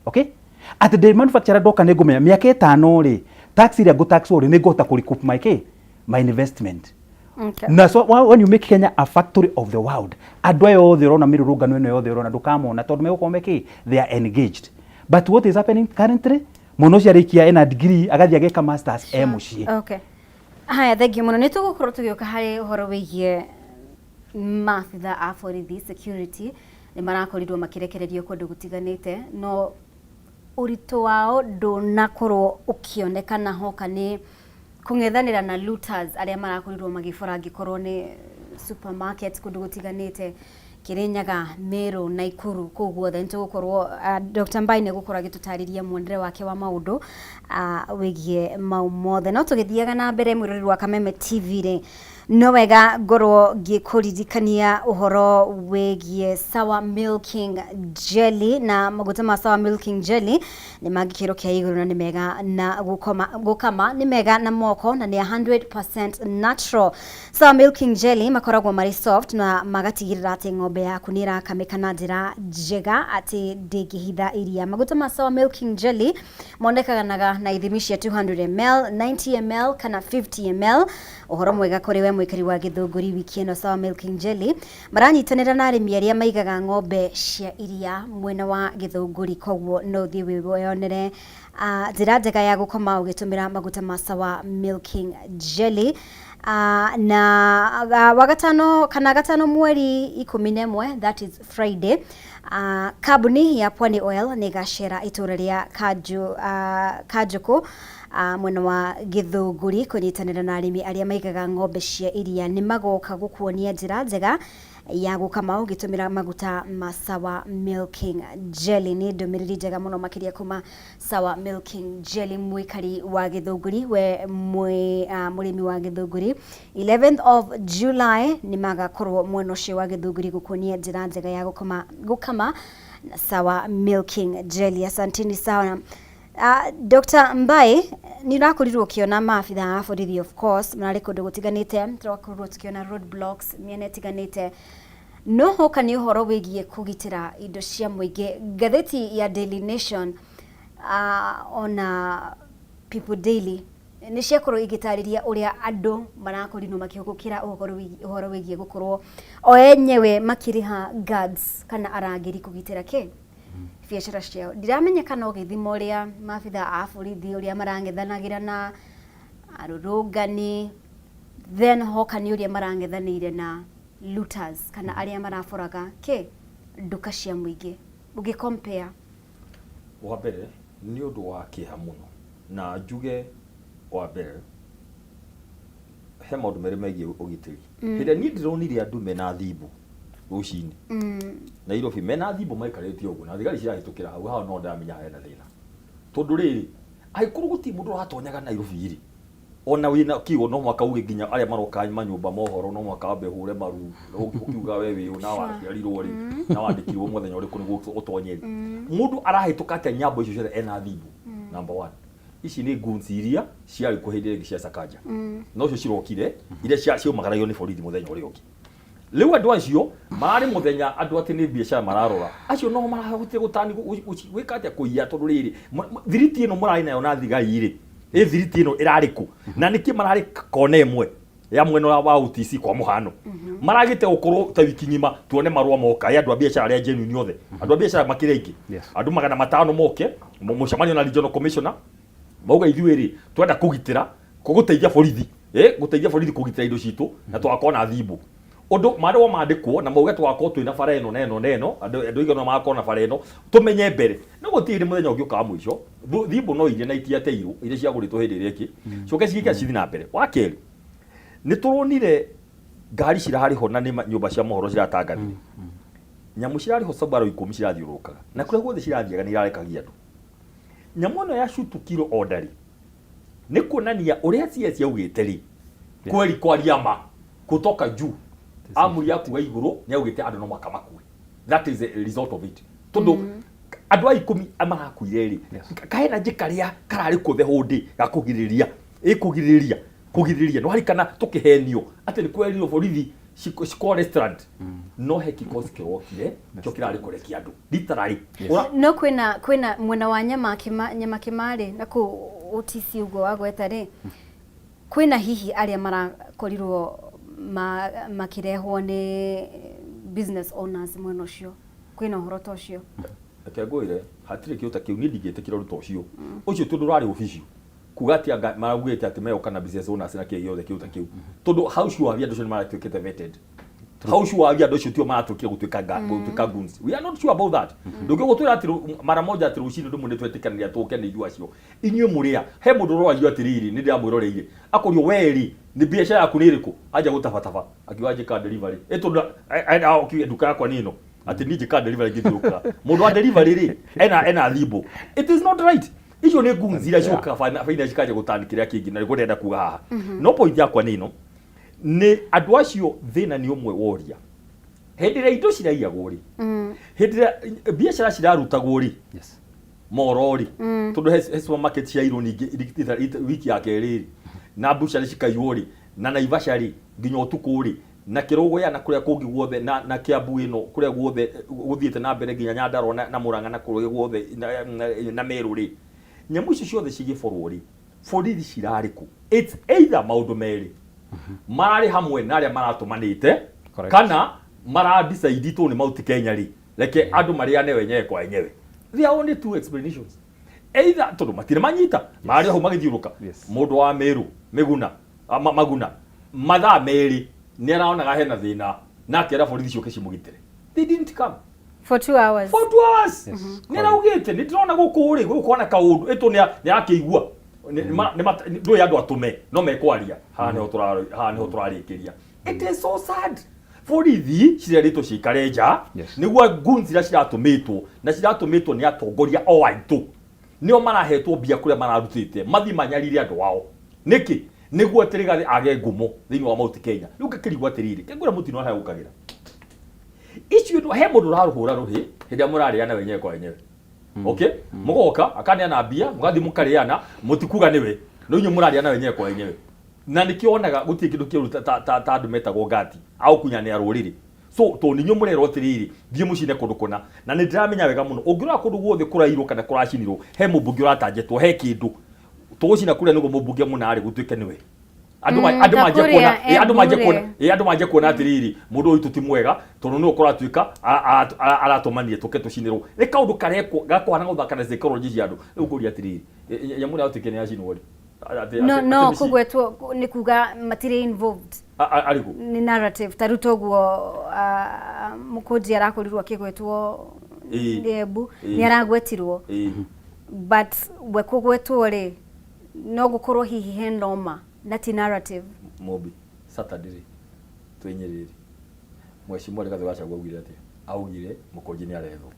Okay, atĩ ndĩ manufacturer, ndoka nĩ ngũmenya mĩaka 5 rĩ, tax ĩrĩa ngũtaxwo rĩ, nĩ ngũhota kũ recoup my kĩ, my investment. Na so when you make Kenya a factory of the world, andũ aya othe ũrona mĩrũrũngano ĩno yothe ũrona ndũkamona, tondũ megũkorwo mekĩ, they are engaged. But what is happening currently, mwana ũcio arĩkia ena degree, agathiĩ ageka masters e mũciĩ. Okay. Haya, thank you mũno. Nĩ tũgũkorwo tũgĩũka harĩ ũhoro wĩgiĩ maabitha a borithi, security nĩ marakorirwo makĩrekererio kũndũ gũtiganĩte, no ũritũ wao ndũnakorwo ũkĩonekana hoka nĩ kũng'ethanĩra na looters arĩa marakorirwo magĩbora, angĩkorwo nĩ supermarket kũndũ gũtiganĩte, Kirinyaga, Meru, Nakuru, kũu guothe. Nĩ tũgũkorwo Dr. Mbai nĩ gũkorwo agĩtũtarĩria muonere wake wa maũndũ wĩgiĩ mau mothe. No tũgĩthiaga na mbere, mwĩroreri wa Kameme TV rĩ, no wega ngorwo ngĩkũririkania ũhoro wĩgiĩ Sawa Milking Jelly. Na maguta ma Sawa Milking Jelly nĩ ma gĩkĩro kĩa igũrũ na nĩ mega na gũkoma, gũkama nĩ mega na moko, na nĩ 100% natural. Sawa Milking Jelly makoragwo marĩ soft na magatigĩrĩra atĩ ng'ombe yaku nĩ ĩrakamĩka na njĩra njega atĩ ndĩngĩhitha iria. Maguta ma Sawa Milking Jelly monekanaga na ithimi cia 200 ml, 90 ml kana 50 ml. Ũhoro mwega kũrĩ we mũikari wa Gĩthũngũri, wiki ĩno Sawa Milking Jelly maranyitanĩra na arĩmi arĩa maigaga ng'ombe cia iria mwena wa Gĩthũngũri, koguo no ũthiĩ wĩyonere njĩra njega ya gũkoma ũgĩtũmĩra maguta ma Sawa Milking Jelly. Na wagatano kana gatano mweri 11, that is Friday, kambuni ya Pwani Oil nĩ ĩgacera itũra rĩa Kanjũkũ, mwena wa Gĩthũngũri, kũnyitanĩra na arĩmi arĩa maigaga ng'ombe cia iria. Nĩ magoka gũkuonia njĩra njega ya gũkama ũgĩtũmĩra maguta ma Sawa Milking Jelly. Nĩ ndũmĩrĩri njega mũno makĩria kuma Sawa Milking Jelly. Mũikari wa Gĩthũngũri, we mũrĩmi wa Gĩthũngũri, 11th of July nĩ magakorwo mwena ũcio wa Gĩthũngũri gũkuonia njĩra njega ya gũkama na Sawa Milking Jelly. Asanteni sana. Dr. Mbai, nĩ ũrakorirwo ũkĩona maabitha a borithi, of course, mararĩ kũndũ gũtiganĩte, tũrakorirwo tũkĩona road blocks mĩena ĩtiganĩte, no hoka nĩ ũhoro wĩgiĩ kũgitĩra indo cia mũingĩ, ngathĩti ya Daily Nation ona People Daily nĩ ciakorwo igĩtarĩria ũrĩa andũ marakorirwo makĩhũgũkĩra ũhoro wĩgiĩ gũkorwo o enyewe makĩrĩha guards kana arangĩri kũgitĩra kĩ biacara ciao. Ndiramenya kana ũgĩthima ũrĩa maabitha a borithi ũrĩa marang'ethanagĩra na arũrũngani, then hoka nĩ ũrĩa marang'ethanĩire na looters kana arĩa maraboraga kĩ nduka cia mũingĩ, ũgĩ compare. Wa mbere, Nĩ ũndũ wa kĩeha mũno na njuge wa mbere he maũndũ merĩ megiĩ ũgitĩri. Hĩndĩ ĩrĩa niĩ ndĩronire andũ mena thimbo rũcinĩ Nairobi mena thimbo maikarĩte ũguo na thigari cirahĩtũkĩra hau hau no ndamenya hena thĩna. Tondũ rĩrĩ angĩkorwo gũtirĩ mũndũ ũratonyaga Nairobi rĩ ona wĩna kiugo no mũhaka uge nginya arĩa maroka manyũmba mohoro no mũhaka wambe ũhũre maru ũkiuga we wĩ ũ na waciarirwo rĩ na wandĩkirwo mũthenya ũrĩkũ nĩguo ũtonye rĩ. Mũndũ arahĩtũka atĩa nyambo icio ciothe ena thimbo? Number one. Ici nĩ goons iria ciarĩ kuo hĩndĩ ĩrĩa ĩngĩ cia Sakaja. Nocio cirokire iria ciaumagaragio nĩ borithi mũthenya ũrĩa ũngĩ. Rĩu andũ acio mararĩ mũthenya andũ atĩ nĩ biacara mararora acio no marahotire gũtani gwĩka atĩa kũiya tondũ rĩrĩ thiriti ĩno mũrarĩ nayo na thigari rĩ ĩ thiriti ĩno ĩrarĩ kũ na nĩkĩ mararĩ kona ĩmwe ya mwena wa OTC kwa mũhano maragĩte gũkorwo ta wiki ng'ima tuone marũa moka ya andũ a biacara arĩa genuine othe andũ a biacara makĩrĩ aingĩ andũ 500 moke mũcemanio na regional commissioner mauga ithuĩ rĩ twenda kũgitĩra gũteithia borithi gũteithia borithi kũgitĩra indo citũ na tũgakorwo na thimbo ũndũ marũa mandĩkwo na mauge tũgakorwo twĩna bara ĩno na ĩno na ĩno andũ andũ aigana magakorwo na bara ĩno tũmenye mbere no gũtirĩ hĩndĩ mũthenya ũngĩ ũkaga mũico thimbo no iria na itiateirwo iria ciagũrĩtwo hĩndĩ ĩrĩa ĩngĩ coke cigĩkĩra cithi na mbere wa kerĩ nĩ tũronire ngari cirarĩ ho na nĩ nyũmba cia mohoro ciratangathire nyamũ cirarĩ ho Subaru 10 cirathiũrũrũkaga na kũrĩa guothe cirathiaga nĩ irarekagia andũ nyamũ ĩno ya Shutukiro order nĩ kuonania ũrĩa CS yaugĩte rĩ kweli kwaria ma kutoka juu amuri ya kuga igũrũ nĩ augĩte andũ no mũhaka makue that is the result of it tondũ andũ a 10 marakuire rĩ kahena njĩ karĩa kararĩ kuo the whole day ga kũgirĩrĩria ĩkũgirĩrĩria kũgirĩrĩria no harikana tũkĩhenio atĩ nĩ kwerirwo borithi ciko restaurant no he kikosi kĩrokire kĩo kĩrarĩ kũrekia andũ literally No kwĩna mwena wa nyama kĩmarĩ na kũu OTC ũguo wagweta rĩ kwĩna hihi arĩa marakorirwo makĩrehwo nĩ business owners mwena ũcio kwĩna ũhoro ta ũcio? Reke ngwĩre hatirĩ kĩũta kĩu niĩ ndingĩtĩkĩra ũndũ ta ũcio ũcio tondũ ũrarĩ official kuga atĩ anga maraugĩte atĩ megoka na business owners na kĩĩ gĩothe kĩu ta kĩu tondũ how sure are we andũ acio nĩ maratuĩkĩte vetted how sure are we andũ acio tio maratuĩkire gũtuĩka gũtuĩka goons we are not sure about that ndũngĩgũtwĩra atĩ mara moja atĩ rũcinĩ rũmwe nĩ twetĩkanĩria tũke nĩ ithuĩ acio inyuĩ mũrĩa he mũndũ ũroragia atĩrĩrĩ nĩ ndĩramwĩroreire akorio we rĩ nĩ biacara yaku nĩ ĩrĩkũ anja gũtabataba akiuga njĩka delivery ĩ tondũ okiuge nduka yakwa nĩ ĩno atĩ niĩ njĩka delivery ngĩthiũrũrũka mũndũ wa delivery rĩ ena thimbo it is not right icio nĩ goons iria ciũkaga baina cikanja gũtani kĩrĩa kĩngĩ na nĩguo ndĩrenda kuga haha no point yakwa nĩ ĩno nĩ andũ acio thĩna nĩ ũmwe woria hĩndĩ ĩrĩa indo ciraiyagwo rĩ hĩndĩ ĩrĩa biacara cirarutagwo rĩ moro rĩ tondũ he supermarket ciairwo ningĩ wiki ya kerĩ rĩ na mbucari cikaiywo rĩ na Naivasha rĩ nginya ũtukũ rĩ na Kĩrũgũya na kũrĩa kũngĩ guothe na Kiambu ĩno kũrĩa guothe gũthiĩte na mbere nginya Nyandarua na Murang'a na kũrĩa guothe na Meru rĩ nyamũ icio ciothe cigĩborwo rĩ borithi cirarĩ kũ? It's either maũndũ merĩ mararĩ hamwe na arĩa maratũmanĩte kana mara decide tũ nĩ Mount Kenya rĩ reke andũ marĩane wenyewe kwa wenyewe. There are only two explanations either tondũ matirĩ manyita mararĩ hau magĩthiũrũka mũndũ wa Meru Mĩguna Maguna mathaa merĩ nĩ araonaga hena thĩna na akera borithi ciũke cimũgitĩre they didn't come For 2 hours. For 2 hours. Nĩ araugĩte nĩ ndĩrona gũkũ rĩ gũkũ kwana kaũndũ ĩtũ nĩ arakĩigua ndũĩ andũ atũme no mekwaria haha nĩho haha nĩho tũrarĩkĩria it is so sad borithi cirerĩtwo cikare nja nĩguo goons iria ciratũmĩtwo na ciratũmĩtwo nĩ atongoria o aitũ nĩo marahetwo mbia kũrĩa mararutĩte mathiĩ manyarire andũ ao nĩkĩ nĩguo atĩ Rigathĩ age ngumo thĩinĩ wa Mount Kenya rĩu ngakĩrigwo atĩrĩrĩ kengũra mũtino harĩa ũkagĩra icio he mũndũ ũrarũhũra rũhĩ hĩndĩ ĩrĩa mũrarĩana wenyewe kwa wenyewe okay mũgoka akaneana mbia mũgathiĩ mũkarĩana mũtikuga nĩwe no inyuĩ mũrarĩana wenyewe kwa wenyewe na nĩkĩo wonaga gũtirĩ kĩndũ kĩũru ta andũ metagwo ngati a gũkunyanĩra rũrĩrĩ so tondũ nĩ inyuĩ mũrerwo atĩrĩrĩ thiĩ mũcine kũndũ kũna na nĩ ndĩramenya wega mũno ũngĩrora kũndũ guothe kũrairwo kana kũracinirwo he mũmbunge ũratanjetwo he kĩndũ tũgũcina kũrĩa nĩguo mũmbunge mũna rĩ gũtuĩke nĩwe andũ andũ ta manjie kũrĩa kuona andũ manjie Embu kuona rĩ. andũ manjie kuona atĩrĩrĩ mũndũ ũyũ witũ ti mwega tondũ nĩwe kũratuĩka aratũmania tũke tũcinĩrwo nĩ kaũndũ karekwo gakũhana gũthaka na psychology cia andũ rĩu ngũria atĩrĩrĩ nyamũ ĩrĩa yatuĩkire nĩ yacinwo rĩ No, no, kũgwetwo nĩ kuga matirĩ involved. Arĩkũ? Nĩ narrative ta rĩu toguo Mũkũnji arakorirwo akĩgwetwo nĩ Embu, nĩ aragwetirwo. But we kũgwetwo rĩ, no gũkorwo hihi he noma na ti narrative. Mobi Saturday rĩ, twĩ Nyĩrĩ rĩ, Mheshimiwa Rigathĩ wa Gachagua augire atĩa? Augire Mũkũnji nĩ arethwo.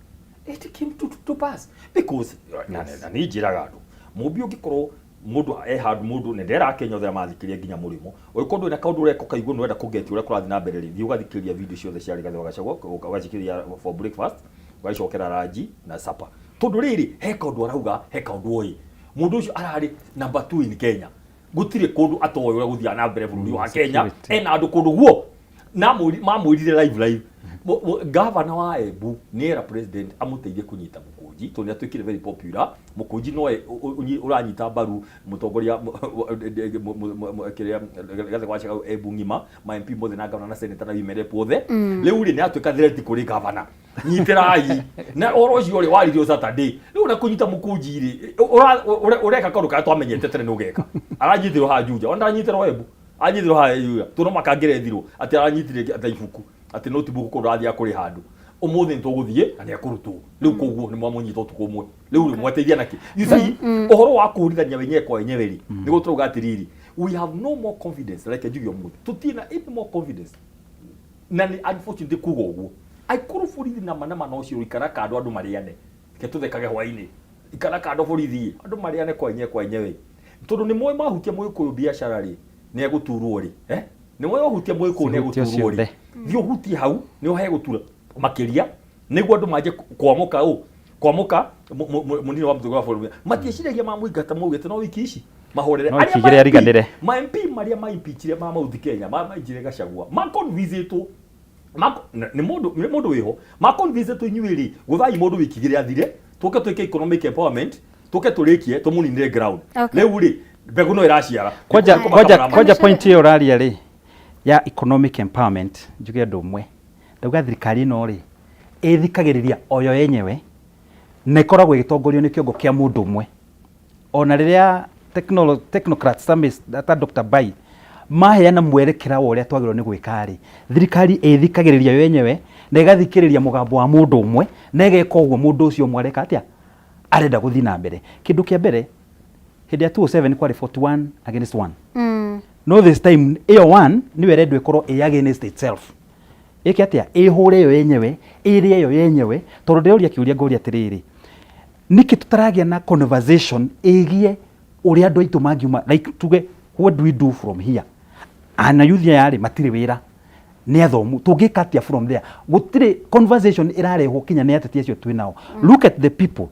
It came to pass because na nĩ njĩraga andũ Mũmbi ũngĩkorwo mũndũ e handũ mũndũ nĩ ndera Kenya othe mathikĩria nginya mũrĩmo ũngĩkorwo ndũrĩ na kaũndũ ũreka ũkaigua nĩ ũrenda kũgetia ũrĩa kũrathiĩ na mbere rĩ, thiĩ ũgathikĩrĩria video ciothe cia Rigathĩ wa Gachagua, ũgacikĩrĩria for breakfast, ũgacokera ranji na supper, tondũ rĩrĩ he kaũndũ arauga, he kaũndũ oĩ. Mũndũ ũcio ararĩ number 2 in Kenya, gũtirĩ kũndũ atoĩ ũrĩa gũthiaga na mbere bũrũri wa Kenya. Security. Ena andũ kũndũ guo na mamwĩrire live live. Gavana wa Embu nĩ era president amũteithie kũnyita Mũkũnji tondũ nĩ atuĩkire very popular. Mũkũnji nowe ũranyita mbaru mũtongoria kĩrĩa Rigathĩ wa Gachagua Embu ng'ima, ma MP mothe na gavana na senator na women rep othe. Rĩu rĩ, nĩ atuĩka threat kũrĩ gavana. Nyitĩrai na ũhoro ũcio rĩ waririo Saturday. Rĩu na kũnyita Mũkũnji rĩ, ũreka kaũndũ karĩa twamenyete tene nĩ ũgeka. Aranyitĩrwo haha Juja, ona ndanyitĩrwo Embu, anyitĩrwo haha Juja tondũ makangĩrethirwo atĩ aranyitire ta ibuku, atĩ notebook kũndũ arathiĩ kũrĩ handũ. Ũmũthĩ nĩ tũgũthiĩ na nĩ ekũrutwo. Rĩu koguo nĩ mwamũnyita ũtukũ ũmwe, rĩu rĩ mwateithia nakĩ? You see, ũhoro wa kũhũrithania wenyewe kwa wenyewe rĩ, nĩguo tũrauga atĩrĩrĩ, we have no more confidence. Reke njuge ũmũthĩ tũtirĩ na any more confidence, na nĩ unfortunately kuga ũguo, aikorwo borithi nama nama no cio ikara kando andũ marĩane, reke tũthekage hwainĩ, ikara kando borithi andũ marĩane kwa wenyewe kwa wenyewe, tondũ nĩ moĩ mahutia mũgĩkũyũ biacara rĩ, nĩ egũturwo rĩ, eh? Nĩ moĩ wahutia mũgĩkũyũ nĩ Cihutio egũturwo rĩ, ciothe. Thiĩ ũhutie hau nĩho hegũtura makĩria, nĩguo andũ manjie kwamũka ũ kwamũka mũnini wa mũtongoria wa bũrũri matiĩciragia mamũingata maugĩte no wiki ici mahorere. No Arĩa wiki ma igĩrĩ MP ariganĩre. Ma MP marĩa maimpeachire ma Mount Kenya, ma mainjire Gachagua, maconvincĩtwo nĩ mũndũ, nĩ mũndũ wĩho maconvincĩtwo, inyuĩ rĩ, gũthai mũndũ wiki igĩrĩ athire, tũke twĩke economic empowerment, tũke tũrĩkie tũmũninire ground. Rĩu rĩ, mbegũ no ĩraciara. Kwanja Nĩkũmaka kwanja mũramata. Kwanja point ĩyo ũraria rĩ ya economic empowerment, njuge ũndũ ũmwe. Ndauga thirikari ĩno rĩ, ĩthikagĩrĩria oyo yenyewe na ĩkoragwo ĩgĩtongorio nĩ kĩongo kĩa mũndũ ũmwe. Ona rĩrĩa technocrats ta Dr. Bai maheana mwerekera wa ũrĩa twagĩrĩirwo nĩ gwĩka rĩ, thirikari ĩthikagĩrĩria yo yenyewe na ĩgathikĩrĩria mũgambo wa mũndũ ũmwe na ĩgeka ũguo mũndũ ũcio ũmwe areka atĩa, arenda gũthiĩ na mbere. Kĩndũ kĩa mbere, hĩndĩ ya 207 kwarĩ 41 against 1. No this time ĩyo 1 nĩyo ĩrendwo ĩkorwo ĩ against itself, ĩke atĩa, ĩhũre yo yenyewe, ĩrĩe yo yenyewe. Tondũ ndĩroria kĩũria, ngoria atĩrĩrĩ, nĩkĩ tũtaragĩa na conversation ĩgie ũrĩa andũ aitũ mangiuma? Like tuge, what do we do from here? Ana youth aya rĩ, matirĩ wĩra, nĩ athomu, tũngĩka atĩa from there? Gũtirĩ conversation ĩrarehwo kinya nĩ ateti acio twĩ nao. Look at the people,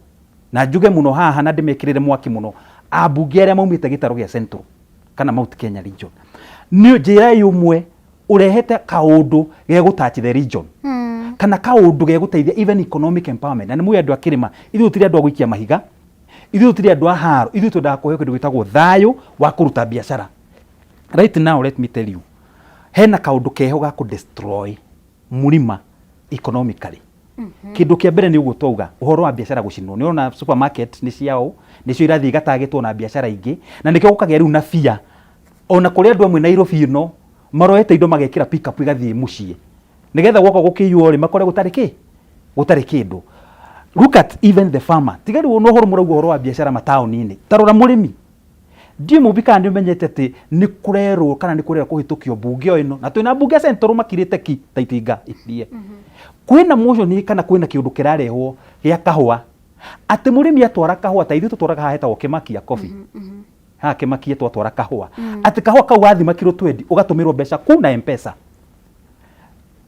na njuge mũno haha na ndĩmekĩrĩre mwaki mũno, ambunge arĩa maumĩte gĩtarũ gĩa Central kana Mount Kenya region, nĩ njĩra ũmwe ũrehete kaũndũ gegũtouch the region kana kaũndũ gegũteithia even economic empowerment. Na nĩ mũĩ andũ a kĩrĩma, ithuĩ tũtirĩ andũ a gũikia mahiga, ithuĩ tũtirĩ andũ a haro, ithuĩ twendaga kũheo kĩndũ gĩtagwo thayũ wa kũruta biacara. Right now, let me tell you, hena kaũndũ keho ga kũ destroy mũrima economically. Kĩndũ kĩa mbere nĩ ũguo twauga ũhoro wa biacara gũcinwo. Nĩ ũrona supermarket nĩ ciao nĩcio irathiĩ igatagĩtwo na biacara ingĩ, na nĩkĩo gũkagĩa rĩu na bia ona kũrĩ andũ amwe Nairobi ĩno maroete indo magekĩra pick up igathiĩ mũciĩ, nĩgetha gwoka gũkĩiywo rĩ, makore gũtarĩ kĩ, gũtarĩ kĩndũ. Look at even the farmer. Tiga rĩu ona ũhoro mũrauga ũhoro wa biacara mataũni-inĩ, ta rora mũrĩmi. Ndiũĩ Mũmbi kana nĩ ũmenyete atĩ nĩ kũrerwo kana nĩ kũrerwo kũhĩtũkio mbunge o ĩno, na twĩna mbunge a Central makirĩte ki ta itinga irie. Kwĩna motion kana kwĩna kĩũndũ kĩrarehwo gĩa kahũa, atĩ mũrĩmi atwara kahũa, ta ithuĩ tũtwaraga haha hetagwo Kĩmakia Coffee, haha Kĩmakia twatwara kahũa, atĩ kahũa kau wathima kiro 20 ũgatũmĩrwo mbeca kuu na M-Pesa.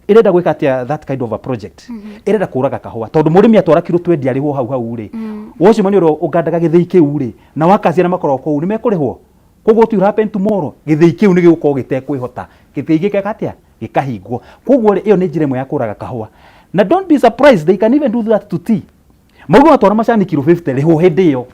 Ĩrenda gwĩka atĩa that kind of a project? Ĩrenda kũraga kahũa, tondũ mũrĩmi atwara kiro 20 arĩhwo hau hau rĩ, wocemania ũrĩa ũngandaga gĩthĩi kĩu rĩ, na wakaci arĩa makoragwo kũu nĩ mekũrĩhwo. Koguo what will happen tomorrow, gĩthĩi kĩu nĩ gĩgũkorwo gĩtekwĩhota, gĩthĩi gĩgeka atĩa, gĩkahingwo. Koguo rĩ, ĩyo nĩ njĩra ĩmwe ya kũraga kahũa. Na don't be surprised, they can even do that to tea. Mauga watwara macani kiro 50, rĩhwo hĩndĩ ĩyo.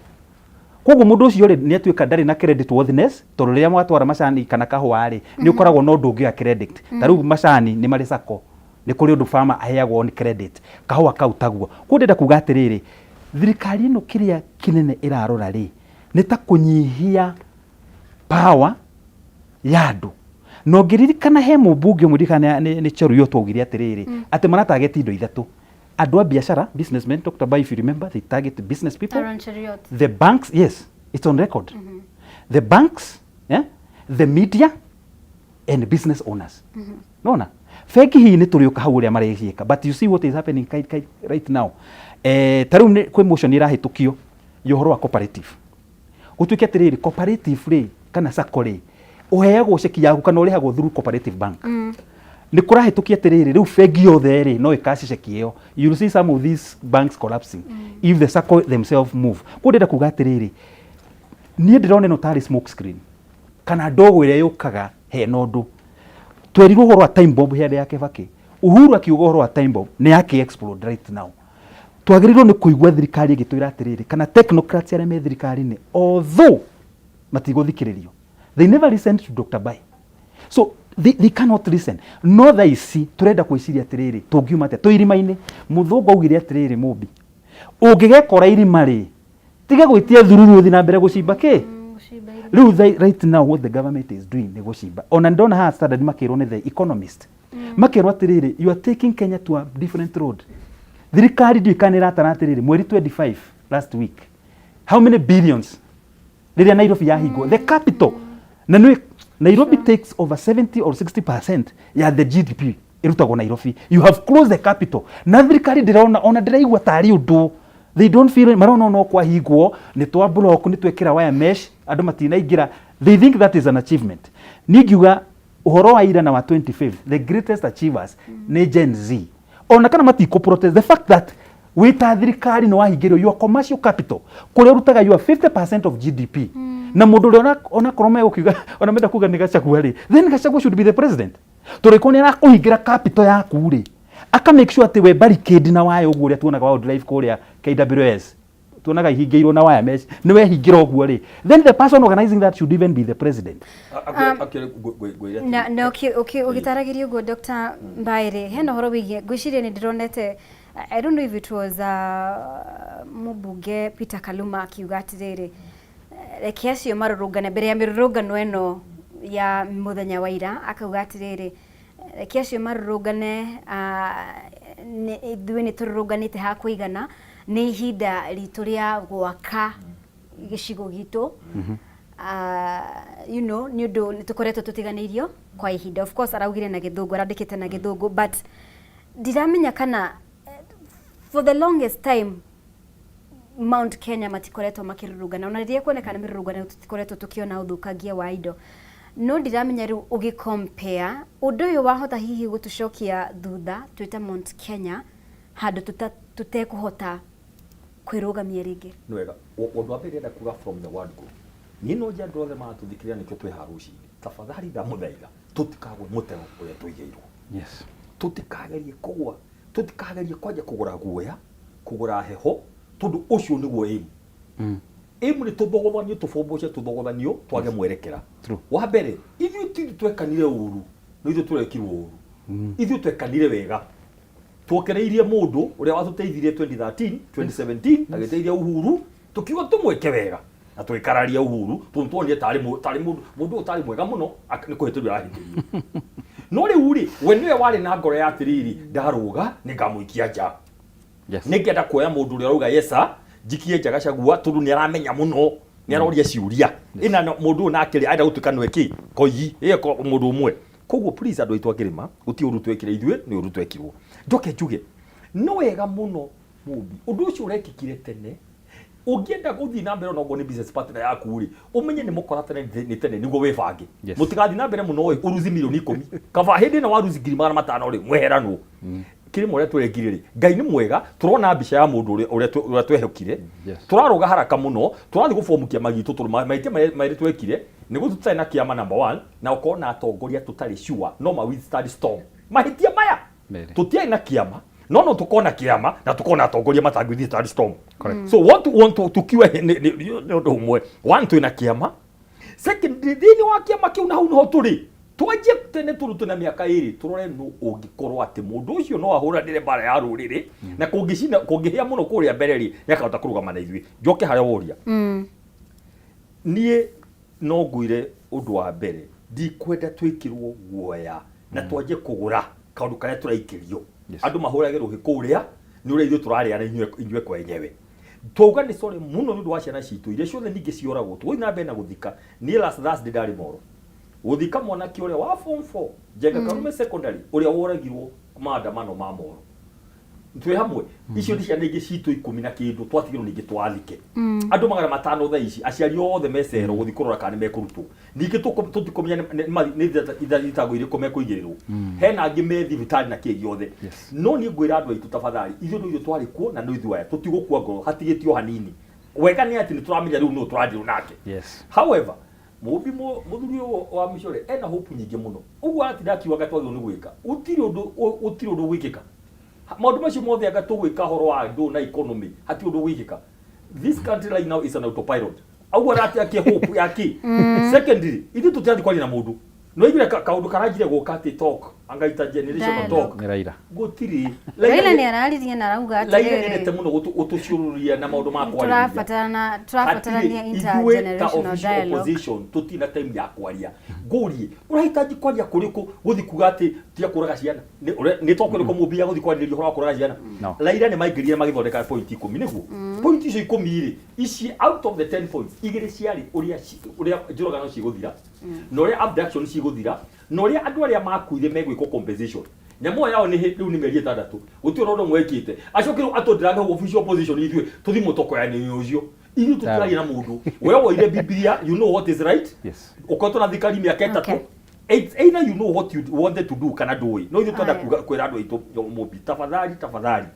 Koguo mũndũ ũcio rĩ, nĩ atuĩka ndarĩ na credit worthiness, tondũ rĩrĩa mwatwara macani kana kahũa rĩ, nĩ ũkoragwo na ũndũ ũngĩ wa credit. Ta rĩu macani nĩ marĩ sacco, nĩ kũrĩ ũndũ farmer aheagwo on credit, kahũa kau taguo. Koguo ndĩrenda kuga atĩrĩrĩ, thirikari ĩno kĩrĩa kĩnene ĩrarora rĩ, nĩ ta kũnyihia power ya andũ. Na ũngĩririkana he mũmbunge ũmwe, ndirikana nĩ Cheruiyot, augire atĩrĩrĩ, atĩ maratageti indo ithatũ. Andũ a biacara, businessmen, Dr. Bai, if you remember, they target business people. Aaron Cheruiyot. The banks, yes, it's on record. The banks, yeah, the media and business owners. Nona bengi hihi nĩ tũrĩũka hau ũrĩa mareciĩka, but you see what is happening right now. Ta rĩu kwĩ motion ĩrahĩtũkio ya ũhoro wa cooperative, gũtuĩke atĩrĩrĩ, cooperative rĩ kana sacco rĩ, ũheagwo ceki yaku kana ũrĩhagwo through cooperative bank. Nĩ kũrahĩtũkia atĩrĩrĩ, rĩu bengi yothe rĩ no ĩkaci ceki ĩyo. You will see some of these banks collapsing if the sacco themselves move. Koguo ndĩrenda kuga atĩrĩrĩ, niĩ ndĩrona ĩno tarĩ smoke screen kana ndogo ĩrĩa yũkaga hena ũndũ. Twerirwo ũhoro wa time bomb hĩndĩ ya Kibaki. Uhuru akiuga ũhoro wa time bomb nĩ yake explode. Right now twagĩrĩirwo nĩ kũigua thirikari ĩgĩtwĩra atĩrĩrĩ, kana technocrats arĩa me thirikari-inĩ, although matigũthikĩrĩrio, they never listened to Dr. Bai, so they cannot listen. No thaa ici tũrenda gwĩciria atĩrĩrĩ, tũngiuma atĩa twĩ irima-inĩ? Mũthũngũ augire atĩrĩrĩ, mũmbi ũngĩgekora irima rĩ, tiga gwĩtia thururu, ũthiĩ na mbere gũcimba kĩ rĩu. Right now what the government is doing nĩ gũcimba. Ona ndona haha Standard makĩrwo nĩ The Economist, makĩrwo atĩrĩrĩ, you are taking Kenya to a different road. Thirikari ndiũĩ kana ĩratara atĩrĩrĩ, mweri 25 last week, how many billions rĩrĩa Nairobi yahingwo, the capital, na nĩ Nairobi takes over 70 or 60% ya the GDP ĩrutagwo Nairobi. You have closed the capital na thirikari ndĩrona ona ndĩraigua tarĩ ũndũ. They don't feel, marona no kwahingwo nĩ twa block, nĩ twekĩra wire mesh, andũ matinaingĩra. They think that is an achievement. Niĩ ngiuga ũhoro wa ira na wa 25th, the greatest achievers nĩ Gen Z, ona kana matikũ protest. The fact that wĩ ta thirikari nĩ wahingĩrio your commercial capital kũrĩa ũrutaga your 50% of GDP, na mũndũ ũrĩa onakorwo megũkiuga ona menda kuga nĩ Gachagua rĩ, then Gachagua should be the president, tondũ ĩkorwo nĩ arakũhingĩra capital yaku rĩ, aka make sure atĩ we barricade na waya ũguo ũrĩa tuonaga wildlife kũrĩa KWS, tuonaga ihingĩirwo na wire mesh, nĩ wehingĩra ũguo rĩ, then the person organizing that should even be the president. Na ũgĩtaragĩria ũguo, Dr. Mbaĩrĩ, hena ũhoro wĩgiĩ ngwĩciria nĩ ndĩronete, I don't know if it was mũmbunge Peter Kaluma akiuga atĩrĩrĩ, reke acio marũrũngane mbere ya mĩrũrũngano ĩno ya mũthenya wa ira, akauga atĩrĩrĩ, reke acio marũrũngane, ithuĩ nĩ tũrũrũnganĩte ha kũigana, nĩ ihinda ritũ rĩa gwaka gĩcigo gitũ, nĩ ũndũ nĩ tũkoretwo tũtiganĩirio kwa ihinda. Of course araugire na gĩthũngũ, arandĩkĩte na gĩthũngũ, but ndiramenya kana for the longest time Mount Kenya matikoretwo makĩrũrũngana, ona rĩrĩa kuonekana mĩrũrũngano tũtikoretwo tũkĩona ũthũkangia wa indo, no ndiramenya rĩu ũgĩ compare ũndũ ũyũ wahota hihi gũtũcokia thutha twĩta Mount Kenya handũ tũtekũhota kwĩrũgamia rĩngĩ. Nĩ wega. Ũndũ wa mbere ndĩrenda kuga from the word go, niĩ no nje andũ othe maratũthikĩrĩria, nĩkĩo twĩ haha rũcinĩ, tafadhali ndamũthaitha tũtikagwe mũtego ũrĩa tũigĩirwo. Tũtikagerie kũgwa, tũtikagerie kwanja kũgũra guoya, kũgũra heho, tondũ ũcio nĩguo aim. Aim nĩ tũthogothanio, tũbomboce, tũthogothanio twage mwerekera. Wa mbere, ithuĩ ti twekanire ũru, no ithuĩ tũrekirwo ũru. Ithuĩ twekanire wega, twokereirie mũndũ ũrĩa watũteithirie 2013, 2017, agĩteithia Uhuru, tũkiuga tũmwĩke wega na tũgĩkararia Uhuru tondũ tuonire tarĩ tarĩ mũndũ mũndũ ũyũ tarĩ mwega mũno, nĩ kũhĩtĩrio arahĩtĩrio. No rĩu rĩ, we nĩwe warĩ na ngoro ya atĩrĩrĩ, ndarũga nĩ ngamũikia nja. Nĩ ngenda kuoya mũndũ ũrĩa ũrauga yesa njikie nja Gachagua, tondũ nĩ aramenya mũno, nĩ aroria ciũria ĩna mũndũ ũyũ nake rĩ arenda gũtuĩka nĩwe kĩ koigi ĩyo mũndũ ũmwe. Koguo please, andũ aitũ a kĩrĩma, gũtirĩ ũru twekire ithuĩ, nĩ ũru twekirwo. Njoke njuge nĩ wega mũno mũmbi ũndũ ũcio ũrekĩkire tene. Ũngĩenda gũthiĩ na mbere onokorwo nĩ business partner yaku rĩ, ũmenye nĩ mũkora tene nĩ tene nĩguo wĩbange. Mũtigathiĩ na mbere mũno ĩ ũruzi 10,000,000, kaba hĩndĩ ĩno waruzi 500,000 rĩ, mweheranwo. Kĩrĩma ũrĩa tũrekire rĩ, Ngai nĩ mwega, tũrona mbica ya mũndũ ũrĩa twehokire. Tũrarũga haraka mũno, tũrathiĩ gũbomu kĩama gitũ, tondũ mahĩtia marĩa twekire nĩ gũthiĩ tũtarĩ na kĩama number one, na ũkorwo na atongoria tũtarĩ sure no ma withstand storm. Mahĩtia maya, Merĩ. tũtiarĩ na kĩama, no tũkorwo na kĩama na tũkorwo na atongoria matangĩ withstand storm. So what we want to tukiwe nĩ ũndũ ũmwe, one, twĩna kĩama; second, thĩinĩ wa kĩama kĩu na hau nĩho tũrĩ, twanjie tene tũrute na mĩaka 2, tũrore nũ ũngĩkorwo atĩ mũndũ ũcio no ahũranĩre mbara ya rũrĩrĩ, na kũngĩcina kũngĩhĩa mũno kũrĩa mbere rĩ, nĩ akahota kũrũgama na ithuĩ. Njoke harĩa woria. Niĩ no ngwĩre ũndũ wa mbere, ndikwenda twĩkĩrwo guoya na twanjie kũgũra kaũndũ karĩa tũraikĩrio. Andũ mahũrage rũhĩ kũrĩa Nĩ ũrĩa ithuĩ tũrarĩana inyuĩ kwa enyewe. Twauga nĩ sorry mũno nĩ ũndũ wa ciana citũ iria ciothe ningĩ cioragwo. Tũgũthiĩ na mbere na gũthika. Niĩ last Thursday ndarĩ Moro gũthika mwanake ũrĩa wa form 4 Njenga Karume Secondary, ũrĩa woragirwo maandamano ma Moro. Twĩ hamwe, icio nĩ ciana ingĩ citũ 10 na kĩndũ twatigirwo ningĩ twathike. Andũ 500 thaa ici, aciari othe mecero gũthiĩ kũrora kana nĩ mekũrutwo. Ningĩ tũtikũmenya nĩ thitango irĩkũ mekũigĩrĩrwo. Hena angĩ me thibitarĩ na kĩ gĩothe. No niĩ ngwĩra andũ aitũ, tafadhali, ithuĩ no ithuĩ twarĩ kuo na no ithuĩ aya tũtigũkua ngoro, hatigĩtio hanini. Wega nĩ atĩ nĩ tũramenya rĩu nũ tũradeal nake. However, Mũmbi mũthuri ũyũ wa Mĩcore ena hope nyingĩ mũno. Ũguo aratinda akiuga anga twagĩrĩirwo nĩ gwĩka. Gũtirĩ ũndũ gũtirĩ ũndũ ũgwĩkĩka. Maũndũ macio mothe anga tũgwĩka ũhoro wa andũ na economy, hatirĩ ũndũ ũgwĩkĩka. This country right now is an autopilot. Ũguo arate akĩ hope ya kĩ? Secondly, ithuĩ tũtirathiĩ kwaria na mũndũ. Nĩ waiguire kaũndũ karanjire gũka atĩ talk, anga intergenerational talk. Nĩ Raila. Gũtirĩ. Raila nĩ araririe na arauga Raila atĩrĩrĩ, nĩendete mũno gũtũciũrũria na maũndũ ma kwarĩrĩria. Tũrabatarania Hatirĩ, ithuĩ ta intergenerational official dialogue. opposition tũtirĩ na time ya kwaria. Ngũrie, ũrahitaji kwaria kũrĩkũ gũthiĩ kuga atĩ tiga kũraga ciana? Nĩ to kũrĩkũ mũmbi ya gũthiĩ kwarĩrĩria ũhoro wa kũraga ciana? No. Raila nĩ maingĩrire magĩthondeka point 10 nĩguo. Point icio 10 rĩ, ici out of the 10 points, igĩrĩ ciarĩ ũrĩa njũragano cigũthira, na ũrĩa abduction cigũthira, na ũrĩa andũ arĩa makuire megwĩkwo compensation. Nyamũ ĩyo yao nĩ rĩu nĩ mĩeri 6, gũtirĩ ũndũ ũmwe ĩkĩte. Acoke rĩu atũndirange hau official opposition, ithuĩ tũthiĩ mũtokoya-inĩ ũcio. Ithuĩ tũtiraria na mũndũ. We woire Bibilia, you know what is right. Ũkoretwo na thirikari mĩaka 3. It's either you know what you wanted to do kana ndũĩ. No ithuĩ twenda kuga kwĩra andũ aitũ, Mũmbi, tafadhali, tafadhali,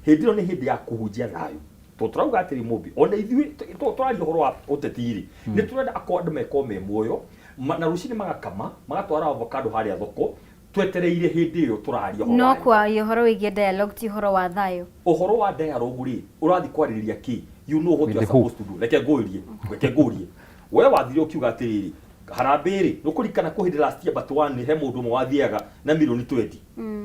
hĩndĩ ĩno nĩ hĩndĩ ya kũhunjia thayũ. Tondũ tũrauga atĩrĩ, Mũmbi, ona ithuĩ tũraria ũhoro wa ũteti rĩ, nĩ tũrenda akorwo andũ mekorwo me muoyo, na rũcinĩ magakama, magatwara avocado harĩa thoko, twetereire hĩndĩ ĩyo tũraria ũhoro No wayo. Kwaria ũhoro wĩgiĩ dialogue ti ũhoro wa thayũ. Ũhoro wa dialogue rĩ, ũrathiĩ kwarĩrĩria kĩ? You know what you are supposed to do. Reke ngũrie, reke ngũrie. We wathire ũkiuga atĩrĩrĩ, harambee rĩ, nĩ ũkũririkana kwĩ hĩndĩ last year but one he mũndũ ũmwe wathiaga na mirioni 20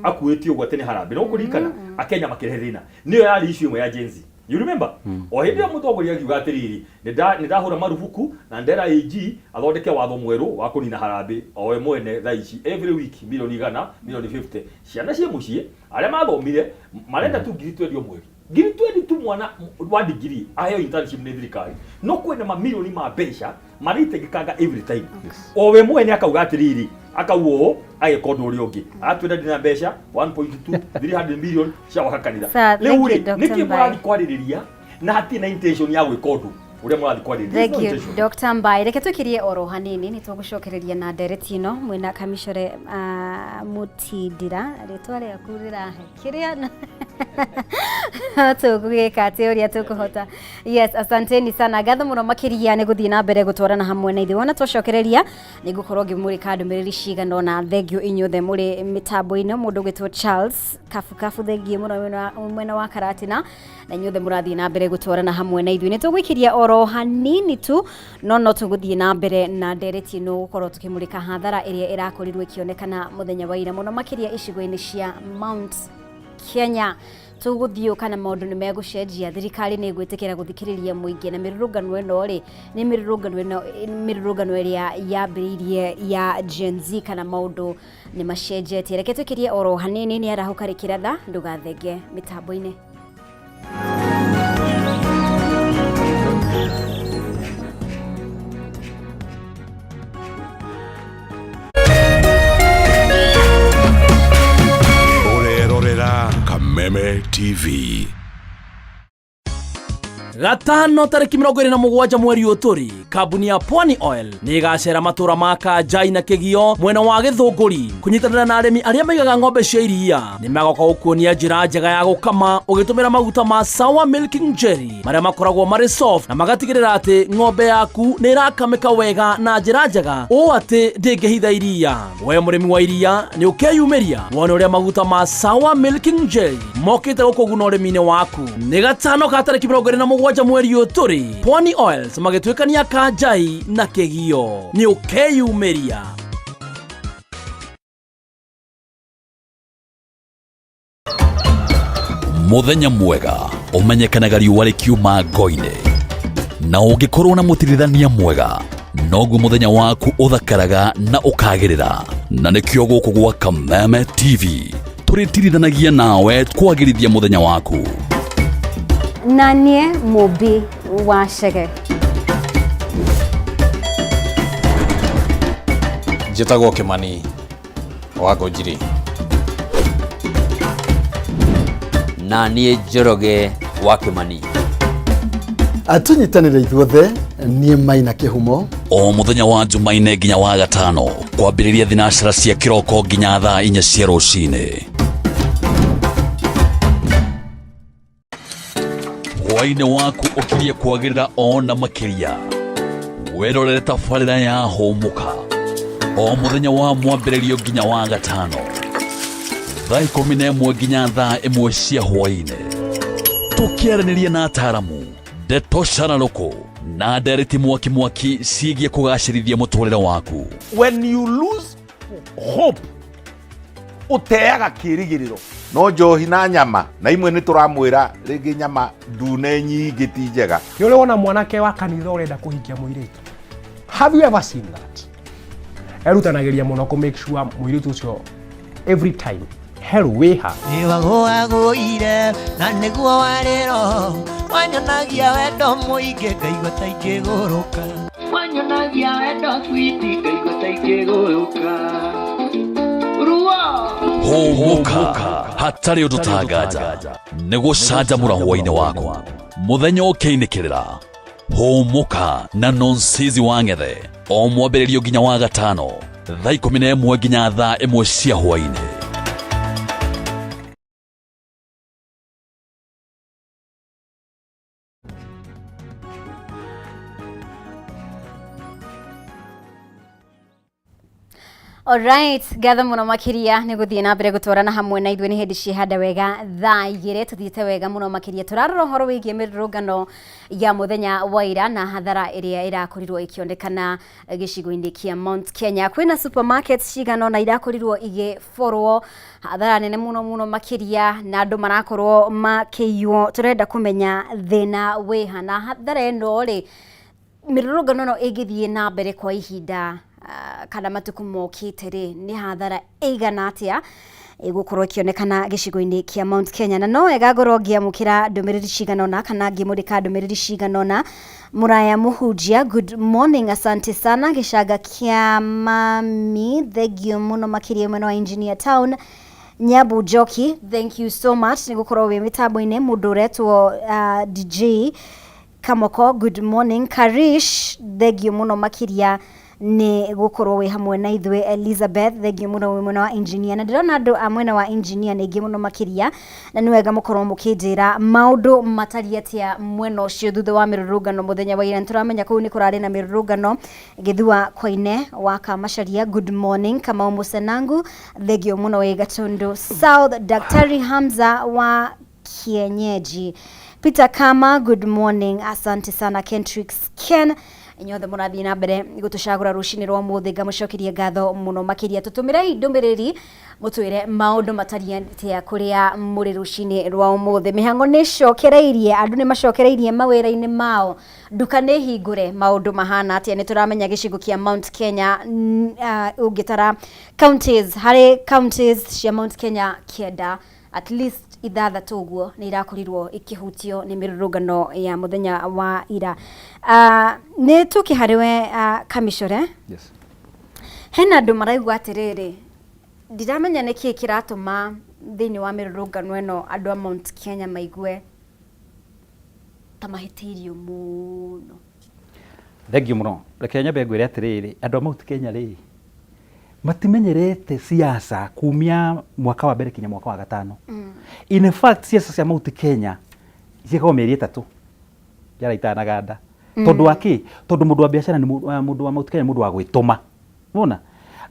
akuĩte ũguo atĩ nĩ harambee. Nĩ ũkũririkana? Akenya makĩrehe thĩna. Nĩyo yarĩ issue ĩmwe ya Gen Z. You remember? O hĩndĩ ĩyo mũtongoria akiuga atĩrĩrĩ, nĩ ndahũra marubuku na ndera AG athondeke watho mwerũ wa kũnina harambee. O we mwene thaa ici every week mirioni 100, mirioni 50. Ciana ciĩ mũciĩ, arĩa mathomire marenda tu ngiri 20 o mweri. Ngiri 20 tu mwana wa degree aheo internship nĩ thirikari. No kwĩna mamirioni ma mbeca marĩitĩkanga every time. O we mwene akauga atĩrĩrĩ, akauga ũũ, ageka ũndũ ũrĩa ũngĩ. Agatwĩra ndĩna mbeca 1.2 300 million cia gwaka kanitha. Sir, Rĩu thank you, rĩ, Dr. nĩkĩ Mbae. mũrathiĩ kwarĩrĩria na hatirĩ na intention ya gwĩka ũndũ ũrĩa mũrathiĩ kwarĩrĩria? There's Thank no you, intention. Dr. Mbae. Reke tũkirie oro hanini nĩ tũgũcokereria na ndereti ĩno mwĩna Kamĩcore Mũtindira. Rĩtwa rĩaku rĩrahe kĩrĩa tũgwĩka atĩ ũrĩa tũkũhota. Yes, asanteni sana. Ngatho mũno makĩria nĩ gũthiĩ na mbere gũtwarana hamwe na ithuĩ. Wona twacokereria nĩ ngũkorwo ngĩmũrĩka ndũmĩrĩri cigana ũna. Thengiũ inyuothe mũrĩ mĩtambo-inĩ. Mũndũ ũgwĩtwo Charles Kabukabu, thengiũ mũno mwena wa Karatina, na inyuothe mũrathiĩ na mbere gũtwarana hamwe na ithuĩ. Nĩ tũgũikĩria oro hanini tu, no tũgũthiĩ na mbere na ndereti ĩno gũkorwo tũkĩmũrĩka hathara ĩrĩa ĩrakorirwo ĩkĩonekana mũthenya wa ira, mũno makĩria icigo-inĩ cia Mount Kenya. Tũgũthiĩ kana maũndũ nĩ megũcenjia, thirikari nĩ ĩgwĩtĩkĩra gũthikĩrĩria mũingĩ, na mĩrũrũngano ĩno rĩ, nĩ mĩrũrũngano ĩno, mĩrũrũngano ĩrĩa yambĩrĩirie ya Gen Z, kana maũndũ nĩ macenjetie. Reke twĩkĩrie oro hanini, nĩ arahũka rĩkĩratha, ndũgathenge mĩtambo-inĩ. Ũrerorera Kameme TV. Gatano tarĩki 27 mweri ũyũ tũrĩ, kambuni ya Pwani Oil nĩ ĩgacera matũra ma Kanjai na Kĩgio mwena wa Gĩthũngũri kũnyitanĩra na arĩmi arĩa maigaga ng'ombe cia iria. Nĩ magoka gũkuonia njĩra njega ya gũkama ũgĩtũmĩra maguta ma Sour Milking Jelly marĩa makoragwo marĩ soft na magatigĩrĩra atĩ ng'ombe yaku nĩ ĩrakamĩka wega na njĩra njega ũũ atĩ ndĩngĩhitha iria. We mũrĩmi wa iria nĩ ũkeyumĩria wone ũrĩa maguta ma Sour Milking Jelly mokĩte gũkũguna ũrĩmi-inĩ waku. Nĩ gatano ka tarĩki 27 mweri ũyũ tũrĩ, Pwani Oils magĩtuĩkania Kanjai na Kĩgio. Nĩ ũkeyumĩria. Mũthenya mwega ũmenyekanaga riũa rĩkiuma ngo-inĩ, na ũngĩkorwo na mũtirithania mwega noguo mũthenya waku ũthakaraga na ũkagĩrĩra. Na nĩkĩo gũkũ gwa Kameme TV. Tũrĩtirithanagia nawe kwagĩrithia mũthenya waku. Na niĩ Mũmbi wa Chege. Njĩtagwo Kĩmani wa Ngũnjiri. Na niĩ Njoroge wa Kĩmani. Tũnyitanĩre ithuothe, niĩ Maina Kĩhumo. O mũthenya wa Jumaine nginya wa gatano kwambĩrĩria thinacara cia kĩroko nginya thaa 4 cia rũcinĩ. Hwaĩ-inĩ waku ũkirie kwagĩrĩra ona makĩria. Wĩrorere tabarĩra ya Hũmũka o mũthenya wa mwambĩrĩrio nginya wa gatano thaa 11 nginya thaa 1 cia hwaĩ-inĩ, tũkĩaranĩria na ataramu, ndeto cararũkũ na ndereti mwaki mwaki ciĩgiĩ kũgacĩrithia mũtũrĩre waku. When you lose hope, ũteaga kĩĩrĩgĩrĩro. No njohi na nyama, na imwe nĩ tũramwĩra rĩngĩ nyama ndune nyingĩ ti njega. Nĩ ũrĩ wona mwanake wa kanitha ũrenda kũhikia mũirĩtu? Have you ever seen that? Erutanagĩria mũno kũ make sure mũirĩtu ũcio every time. Hello, wĩha? Nĩwagũagũire na nĩguo warĩ roho wanyonagia wendo mũingĩ ngaigua ta ingĩgũrũka. Wanyonagia wendo sweet ngaigua ta ingĩgũrũka. Ruo. Hũmũka hatarĩ ũndũ tanganja nĩ gũcanjamũra hwaĩ-inĩ waku mũthenya ũkĩinĩkĩrĩra. Hũmũka na Nonsizi wa Ng'ethe o mwambĩrĩrio nginya wa gatano thaa 11 nginya thaa 1 cia hwaĩ-inĩ. Alright, ngatho mũno makĩria nĩ gũthiĩ na mbere gũtwarana hamwe na ithuĩ. Nĩ hĩndĩ ciehanda wega thaa 2, tũthiĩte wega mũno makĩria. Tũrarora ũhoro wĩgiĩ mĩrũrũngano ya mũthenya wa ira na hathara ĩrĩa ĩrakorirwo ĩkĩonekana gĩcigo-inĩ kĩa Mount Kenya. Kwĩna supermarkets cigana ũna irakorirwo igĩborwo, hathara nene mũno mũno makĩria, na andũ marakorwo makĩiywo. Tũrenda kũmenya thĩna wĩha na hathara ĩno rĩ, mĩrũrũngano ĩno ĩngĩthiĩ na mbere kwa ihinda kana matukũ mokĩte rĩ, nĩ hathara ĩigana atĩa ĩgũkorwo ĩkĩonekana gĩcigo-inĩ kĩa Mount Kenya? Na no wega ngorwo ngĩamũkĩra ndũmĩrĩri cigana ũna kana ngĩmũrĩka ndũmĩrĩri cigana ũna. Mũraya Mũhunjia, good morning, asante sana. Gĩcanga kĩa mami, thengio mũno makĩria mwena wa Engineer Town. Nyambu Njoki, thank you so much nĩ gũkorwo wĩ mĩtambo-inĩ. Mũndũ ũretwo DJ Kamoko, good morning. Karish, thengio mũno makĩria nĩ gũkorwo wĩ hamwe na ithuĩ. Elizabeth, thengio mũno wĩ mwena wa Engineer. Na ndĩrona andũ a mwena wa Engineer nĩ aingĩ mũno makĩria, na nĩ wega mũkorwo mũkĩnjĩra maũndũ matariĩ atĩa mwena ũcio thutha wa mĩrũrũngano mũthenya wa ira. Nĩ tũramenya kũu nĩ kũrarĩ na mĩrũrũngano. Gĩthua Koine wa Kamacharia, good morning. Kamau Musenangu, thengio mũno wĩ Gatundu South. Daktari Hamza wa Kienyeji, Peter Kama, good morning, asante sana. Kentrix Ken, inyuothe mũrathiĩ na mbere gũtũcagũra rũcinĩ rwa ũmũthĩ, ngamũcokeria ngatho mũno makĩria. Tũtũmĩrei ndũmĩrĩri mũtwĩre maũndũ matariĩ atĩa kũrĩa mũrĩ rũcinĩ rwa ũmũthĩ. Mĩhango nĩ ĩcokereirie, andũ nĩ macokereirie mawĩra-inĩ mao, nduka nĩ hingũre, maũndũ mahana atĩa? Nĩ tũramenya gĩcigo kĩa Mount Kenya, ũngĩtara counties, harĩ counties cia Mount Kenya 9, at least 6 ũguo nĩ irakorirwo ikĩhutio nĩ mĩrũrũngano ya mũthenya wa ira. Nĩ tũke harĩ we, Kamicore. Yes. Hena andũ maraigua atĩrĩrĩ, ndiramenya nĩkĩĩ kĩratũma thĩinĩ wa mĩrũrũngano ĩno andũ a Mount Kenya maigue ta mahĩtĩirio mũno. Thengiũ mũno. Reke nyambe ngwĩre atĩrĩrĩ, andũ a Mount Kenya rĩ, matimenyerete siasa kumia mwaka wa mbere kinya mwaka wa gatano. In fact, siasa cia Mount Kenya ciĩkagwo mĩeri 3 njara itanaganda. Tondũ wa kĩ? Tondũ mũndũ wa biacara nĩ mũndũ wa Mount Kenya nĩ mũndũ wa gwĩtũma. Wona?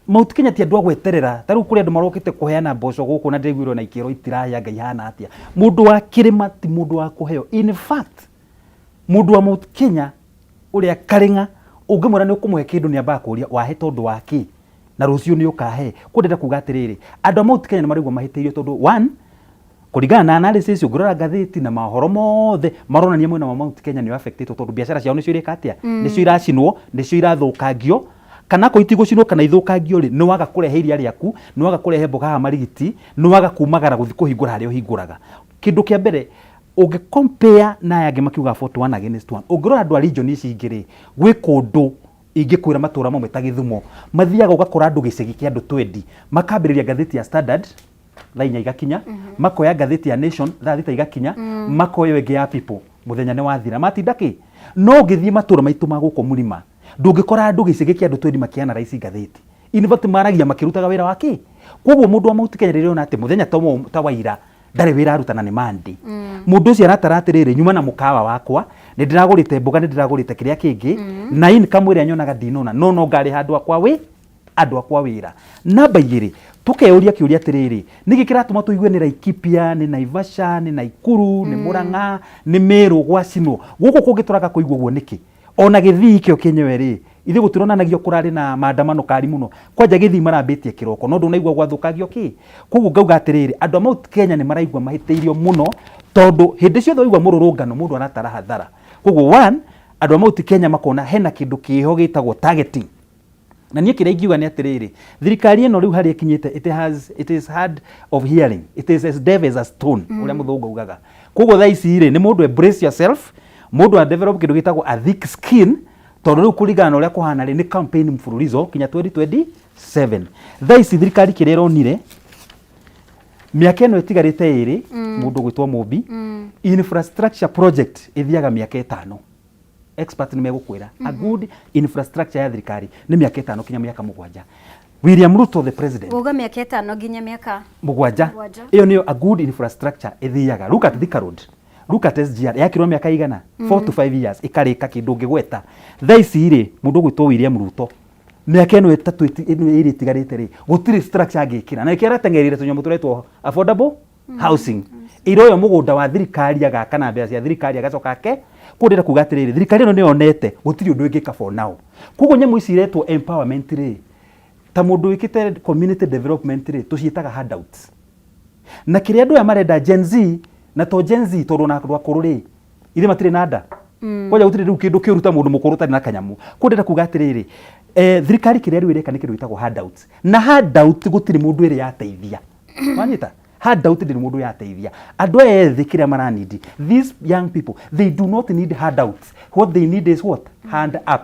Mount Kenya ti andũ a gweterera. Ta rĩu kũrĩ andũ marokĩte kũheana mboco gũkũ na ndĩraiguire ona ikĩrwo itirahĩa Ngai hana atĩa. Mũndũ wa kĩrĩma ti mũndũ wa kũheo. In fact, mũndũ wa Mount Kenya ũrĩa karĩng'a ũngĩmwĩra nĩ ũkũmũhe kĩndũ nĩ ambaga kũria wahe tondũ wa kĩ na rũciũ nĩ ũkahe. Kũu ndĩrenda kuga atĩrĩrĩ, andũ a Mount Kenya nĩ maraigua mahĩtĩirio tondũ one, kũringana na analysis ũngĩrora ngathĩti na mohoro mothe maronania mwena wa Mount Kenya nĩ affected tondũ biacara ciao nĩcio ireka atĩa, nĩcio iracinwo, nĩcio irathũkangio. Kana akorwo itigũcinwo kana ithũkangio rĩ, nĩ waga kũrehe iria rĩaku, nĩ waga kũrehe mboga haha Marigiti, nĩ waga kumagara gũthiĩ kũhingũra harĩa ũhingũraga. Kĩndũ kĩa mbere, ũngĩ compare na aya angĩ makiugaga 41 against 1, ũngĩrora andũ a region ici ingĩ rĩ, gwĩ kũndũ ingĩkwĩra matũra mamwe ta Gĩthumo, mathiaga ũgakora andũ gĩcagi kĩa andũ twendi, makambĩrĩria ngathĩti ya Standard, thaa inya igakinya, makoya ngathĩti ya Nation, thaa thita igakinya, makoya ĩyo ĩngĩ ya People, mũthenya nĩ wathira. Matinda kĩ? No ũngĩthiĩ matũra maitũ ma gũkũ mũrima, ndũngĩkora andũ gĩcagi kĩa andũ twendi makĩ analyse ngathĩti. In fact maragia makĩrutaga wĩra wa kĩ? Koguo mũndũ wa Mount Kenya rĩrĩa ona atĩ mũthenya ta wa ira ndarĩ wĩra aruta na nĩ Monday. Mũndũ ũcio aratara atĩrĩrĩ, nyuma na mũkawa wakwa, nĩ ndĩragũrĩte mboga, nĩ ndĩragũrĩte kĩrĩa kĩngĩ, na income ĩrĩa nyonaga ndinona, no no ngarĩha andũ akwa wĩ andũ akwa wĩra. Namba igĩrĩ, tũkeyũria kĩũria atĩrĩrĩ, nĩkĩ kĩratũma tũigue nĩ Laikipia, nĩ Naivasha, nĩ Naikuru, nĩ Murang'a, nĩ Meru gwacinwo? Gũkũ kũngĩ tũraga kũigua ũguo nĩkĩ? Ona Gĩthii kĩo kĩenyewe rĩ, ithuĩ gũtironanagio kũrarĩ na maandamano kari mũno. Kwanja Gĩthii marambĩtie kĩroko, no ndũnaigua gwathũkangio kĩ? Koguo ngauga atĩrĩrĩ, andũ a Mount Kenya nĩ maraigua mahĩtĩirio mũno, tondũ hĩndĩ ciothe waigua mũrũrũngano mũndũ aratara hathara. Koguo one, andũ a Mount Kenya makona hena kĩndũ kĩho gĩtagwo targeting. Na niĩ kĩrĩa ingiuga nĩ atĩrĩrĩ, thirikari ĩno rĩu harĩa ĩkinyĩte, it has, it is hard of hearing, it is as deaf as a stone, ũrĩa mũthũngũ augaga. Koguo thaa ici rĩ, nĩ mũndũ embrace yourself, mũndũ a develop kĩndũ gĩtagwo a thick skin, tondũ rĩu kũringana na ũrĩa kũhana rĩ, nĩ campaign mfululizo kinya 2027. Thaa ici thirikari kĩrĩa ĩronire, mĩaka ĩno ĩtigarĩte ĩrĩ, mũndũ ũgwĩtwo Mũmbi, infrastructure project ĩthiaga mĩaka ĩtano. Expert nĩ megũkwĩra a good infrastructure ya thirikari nĩ mĩaka ĩtano kinya mĩaka mũgwanja. William Ruto the president, Uga mĩaka ĩtano nginya mĩaka mũgwanja, mũgwanja. Ĩyo nĩyo a good infrastructure ĩthiaga. Look at Thika Road, look at SGR, yakirwo mĩaka igana? 4 to 5 years ĩkarĩka kĩndũ ũngĩgweta. Thaa ici rĩ, mũndũ ũgwĩtwo William Ruto, mĩaka ĩno ĩtatũ ĩno ĩrĩ ĩtigarĩte rĩ, gũtirĩ structure angĩkĩra, na nĩkĩo arateng'erire tũnyamũ tũretwo affordable housing. Iroyo mũgũnda wa thirikari agaka na mbeca cia thirikari agacoka ake. Koguo ndĩrenda kuga atĩrĩrĩ, thirikari ĩno nĩyonete gũtirĩ ũndũ ĩngĩka for now. Koguo nyamũ ici iretwo empowerment rĩ, ta mũndũ wĩkĩte community development rĩ, tũciĩtaga handouts. Na kĩrĩa andũ aya marenda Gen Z, na to Gen Z, tondũ ona andũ akũrũ rĩ, ithe matirĩ na nda. Kwanja gũtirĩ rĩu kĩndũ kĩũru ta mũndũ mũkũrũ ũtarĩ na kanyamũ. Koguo ndĩrenda kuga atĩrĩrĩ, thirikari kĩrĩa rĩu ĩreka nĩ kĩndũ gĩtagwo handouts. Na handout gũtirĩ mũndũ ĩrĩ yateithia. Wanyita? Handout ndĩrĩ mũndũ yateithia. Andũ aya ethĩ kĩrĩa maranindi, these young people, they do not need handouts. What they need is what? Hand up.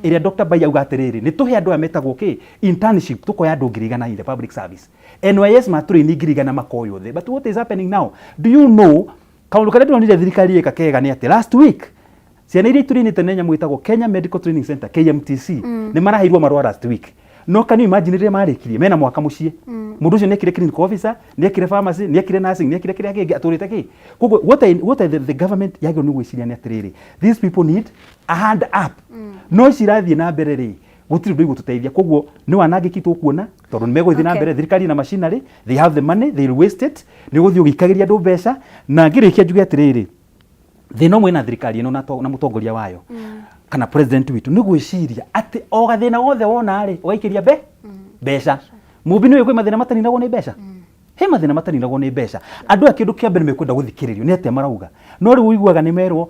Ĩrĩa Dr. Bai auga atĩrĩrĩ, nĩ tũhe andũ aya metagwo kĩ? Internship, tũkoya andũ 100,000 in the public service. NYS matũrĩini 100,000 makoywo thĩ. But what is happening now? Do you know, kaũndũ karĩa ndĩronire thirikari ĩka kega nĩ atĩ last week, ciana iria itũrĩinĩte nĩ nyamũ ĩtagwo Kenya Medical Training Center, KMTC, nĩ maraheirwo marũa last week. No can you imagine rĩrĩa marĩkirie mena mwaka mũciĩ? Mũndũ ũcio nĩekire clinical officer, nĩekire pharmacy, nĩekire nursing, nĩekire kĩrĩa kĩngĩ, atũrĩte kĩ? Koguo what the government yagĩrĩirwo nĩ gwĩciria nĩ atĩrĩrĩ, these people need a hand up. No ici irathiĩ na mbere rĩ, gũtirĩ ũndũ igũtũteithia. Koguo nĩ wanangĩki tũkuona, tondũ nĩ megũthiĩ na mbere. Thirikari na machinery, they have the money, they will waste it. Nĩ ũgũthiĩ ũgĩikagĩria andũ mbeca. Na ngĩrĩkia njuge atĩrĩrĩ, thĩna ũmwe na thirikari ĩno na mũtongoria wayo kana president witũ nĩ gwĩciria atĩ o gathĩna wothe wona rĩ, ũgaikĩria mbeca. Mũmbi nĩ kwĩ mathĩna mataninagwo nĩ mbeca, he mathĩna mataninagwo nĩ mbeca. Andũ aya kĩndũ kĩa mbere mekwenda gũthikĩrĩrio nĩ atĩa marauga, no rĩu ũiguaga nĩ merwo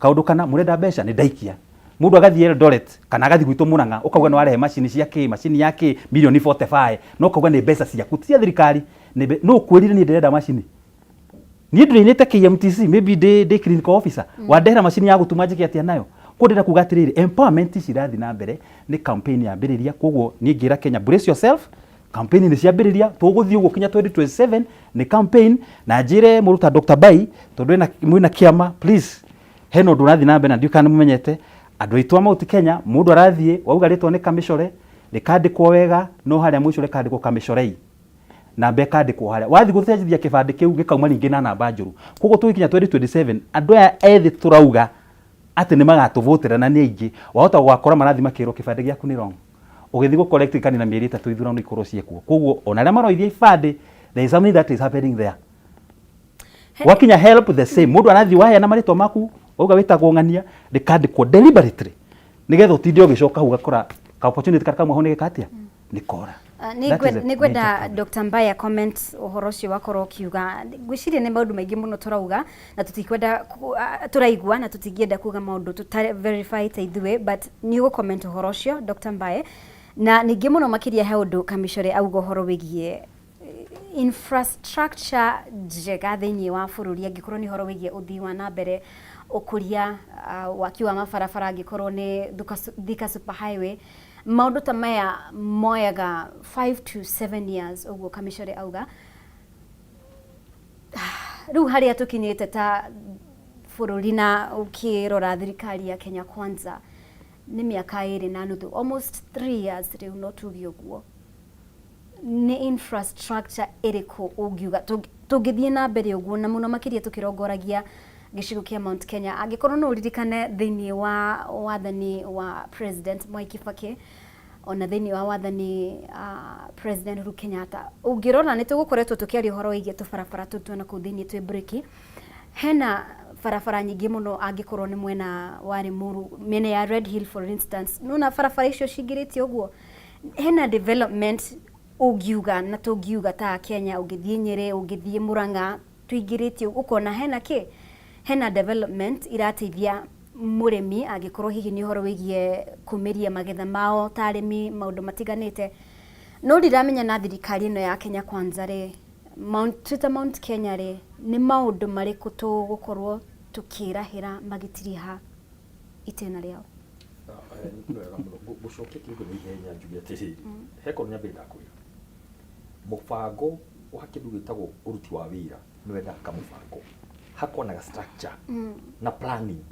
kaũndũ kana mũrenda mbeca nĩ ndaikia. Mũndũ agathiĩ Eldoret kana agathiĩ gwitũ Murang'a, ũkauga nĩ warehe macini cia kĩ, macini ya kĩ, mirioni 45, no ũkauga nĩ mbeca ciaku, ti cia thirikari. Nũ ũkwĩrire niĩ ndĩrenda macini? Niĩ ndũrĩinĩte KMTC, maybe ndĩ clinical officer, wandehera macini ya gũtuma njĩke atĩa nayo? Koguo ndĩrenda kuga atĩrĩrĩ, empowerment ici irathiĩ na mbere nĩ campaign yambĩrĩria. Koguo niĩ ngĩra Kenya, brace yourself, campaign nĩ ciambĩrĩria, tũgũthiĩ ũguo kinya 2027 nĩ campaign. Na njĩre mũndũ ta Dr. Bai, tondũ mwĩna kĩama, please, hena ũndũ ũrathiĩ na mbere na ndiũĩ kana nĩ mũmenyete. Andũ aitũ a Mount Kenya, mũndũ arathiĩ wauga rĩtwa nĩ Kamĩcore, rĩkandĩkwo wega, no harĩa mũico rĩkandĩkwo Kamĩcorei, namba ĩkandĩkwo harĩa wathiĩ gũcenjia kĩbandĩ kĩu gĩkauma ningĩ na namba njũru. Koguo tũgĩkinya 2027, andũ aya ethĩ tũrauga atĩ nĩ magatũvotera na nĩ aingĩ, wahota gũgakora marathiĩ makĩrwo kĩbandĩ gĩaku nĩ wrong. Ũgĩthiĩ gũ correct kanina mĩeri 3 ithurano ikorwo ciĩkuo. Koguo ona arĩa maroithia ibandĩ, there is something that is happening there. Wakinya help the same, mũndũ arathiĩ waheana marĩtwa maku, wauga wĩtagwo ng'ania, rĩkandĩkwo deliberately nĩgetha ũtinde ũgĩcoka hau, ũgakora ka opportunity karĩa kamwe hau nĩ gĩka atĩa, nĩ kora. That is a Nĩ ngwenda Dr. Mbaya comment ũhoro ũcio wakorwo ũkiuga. Ngwĩciria nĩ maũndũ maingĩ mũno tũrauga na tũtikwenda tũraigua na tũtingĩenda kuga maũndũ tũta verify ta ithuĩ, but nĩ ũgũ comment ũhoro ũcio, Dr. Mbaye. Na ningĩ mũno makĩria he ũndũ Kamĩcore auga ũhoro wĩgiĩ infrastructure njega thĩinĩ wa bũrũri, angĩkorwo nĩ ũhoro wĩgiĩ ũthii wa na mbere, ũkũria, waki wa mabarabara, angĩkorwo nĩ Thika Super Highway, maũndũ ta maya moyaga 5 to 7 years ũguo Kamĩcore auga. Rĩu harĩa tũkinyĩte ta bũrũri na ũkĩrora thirikari ya Kenya Kwanza nĩ mĩaka ĩrĩ na nuthu, almost 3 years rĩu no tuge ũguo. Nĩ infrastructure ĩrĩkũ ũngiuga tũngĩthiĩ na mbere ũguo, na mũno makĩria tũkĩrongoragia gĩcigo kĩa Mount Kenya? Angĩkorwo no ũririkane thĩinĩ wa wathani wa President Mwai Kibaki ona thĩinĩ wa wathani President Uhuru Kenyatta, ũngĩrora nĩ tũgũkoretwo tũkĩaria ũhoro wĩgiĩ tũbarabara tũu twĩna kũu thĩinĩ twĩ breki. Hena barabara nyingĩ mũno, angĩkorwo nĩ mwena wa Limuru, mĩena ya Red Hill for instance, nona barabara icio cingĩrĩte ũguo. Hena development ũngiuga na tũngiuga ta Kenya, ũngĩthiĩ Nyĩrĩ, ũngĩthiĩ Murang'a, tũingĩrĩte ũkona hena kĩ, hena development irateithia mũrĩmi, angĩkorwo hihi nĩ ũhoro wĩgiĩ kumĩria magetha mao ta arĩmi, maũndũ matiganĩte. No ndiramenya na thirikari ĩno ya Kenya Kwanza rĩ, Mount, twĩta Mount Kenya rĩ, nĩ maũndũ marĩkũ tũgũkorwo tũkĩrahĩra magĩtiriha itĩna rĩao? Nĩ wega mũno. Ngũcokia kĩndũ na ihenya njuge atĩrĩrĩ, he korwo nyambĩrĩria ndakwĩra mũbango wa kĩndũ gĩtagwo ũruti wa wĩra nĩ wendaga kamũbango, hakorwo structure na planning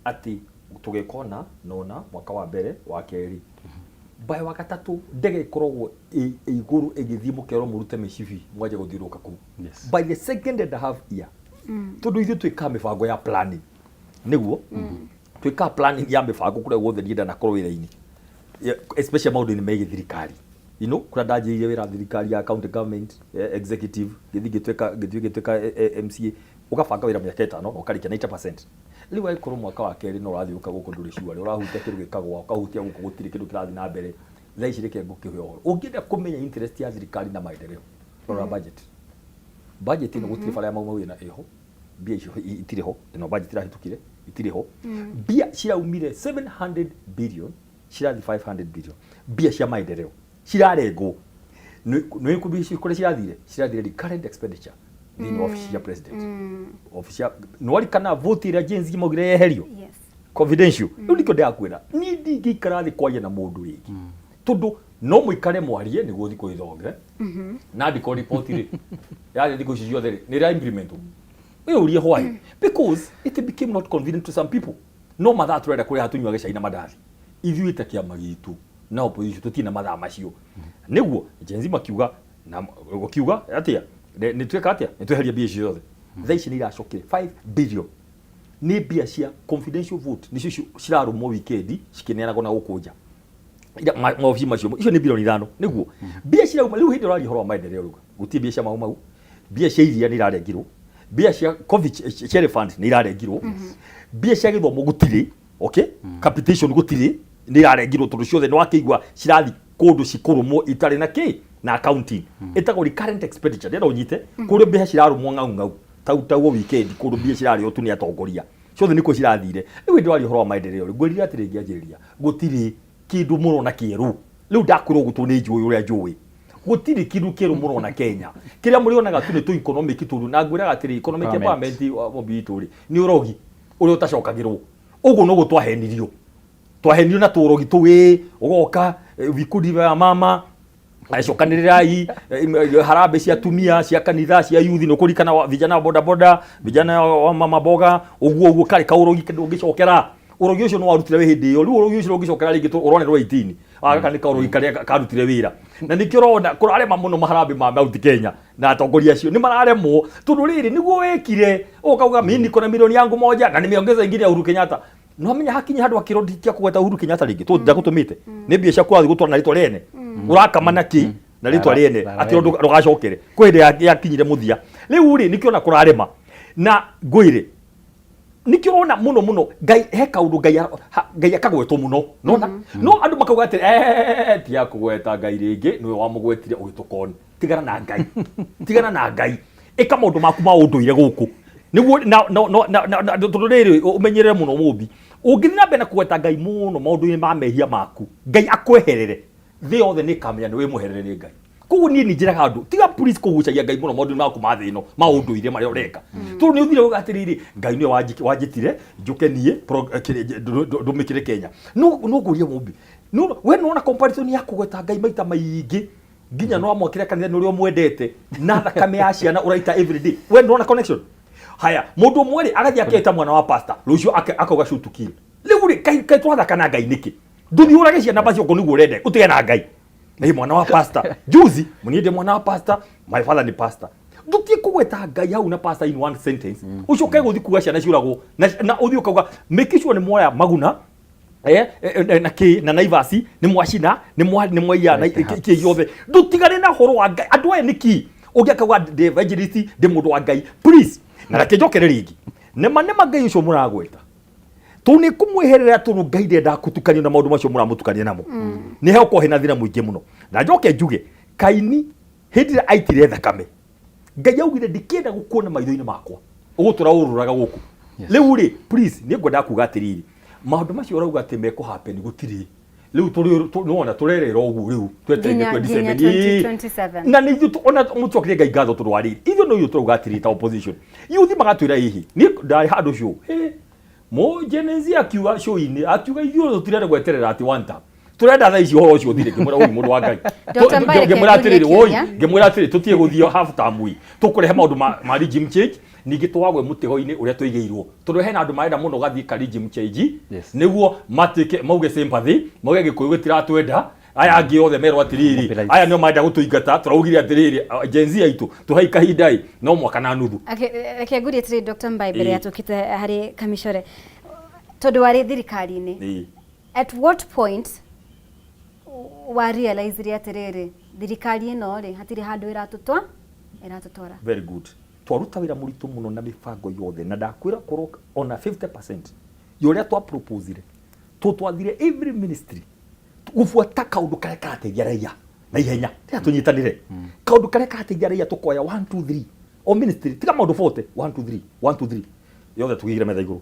atĩ tũgeka ũna na ũna mwaka wa mbere, wa kerĩ, by wa gatatũ ndege ĩkoragwo ĩ igũrũ ĩgĩthiĩ, mũkerwo mũrute mĩcibi mwanjie gũthiũrũrũka kũu by the second and a half year, tondũ ithuĩ twĩkaga mĩbango ya planning, nĩguo twĩkaga planning ya mĩbango kũrĩa guothe niĩ ndanakorwo wĩra-inĩ, especially maũndũ-inĩ megiĩ thirikari, kũrĩa ndanjĩrĩirie wĩra thirikari ya county government, executive, ngĩthiĩ ngĩtuĩka ngĩtuĩka MCA, ũgabanga wĩra mĩaka 5 na ũkarĩkia 90%. Rĩu angĩkorwo mwaka wa kerĩ no ũrathiũka gũkũ ndũrĩ sure, ũrahutia kĩndũ gĩkagwa, ũkahutia gũkũ gũtirĩ kĩndũ kĩrathiĩ na mbere. Thaa ici reke ngũkĩhe ũhoro, ũngĩenda kũmenya interest ya thirikari na maendeleo, rora budget. Budget ĩno gũtirĩ bara ya Mau Mau ĩna ĩho, mbia icio itirĩ ho. Ĩno budget ĩrahĩtũkire itirĩ ho. Mbia ciraumire 700 billion cirathiĩ 500 billion, mbia cia maendeleo cirarengwo. Nĩ mbia icio kũrĩa cirathire, cirathire recurrent expenditure thĩinĩ wa ofici cia president, ofici ya nĩwarikana vote ĩrĩa Gen Z maugire yeherio confidential. Rĩu nĩkĩo ndĩrakwĩra niĩ ndingĩikara thĩ kwaria na mũndũ rĩngĩ, tondũ no mũikare mwarie nĩguo thikũ ithonge na ndiko report rĩ yathi thikũ ici ciothe rĩ nĩ ĩra implement wĩyũrie why, because it became not convenient to some people. No mathaa tũrenda kũrĩha tũnyuage cai na mandathi, ithuĩ ta kĩama gitũ na opposition tũtirĩ na mathaa macio. Nĩguo Gen Z makiuga na gũkiuga atĩa, nĩ tweka atĩa, nĩ tweheria mbia icio ciothe. Thaa ici nĩ iracokire 5 billion nĩ mbia cia confidential vote, nĩcio icio cirarũmwo weekend cikĩneanagwo na gũkũ nja maobici macio. Icio nĩ bilioni 5 nĩguo mbia cirauma. Rĩu hĩndĩ ũraria ũhoro wa maendeleo, rĩu gũtirĩ mbia cia Mau Mau, mbia cia iria nĩ irarengirwo, mbia cia covid share fund nĩ irarengirwo, mbia cia gĩthomo gũtirĩ, okay, capitation gũtirĩ, nĩ irarengirwo, tondũ ciothe nĩ wakĩigua cirathi kũndũ cikũrũmwo itarĩ na kĩ na accounting, ĩtagwo recurrent expenditure. Ndĩrenda ũnyite kũrĩa mbia cirarũmwo ng'au ng'au tau tau weekend, kũndũ mbia cirarĩo tu nĩ atongoria, ciothe nĩkuo cirathire. Rĩu hĩndĩ waria ũhoro wa maendeleo rĩ, ngwĩrire atĩrĩ ngĩanjĩrĩria, gũtirĩ kĩndũ mũrona kĩerũ. Rĩu ndakwĩrwo ũguo tondũ nĩ njũĩ ũrĩa njũĩ, gũtirĩ kĩndũ kĩerũ mũrona Kenya. Kĩrĩa mũrĩonaga tu nĩ tũ economic tũru, na ngwĩraga atĩrĩ, economic Empowerment. empowerment wa mũmbi witũ rĩ, nĩ ũrogi ũrĩa ũtacokagĩrwo. Ũguo noguo twahenirio, twahenirio na tũrogi tũĩ ũgoka vikundi vya mama, cokanĩrĩrai, harambĩ cia atumia, cia kanitha, cia youth, nĩ ũkũririkana vijana wa boda boda, vijana wa mama mboga, ũguo ũguo karĩ kaũrogi ndũngĩcokera. Ũrogi ũcio nĩ warutire wĩ hĩndĩ ĩyo, rĩu ũrogi ũcio ndũngĩcokera rĩngĩ ũronerwo 18. Gaka nĩ kaũrogi karĩa karutire wĩra, na nĩkĩo ũrona kũrarema mũno maharambĩ ma Mount Kenya na atongoria acio nĩ mararemwo, tondũ rĩrĩ nĩguo wĩkire ũkauga mimi niko na milioni yangu moja na nimeongeza ingine ya Uhuru Kenyatta. No amenya hakinya handũ akĩrwo ndikia kũgweta Uhuru Kenyatta rĩngĩ tondũ ndagũtũmĩte nĩ mbia ciaku ũrathiĩ gũtwara na rĩtwa rĩene, ũrakama na kĩ na rĩtwa rĩene atĩ ndũgacokere kwĩ hĩndĩ yakinyire mũthia. Rĩu rĩ, nĩkĩo ona kũrarema na ngwĩre, nĩkĩo ũrona mũno mũno Ngai he kaũndũ Ngai Ngai akagwetwo mũno nona, no andũ makauga atĩ tiga kũgweta Ngai rĩngĩ, nĩwe wamũgwetire ũgĩtũkoni. Tigana na Ngai, tigana na Ngai, ĩka maũndũ maku ma ũndũire gũkũ nĩguo na no no na na na- tondũ rĩrĩ ũmenyerere mũno mũmbi, ũngĩthiĩ na mbere na kũgweta Ngai mũno maũndũ-inĩ ma mehia maku, Ngai akweherere. Thĩ yothe nĩ ĩkamenya nĩ wĩ mũherere nĩ Ngai. Koguo niĩ nĩ njĩraga andũ, tiga please kũgucagia Ngai mũno maũndũ-inĩ maku ma thĩ ĩno, ma ũndũire marĩa ũreka. Tondũ nĩ ũthire uga atĩrĩrĩ, Ngai nĩwe wanjĩtire njũke niĩ ndũmĩkĩre Kenya. No no ngũrie Mũmbi, no we nĩwona comparison ya kũgweta Ngai maita maingĩ nginya no amwakĩre kanitha nĩ ũrĩa ũmwendete na thakame ya ciana ũraita everyday. We nĩwona connection? Haya, mũndũ ũmwe rĩ agathiĩ aketa mwana wa pastor, rũciũ akauga shoot to kill. Rĩu rĩ, kaĩ twathaka na Ngai nĩkĩ? Ndũthiĩ ũrage ciana basi okorwo nĩguo ũrenda, ũtige na Ngai. Ĩ mwana wa pastor, juzi niĩ ndĩ mwana wa pastor, my father nĩ pastor. Ndũthiĩ kũgweta Ngai hau na pastor in one sentence. Ũcoke gũthiĩ kuga ciana ciũragwo na ũthiĩ ũkauga make sure nĩ mwoya maguna na kĩ na Naivas nĩ mwacina nĩ mwaiya na kĩ yothe. Ndũtigane na ũhoro wa Ngai. Andũ aya nĩ kĩ? Ũngĩ akauga ndĩ evangelist, ndĩ mũndũ wa Ngai. Please, na reke njokere rĩngĩ. Nĩma nĩma Ngai ũcio mũragweta. Tondũ nĩ kũmweherera tondũ Ngai ndendaga kũtukanio na maũndũ macio mũramũtukania namo. Nĩ hegũkorwo hena thĩna mũingĩ mũno. Na njoke njuge, Kaini hĩndĩ ĩrĩa aitire thakame, Ngai augire ndikĩenda gũkuona maitho-inĩ makwa. Ũgũtũra ũrũraga gũkũ. Rĩu rĩ, please, nĩ ngwendaga kuga atĩrĩrĩ, maũndũ macio ũrauga atĩ mekũ happen gũtirĩ. Rĩu tũrĩ nĩwona tũrerera ũguo rĩu twetereire Nginya nginya 27. Ĩĩ. 2027. Na nĩ ithuĩ ona mũcokerie Ngai ngatho tondũ wa rĩrĩ, ithuĩ no ithuĩ tũrauga atĩrĩrĩ ta opposition. Youth magatwĩra ĩhĩ, niĩ ndarĩ handũ show. Hĩ, mũ Gen Z akiuga show-inĩ, akiuga ithuĩ tũtirenda gweterera atĩ one term. Tũrenda thaa ici ũhoro ũcio ũthire, ngĩmwĩra ũi mũndũ wa Ngai. Dr. Mbae, reke Ngĩmwĩra ngũrie atĩrĩrĩ, woi, kĩũria. ngĩmwĩra atĩrĩrĩ, tũtige gũthiĩ half term ĩ, tũkũrehe maũndũ ma regime change, ningĩ twagwe mũtego-inĩ ũrĩa tũigĩirwo. Tondũ hena andũ marenda mũno gathiĩ ka regime change, nĩguo matuĩke mauge sympathy, mauge Gĩkũyũ gĩtiratwenda, aya angĩ othe merwo atĩrĩrĩ, aya nĩo marenda gũtũingata, tũraugire atĩrĩrĩ, Gen Z aitũ, tũhei kahinda ĩ, no mwaka na nuthu. Reke ngurie atĩrĩrĩ Dr. Mbae mbere ya tũkĩte harĩ Kamicore, tondũ warĩ thirikari-inĩ, at what point wa realize atĩrĩrĩ, thirikari ĩno rĩ, hatirĩ handũ ĩratũtwara? Very good. Twaruta wĩra mũritũ mũno na mĩbango yothe, na ndakwĩra korwo ona 50% ya ũrĩa twa proposire, tũtwathire every ministry gũbuata kaũndũ karĩa karateithia raia na ihenya, tiga tũnyitanĩre kaũndũ karĩa karateithia raia, tũkoya 1 2 3 o ministry, tiga maũndũ 40, 1 2 3 1 2 3 yothe tũgĩire metha igũrũ,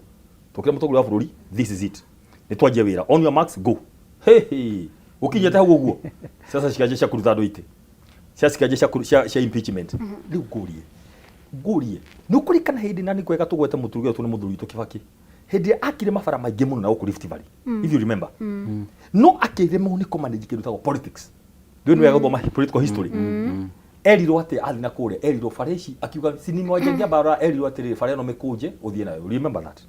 tũkĩra mũtongoria wa bũrũri, this is it, nĩ twanjia wĩra, on your marks, go. Hey, hey. Ũkinyĩte hau ũguo sasa cikanjia cia kũruta andũ itĩ, cia cikanjia cia impeachment. Rĩu ngũrie nĩ ũkũririkana hĩndĩ, na nĩ kwega tũgwete mũthuri witũ, nĩ mũthuri witũ Kibaki, hĩndĩ ĩrĩa akire mabara maingĩ mũno na gũkũ Rift Valley, if you remember, no akĩremwo nĩ kũmanage kĩndũ gĩtagwo politics. Ndũĩ nĩ wega gũthoma political history. Erirwo atĩ athiĩ na kũrĩa, erirwo bara ici, akiuga si nimwajengia barabara, erirwo atĩrĩrĩ, bara ĩno mĩkũnje ũthiĩ nayo. Remember that.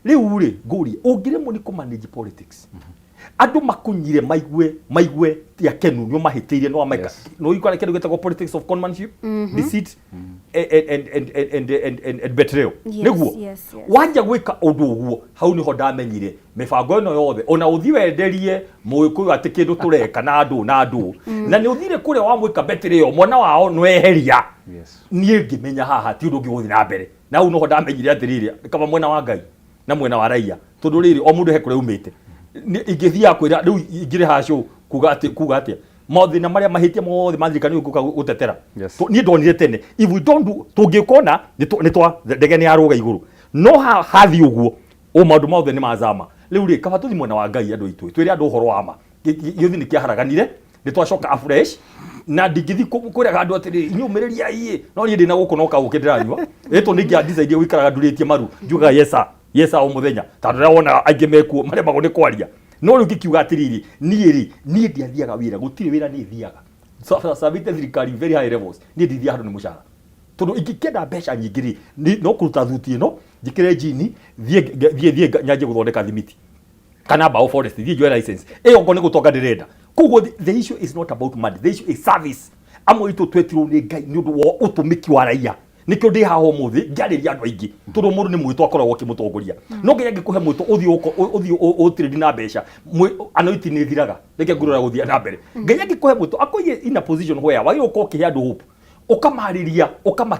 Rĩu rĩ, ngũrie, ũngĩremwo nĩ kũmanage politics, andũ makunyire maigue ti akenu nĩ ũmahĩtĩirie, nĩ wameka nĩ ũikara kĩndũ gĩtagwo politics of conmanship, deceit and betrayal. Nĩguo wanja gwĩka ũndũ ũguo, hau nĩho ndamenyire mĩbango ĩno yothe, ona ũthiĩ wenderie mũgĩkũyũ atĩ kĩndũ tũreka na andũ na andũ, na nĩ ũthire kũrĩa wamwĩka betrayal, mwana wao nĩweheria. Niĩ ngĩmenya haha ti ũndũ ũngĩ gũthiĩ na mbere, na hau noho ndamenyire atĩrĩrĩ, kaba mwena wa Ngai na mwena wa raia, tondũ rĩrĩ o mũndũ he kũrĩa umĩte. Ingĩthiaga kwĩra rĩu ingĩrĩ hacu kuga atĩ kuga atĩa mathĩna marĩa mahĩtia mothe ma thirikari ngũka gũtetera. Niĩ ndonire tene, if we don't do, tũngĩkona nĩ twa ndege nĩ yarũga igũrũ, no hathiĩ ũguo o maũndũ mothe nĩ mazama. Rĩu rĩ, kaba tũthiĩ mwena wa Ngai, andũ aitũ, twĩre andũ ũhoro wa ma. Gĩũthi nĩ kĩaharaganire, nĩ twacoka afresh, na ndingĩthiĩ kwĩraga andũ atĩrĩ inyũmĩrĩria iĩ, no niĩ ndĩna gũkũ no kaũkĩ ndĩranyua ĩtũ nĩ ingĩa decide gũikaraga ndurĩtie maru njugaga yes sir, yes sir o mũthenya, tondũ rĩrĩa wonaga aingĩ mekuo maremagwo nĩ kwaria. No rĩu ngĩkiuga atĩrĩrĩ, niĩ rĩ, niĩ ndiathiaga wĩra, gũtirĩ wĩra niĩ thiaga. Servĩte thirikari very high levels, niĩ ndithiaga handũ nĩ mũcara, tondũ ingĩkĩenda mbeca nyingĩ rĩ, no kũruta thuti ĩno njĩkĩre njini, thiĩ nyanjie gũthondeka thimiti kana bao forest, thiĩ njoe license ĩyo ngo nĩ gũtonga ndĩrenda. Koguo the issue is not about money, the issue is service. Amwe itũ twetirwo nĩ Ngai nĩ ũndũ wa ũtũmĩki wa raia, nĩkĩo ndĩ haha ũmũthĩ ngĩarĩria andũ aingĩ, tondũ mũndũ nĩ mwĩto akoragwo akĩmũtongoria. No Ngai angĩkũhe mwĩto ũthiĩ ũthiĩ ũtrade na mbeca, anointing nĩ ĩthiraga. Reke ngũrora gũthiĩ na mbere. Ngai angĩkũhe mwĩto akũige in a position where wagĩrĩirwo gũkorwo ũkĩhe andũ hope, ũkamarĩria,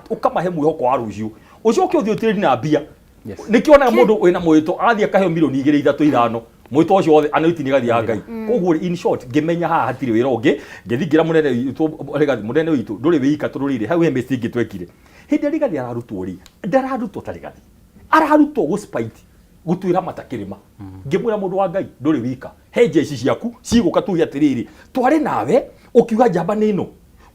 ũkamahe mwĩhoko wa rũciũ, ũcoke ũthiĩ ũtrade na mbia. Nĩkĩo wonaga mũndũ wĩna mwĩto athiĩ akaheo milioni igĩrĩ, ithatũ, ithano, mwĩto ũcio wothe anointing ĩgathiĩ ya Ngai. Koguo in short, ngĩmenya haha hatirĩ wĩra ũngĩ, ngĩthiĩ ngĩra mũnene witũ Rigathi, mũnene witũ ndũrĩ wĩika, tondũ rĩrĩ hau he mistake ĩngĩ twekire. Hĩndĩ ĩrĩa Rigathi ararutwo rĩ, ndararutwo ta Rigathi, ararutwo gũ spite. Gũtuĩra mata kĩrĩma. Ngĩmwĩra mũndũ wa Ngai ndũrĩ wika, he njeci ciaku cigũka tuge atĩrĩrĩ, twarĩ nawe ũkiuga njamba nĩ ĩno,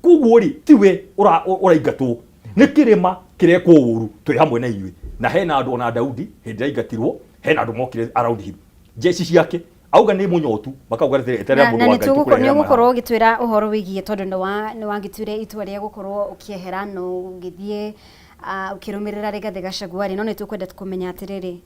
koguo rĩ tiwe ũraingatwo, nĩ kĩrĩma kĩrekwo ũru, twĩ hamwe na inyuĩ. Na hena andũ ona Daudi hĩndĩ ĩrĩa aingatirwo, hena andũ mokire around him, njeci ciake auga nĩ mũnyotu, makauga atĩrĩrĩ, eterera Na, mũndũ na wa nĩ Ngai tũgũko- nĩ tũkũrehere ũgũkorwo maraya. ũgĩtwĩra ũhoro wĩgiĩ tondũ nĩ wa nĩ wagĩtuire itua rĩa gũkorwo ũkĩehera na ũgĩthiĩ ah, ũkĩrũmĩrĩra Rigathĩ Gachagua rĩ, no nĩ tũkwenda kũmenya atĩrĩrĩ,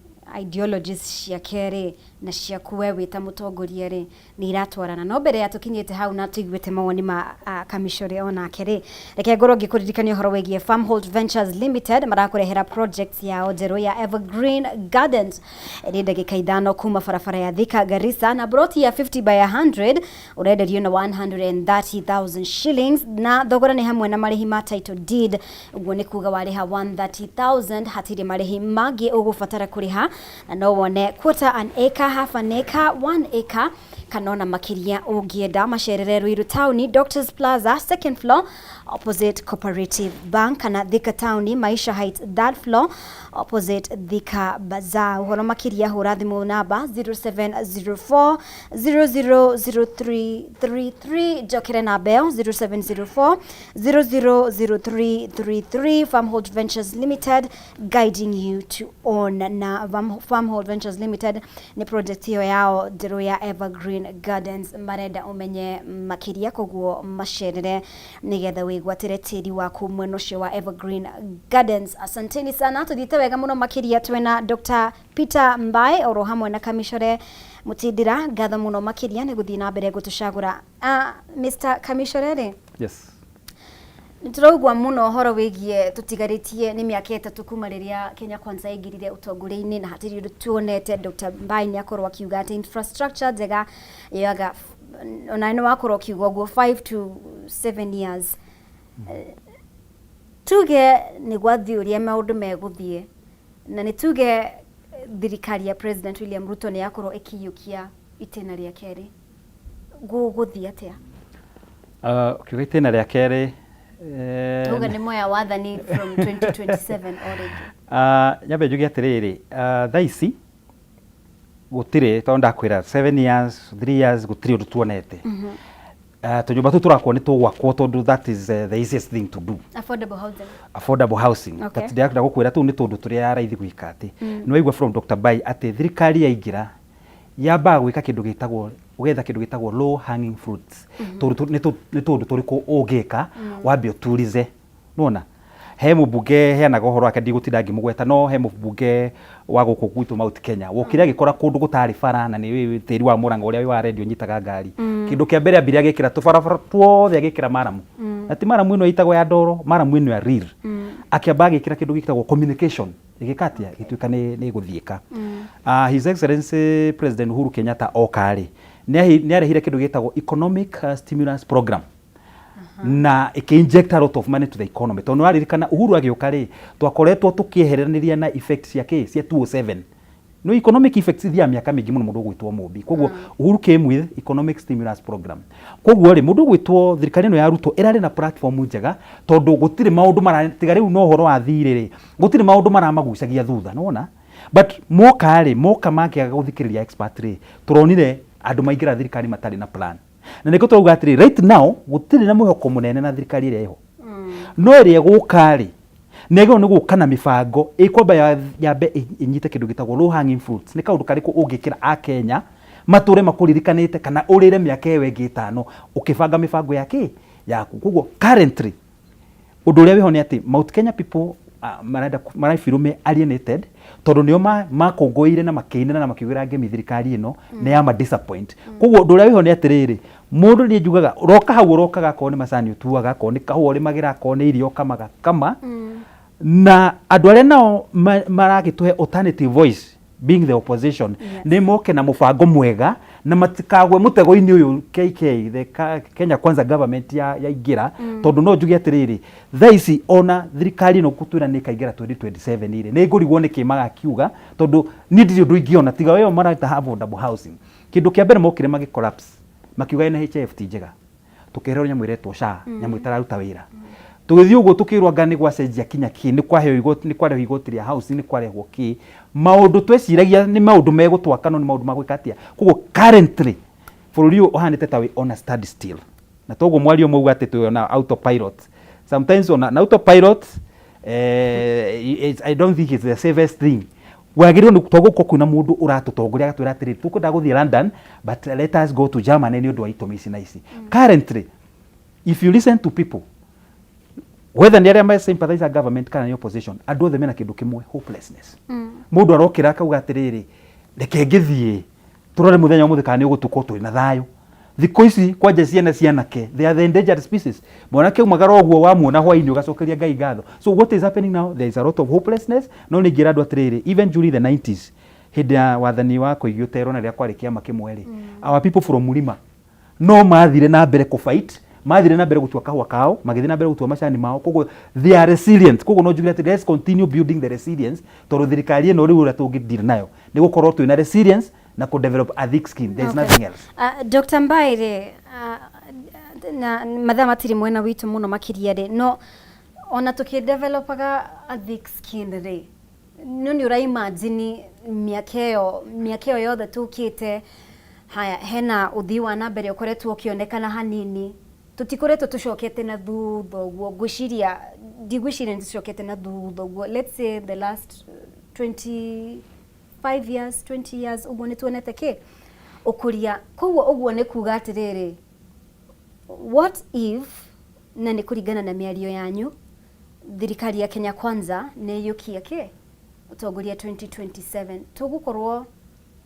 ideologies ciake rĩ na ciaku we wĩ ta mũtongoria rĩ nĩ iratwarana. No mbere ya tũkinyĩte hau na tũiguĩte mawoni ma Kamicore onake rĩ, reke ngorwo ngĩkũririkania ũhoro wĩgiĩ Farmhold Ventures Limited. Marakũrehera project yao njerũ ya Evergreen Gardens ĩrĩ ndagĩka 5 kuma barabara ya Thika Garissa, na broti ya 50 by 100 ũrenderio na 130,000 shillings, na thogora nĩ hamwe na marĩhi ma title deed. Ũguo nĩ kuga warĩha 130,000 hatirĩ marĩhi mangĩ ũgũbatara kũrĩha, na no wone quarter an acre, half an acre, 1 acre kana ona makĩria ũngĩenda. Macerere Ruiru Town, Doctors Plaza, second floor, opposite Cooperative Bank, kana Thika Town, Maisha Heights, third floor, opposite Thika Bazaar. Ũhoro makĩria hũra thimũ namba 0704 000333. Njokere namba ĩyo, 0704 000333. Farmhold Ventures Limited, guiding you to own. Na Farmhold Ventures Limited nĩ project ĩyo yao njerũ ya Evergreen Gardens marenda ũmenye makĩria, koguo macerere nĩgetha wĩgwatĩre tĩri waku mwena ũcio wa Evergreen Gardens. Asanteni sana, tũthiĩte wega mũno makĩria. Twĩna Dr. Peter Mbae oro hamwe na Kamicore Mutindira. Ngatho mũno makĩria nĩ gũthiĩ na mbere gũtũcagũra. Mr. Kamicore rĩ, Yes. Nĩtũraigua mũno ũhoro wĩgiĩ tũtigarĩtie nĩ mĩaka 3 kuma rĩrĩa Kenya Kwanza yaingĩrire ũtongoria-inĩ na hatirĩ ũndũ tuonete. Dr. Mbai nĩ akorwo akiuga atĩ infrastructure njega yoyaga, ona nĩ wakorwo ũkiuga ũguo, 5 to 7 years. Tuge nĩ gwathiĩ ũrĩa maũndũ megũthiĩ, na nĩ tuge thirikari ya President William Ruto nĩ yakorwo ĩkĩiyũkia itĩna rĩa kerĩ, gũgũthiĩ atĩa? Ũkiuga itĩna rĩa kerĩ, Tuge nĩ moya wathani from 2027 o rĩngĩ. Nyambe njuge atĩrĩrĩ, thaa ici gũtirĩ, tondũ ndakwĩra 7 years, 3 years, gũtirĩ ũndũ tuonete. Tũnyũmba tũu tũrakwo nĩ tũgwakwo tondũ that is the easiest thing to do. Affordable housing. Affordable housing. But ndĩrenda gũkwĩra tũu nĩ tũndũ tũrĩa raithi gwĩka atĩ. Nĩ waigua from Dr. Bai atĩ thirikari yaingĩra yambaga gwĩka kĩndũ gĩtagwo, ũgetha kĩndũ gĩtagwo low hanging fruits. Tondũ nĩ tũndũ tũrĩkũ ũngĩka wambe ũturize. Nĩwona? He mũmbunge heanaga ũhoro wake, ndigũtinda ngĩmũgweta, no he mũmbunge wa gũkũ gwitũ Mount Kenya wokire agĩkora kũndũ gũtarĩ bara, na nĩ tĩri wa Mũrang'a ũrĩa wĩ wa redio nyitaga ngari. Kĩndũ kĩa mbere ambire agĩkĩra tũbarabara tuothe, agĩkĩra maramu. Na ti maramu ĩno ĩtagwo ya ndoro, maramu ĩno ya real. Akĩamba agĩkĩra kĩndũ gĩtagwo communication, ĩgĩka atĩa, ĩgĩtuĩka nĩ ĩgũthiĩka. His Excellency President Uhuru Kenyatta oka rĩ, nĩ arehire kĩndũ gĩtagwo economic stimulus program na ĩkĩ-inject a lot of money to the economy, tondũ nĩwaririkana Uhuru agĩũka rĩ, twakoretwo tũkĩeheranĩria na effects cia kĩ cia 207. No economic effects ithiaga mĩaka mĩingĩ mũno mũndũ ũgwĩtwo Mũmbi. Koguo Uhuru came with economic stimulus program. Koguo rĩ, mũndũ ũgwĩtwo thirikari ĩno ya Ruto ĩrarĩ na platform njega, tondũ gũtirĩ maũndũ mara tiga rĩu no ũhoro wa thirĩ rĩ, gũtirĩ maũndũ maramagucagia thutha, nĩwona? But moka rĩ, moka makĩaga gũthikĩrĩria expert rĩ, tũronire andũ maingĩra thirikari matarĩ na plan. Na nĩkĩo tũrauga atĩrĩ, right now gũtirĩ na mwĩhoko mũnene na thirikari ĩrĩa ĩho. No ĩrĩa ĩgũka rĩ, nĩ yagĩrĩirwo nĩ gũka na mĩbango ĩkwamba yambe ĩnyite kĩndũ gĩtagwo low hanging fruits. Nĩ kaũndũ karĩkũ ũngĩkĩra Akenya matũre makũririkanĩte kana ũrĩre mĩaka ĩyo ĩngĩ 5 ũkĩbanga mĩbango ya kĩ yaku. Koguo currently ũndũ ũrĩa wĩho nĩ atĩ Mount Kenya people marenda marabirwo me alienated, tondũ nĩo makũngũĩire na makĩinĩra na makiugĩra ngemi thirikari ĩno nĩ ya ma disappoint. Koguo ũndũ ũrĩa wĩho nĩ atĩrĩrĩ, mũndũ niĩ njugaga roka hau ũrokaga, akorwo nĩ macani ũtuaga, akorwo nĩ kahũa ũrĩmagĩra, akorwo nĩ irio ũkamaga kama. Na andũ arĩa nao maragĩtũhe alternative voice, being the opposition, nĩ moke na mũbango mwega na matikagwe mũtego-inĩ ũyũ KK, the Kenya Kwanza government yaingĩra. Tondũ no njuge atĩrĩrĩ, thaa ici ona thirikari ĩno gũtwĩra nĩ ĩkaingĩra 2027 rĩ, nĩ ngũrigwo nĩkĩ magakiuga, tondũ niĩ ndirĩ ũndũ ingĩona tiga ĩyo mareta affordable housing. Kĩndũ kĩa mbere mokire magĩ collapse, makiuga NHIF ti njega, tũkĩherwo nyamũ ĩretwo SHA, nyamũ ĩtararuta wĩra. Tũgĩthiĩ ũguo tũkĩrwo anga nĩ gwacenjia kinya kĩ, nĩ kwaheo igoti, nĩ kwarehwo igoti rĩa house, nĩ kwarehwo kĩ. Maũndũ tweciragia nĩ maũndũ megũtwaka no nĩ maũndũ ma gwĩka atĩa. Koguo currently bũrũri ũyũ ũhanĩte ta wĩ on a stand still. Na toguo mwaria ũmwe auga atĩ twĩ on a autopilot. Sometimes on an autopilot, eh, I don't think it's the safest thing. Wagĩrĩirwo nĩ to gũkorwo kwĩna mũndũ ũratũtongoria agatwĩra atĩrĩrĩ, tũkwenda gũthiĩ London but let us go to Germany nĩ ũndũ wa itũmi ici na ici. Currently, if you listen to people, whether nĩ arĩa me sympathizer government kana nĩ opposition, andũ othe mena kĩndũ kĩmwe, hopelessness. Mũndũ arokĩra akauga atĩrĩrĩ, reke ngĩthiĩ tũrore mũthenya ũmũthĩ kana nĩ ũgũtukwo twĩ na thayũ. Thikũ ici kwanja ciana cianake, they are the endangered species. Mwanake aumagara ũguo wamuona hwainĩ ũgacokeria Ngai ngatho. So what is happening now, there is a lot of hopelessness. No nĩ ingĩra andũ atĩrĩrĩ, even during the 90s, hĩndĩ ya wathani wa Koigi Ũtero na rĩrĩa kwarĩ kĩama kĩmwe rĩ, our people from Mlima no mathire na mbere kũ fight, mathire na mbere gũtua kahũa kao, magĩthiĩ na mbere gũtua macani mao. Koguo they are resilient. Koguo no njuge atĩ let's continue building the resilience, tondũ thirikari ĩno rĩu ũrĩa tũngĩ deal nayo nĩ gũkorwo twĩna resilience na kũ develop a thick skin. There is nothing else. Dr. Mbae rĩ, na mathaa matirĩ mwena witũ mũno makĩria rĩ, no ona tũkĩdevelopaga a thick skin rĩ, no nĩ ũra imagine mĩaka ĩyo yothe tũkĩte haya, hena ũthii wa na mbere ũkoretwo ũkĩonekana hanini, tũtikoretwo tũcokete na thutha ũguo, ngwĩciria ndigwĩciria nĩ tũcokete na thutha ũguo. Let's say the last 25 years, 20 years ũguo, nĩ tuonete kĩ ũkũria. Koguo ũguo nĩ kuga atĩrĩrĩ, what if, na nĩ kũringana na mĩario yanyu, thirikari ya Kenya Kwanza nĩ ĩyũkia kĩ ũtongoria 2027, tũgũkorwo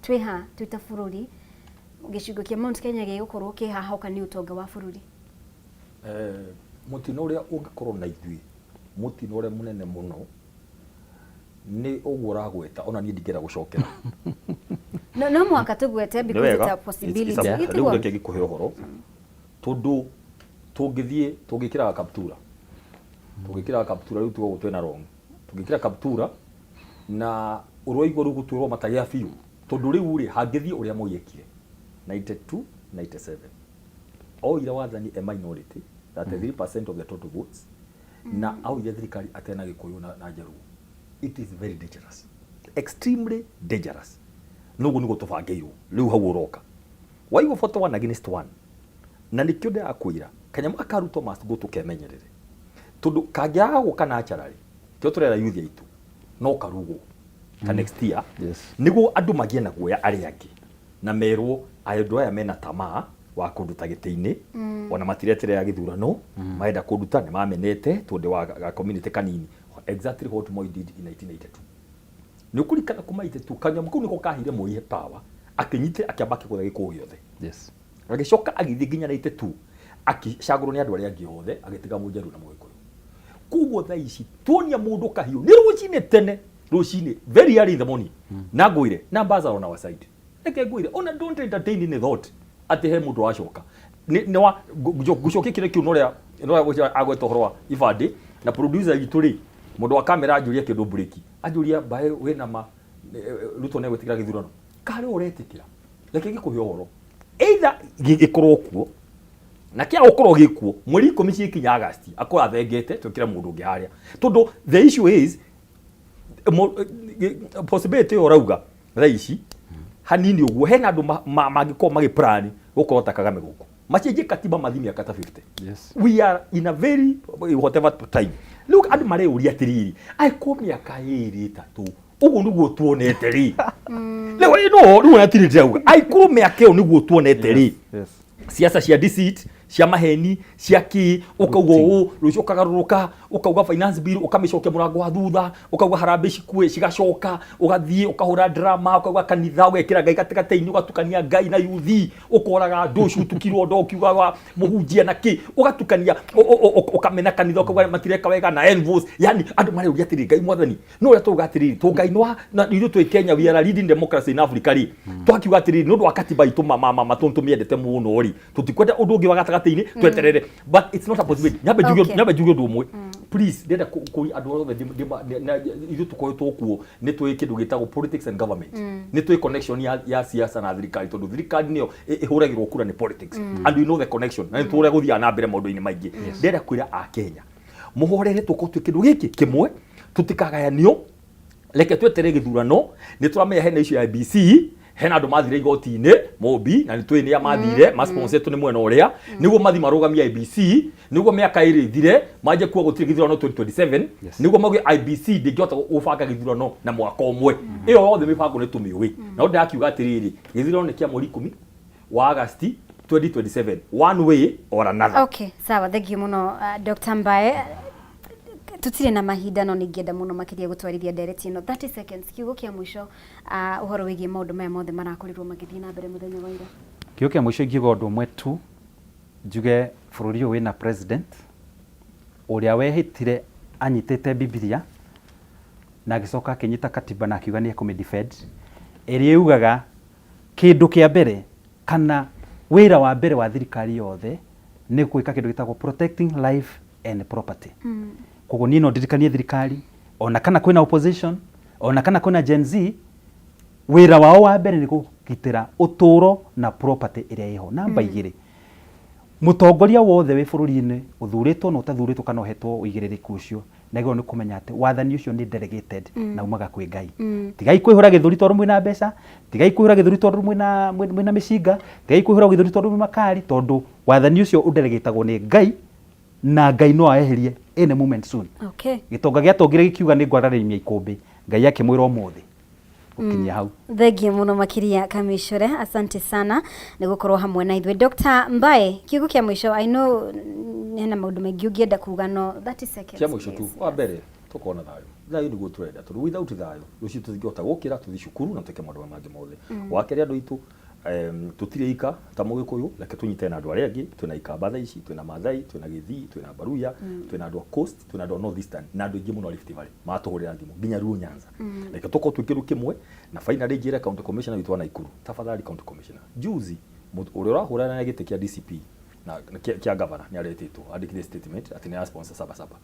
twĩ ha twĩ ta bũrũri? Gĩcigo kĩa Mount Kenya gĩgũkorwo kĩ ha hoka nĩ ũtonga wa bũrũri? Mũtino ũrĩa ũngĩkorwo na ithuĩ, mũtino ũrĩa mũnene mũno nĩ ũguo ũragweta, ona niĩ ndingĩenda gũcokera. No mũhaka tũgwete because it's a possibility. Rĩu reke ngĩkũhe ũhoro, tondũ tũngĩthiĩ tũngĩkĩraga kaptura, tũngĩkĩraga kaptura rĩu tuga twĩna wrong, tũngĩkĩra kaptura na ũroigua rĩu gũtwĩrwo matagĩa biũ, tondũ rĩu rĩ hangĩthiĩ ũrĩa Moi ekire 92 97, oire wathani e minority, 33% of the total votes, na aoire thirikari atena Gĩkũyũ na Njaruo. It is very dangerous, extremely dangerous. Noguo nĩguo tũbangĩirwo rĩu hau ũroka waigua 41 against 1, na nĩkĩo ndĩrakwĩra kanyamũ gaka Ruto must go, tũkemenyerere, tondũ kangĩaga gũka naturally, kĩo tũrera youth aitũ no karugwo ka next year. Nĩguo andũ magĩe na guoya arĩa angĩ na merwo andũ aya mena tamaa wa kũnduta gĩtĩ-inĩ, ona matireterera gĩthurano, marenda kũnduta nĩ mamenete tondũ wa ga community kanini, exactly what Moi did in 1982. Nĩ ũkũririkana kuma 82 kanyamũ kau nĩko kaheire Moi power, akĩnyitĩra akĩamba akĩgũtha gĩkũyũ gĩothe. Agĩcoka agĩthiĩ nginya 92 akĩcagũrwo nĩ andũ arĩa angĩ othe, agĩtiga Mũnjaruo na Mũgĩkũyũ. Koguo thaa ici tuonia mũndũ kahiũ nĩ rũcinĩ tene, rũcinĩ, very early in the morning, na ngwĩre numbers are on our side. Reke ngwĩre, ona don't entertain any thought atĩ he mũndũ wacoka nĩ wa ngũcokia kĩrĩa kĩu norĩa agweta ũhoro wa ibandĩ na producer witũ rĩ, mũndũ wa kamera anjũria kĩndũ break, anjũria mbae wĩna ma Ruto nĩ egwĩtĩkĩra gĩthurano karĩ ũretĩkĩra. Reke ngĩkũhe ũhoro, either gĩkorwo kuo na kĩa gũkorwo gĩkuo mweri 10 ciĩkinya August, akorwo athengete twĩkĩre mũndũ ũngĩ harĩa, tondũ the issue is possibility ĩyo ũrauga thaa ici hanini ũguo hena andũ mangĩkorwo magĩplan gũkorwo ta Kagame gũkũ macenjie katiba mathi mĩaka ta 50. We are in a very whatever time. Rĩu andũ mareyũria atĩrĩrĩ, angĩkorwo mĩaka ĩrĩ ĩtatũ ũguo nĩguo tuonete rĩ, rĩu no rĩu ona tirĩ ndĩrauga angĩkorwo mĩaka ĩyo nĩguo tuonete rĩ, siasa cia deceit, cia maheni, cia kĩ, ũkauga ũũ rũciũ ũkagarũrũka, ũkauga finance bill ũkamĩcokia mũrango wa thutha, ũkauga harambĩ cikue cigacoka, ũgathiĩ ũkahũra drama, ũkauga kanitha, ũgekĩra Ngai gatagatĩ-inĩ, ũgatukania Ngai na yuthi, ũkoraga andũ cutukirwo ndo ũkiugaga mũhunjia na kĩ, ũgatukania ũkamena kanitha, ũkauga matireka wega na envos. Yani andũ mareuria atĩrĩ, Ngai mwathani no ũrĩa tũuga atĩrĩrĩ, to Ngai no na ithuĩ twĩ Kenya, we are leading democracy in Africa rĩ, twakiuga atĩrĩrĩ, nĩ ũndũ wa katiba itũ tũmĩendete mũno rĩ, tũtikwenda ũndũ ũngĩ wa gatagatĩ-inĩ, tweterere, but it's not a possibility. Nyambe njuge nyambe njuge ũndũ ũmwe, please. Ndĩrenda kũria andũ othe ithuĩ tũkoretwo kuo nĩ tũĩ kĩndũ gĩtagwo politics and government, nĩ tũĩ connection ya siasa na thirikari, tondũ thirikari nĩyo ĩhũragĩrwo kura nĩ politics, and we know the connection, na nĩ tũrĩa gũthiaga na mbere maũndũ-inĩ maingĩ. Ndĩrenda kwĩra a Kenya Mũhorere, tũkorwo twĩ kĩndũ gĩkĩ kĩmwe, tũtikagayanio. Reke twetere gĩthurano. Nĩ tũramenya hena issue ya IEBC, hena andũ mathire igoti-inĩ Mũmbi, na nĩ tũĩ nĩa mathire, masponsetwo nĩ mwena ũrĩa nĩguo mathi marũgamie IEBC, nĩguo mĩaka ĩrĩ ĩthire manjie kuga gũtirĩ gĩthurano 2027, nĩguo mauge IEBC ndĩngĩhota gũbanga gĩthurano na mwaka ũmwe. Ĩyo yothe mĩbango nĩ tũmĩũĩ, na ndĩrakiuga atĩrĩrĩ, gĩthurano nĩ kĩa mweri 10 wa Agasti 2027, one way or another. Okay, sawa, thank you muno, Dr. Mbae. Tutirĩ na mahinda, no ningĩenda mũno makĩria gũtwarithia ndereti ĩno. 30 seconds, kiugo kĩa mũico, ũhoro wĩgiĩ maũndũ maya mothe marakorirwo magĩthiĩ na mbere mũthenya wa ira. Kiugo kĩa mũico ingiuga ũndũ ũmwe tu, njuge bũrũri ũyũ wĩna president ũrĩa wehĩtire anyitĩte Bibilia na agĩcoka akĩnyita katiba na akiuga nĩ ekũmĩ defend, ĩrĩa yugaga kĩndũ kĩa mbere kana wĩra wa mbere wa thirikari yothe nĩ gwĩka kĩndũ gĩtagwo protecting life and property. Koguo niĩ no ndirikanie thirikari, ona kana kwĩna opposition, ona kana kwĩna Gen Z, wĩra wao wa mbere nĩ kũgitĩra ũtũũro na property ĩrĩa ĩho. Namba 2, mũtongoria wothe wĩ bũrũri-inĩ, ũthurĩtwo na ũtathurĩtwo kana ũhetwo ũigĩrĩrĩku ũcio, nagĩrĩirwo nĩ kũmenya atĩ wathani ũcio nĩ delegated na umaga kwĩ Ngai. Tigai kwĩhũra gĩthũri tondũ mwĩna mbeca, tigai kwĩhũra gĩthũri tondũ mwĩna mĩcinga, tigai kwĩhũra gĩthũri tondũ mwĩ makari, tondũ wathani ũcio ũdelegatagwo nĩ Ngai, na Ngai no aeherie any moment soon. Gĩtonga gĩatongire gĩkiuga nĩ ngwararĩria ikũmbĩ, Ngai akĩmwĩra ũmũthĩ gũkinyia hau. Thengiũ mũno makĩria, Kamĩcore, asante sana nĩ gũkorwo hamwe na ithuĩ. Dr. Mbae, kiugo kĩa mũico. I know hena maũndũ maingĩ ũngĩenda kuga, no 30 seconds. Kĩa mũico tu, wa mbere, tũkorwo na thayũ. Thayũ nĩguo tũrenda, tondũ without thayũ rũciũ tũtingĩhota gũkĩra tũthiĩ cukuru na twĩke maũndũ marĩa mangĩ mothe. Wa kerĩ, andũ aitũ, tũtirĩ ika ta mũgĩkũyũ, reke tũnyitane na andũ arĩa angĩ. Twĩna Ikamba thaa ici, twĩna Mathai, twĩna Gĩthii, twĩna Baruya, twĩna andũ a Coast, twĩna andũ a North Eastern na andũ aingĩ mũno a Rift Valley matũhũrĩra thimũ nginya Luo Nyanza. Reke tũkorwo twĩ kĩndũ kĩmwe. Na finally njĩre county commissioner witũ wa Nakuru, tafadhali county commissioner, juzi ũrĩa ũrahũrana na gĩtĩ kĩa DCP na kĩa governor nĩ aretĩtwo andĩkire statement atĩ nĩ arasponsor Saba Saba.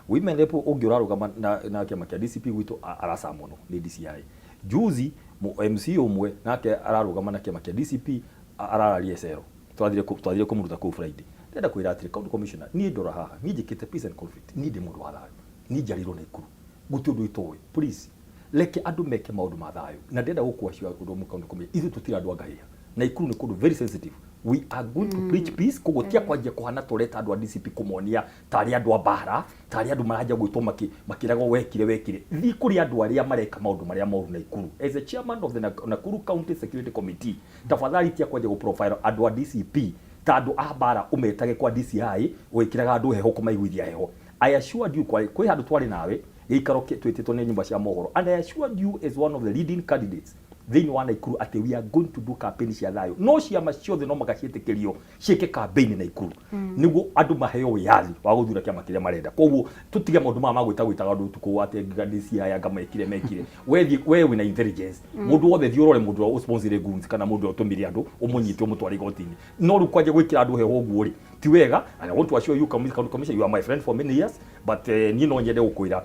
Women rep ũngĩ ũrarũgama na kĩama kĩa DCP gwitũ aracamonwo nĩ DCI. Juzi MC ũmwe nake ararũgama na kĩama kĩa DCP arararia cero, twathire kũmũruta kũu Friday. Ndĩrenda kwĩra atĩrĩ, county commissioner, niĩ ndora haha, niĩ njĩkĩte peace and conflict, niĩ ndĩ mũndũ wa thayũ, niĩ njiarĩirwo Naikuru, gũtirĩ ũndũ itoĩ. Please reke andũ meke maũndũ ma thayũ. Na ndĩrenda gũkwacio ũndũ ũmwe, county commissioner, ithuĩ tũtirĩ andũ a ngahĩha. Naikuru nĩ kũndũ very sensitive. We are going to preach peace. Koguo tia kwanjia kũhana tũreta andũ a DCP kũmonia tarĩ andũ a mbara, tarĩ andũ maranjia gwĩtwo makĩragwo wekire wekire. Thiĩ kũrĩ andũ arĩa mareka maũndũ marĩa moru Naikuru. As a chairman of the Nakuru County Security Committee, tafadhali tia kwanjia gũ profile andũ a DCP ta andũ a mbara, ũmetage kwa DCI ũgĩkĩraga andũ heho, kũmaiguithia heho. I assured you, kwĩ handũ twarĩ nawe gĩikaro twĩtĩtwo nĩ nyũmba cia mohoro, and I assured you as one of the leading candidates thĩinĩ wa Naikuru atĩ we are going to do campaign cia thayũ, no ciama ciothe no maka ciĩtĩkĩrio ciĩke campaign Naikuru, nĩguo andũ maheo wĩyathi wa gũthura kĩama kĩrĩa marenda. Koguo tũtige maũndũ maya ma gwĩta gwĩtaga andũ ũtukũ atĩ ngiga DCI anga mekire mekire. We thiĩ, we wĩna intelligence, mũndũ wothe thiĩ ũrore mũndũ ũrĩa ũsponsire goons kana mũndũ ũrĩa ũtũmire andũ, ũmũnyite, ũmũtware igoti-inĩ. No rĩu kwanja gwĩkĩra andũ heho ũguo rĩ, ti wega. And I want to assure you, County Commissioner, you are my friend for many years, but niĩ no nyende gũkwĩra,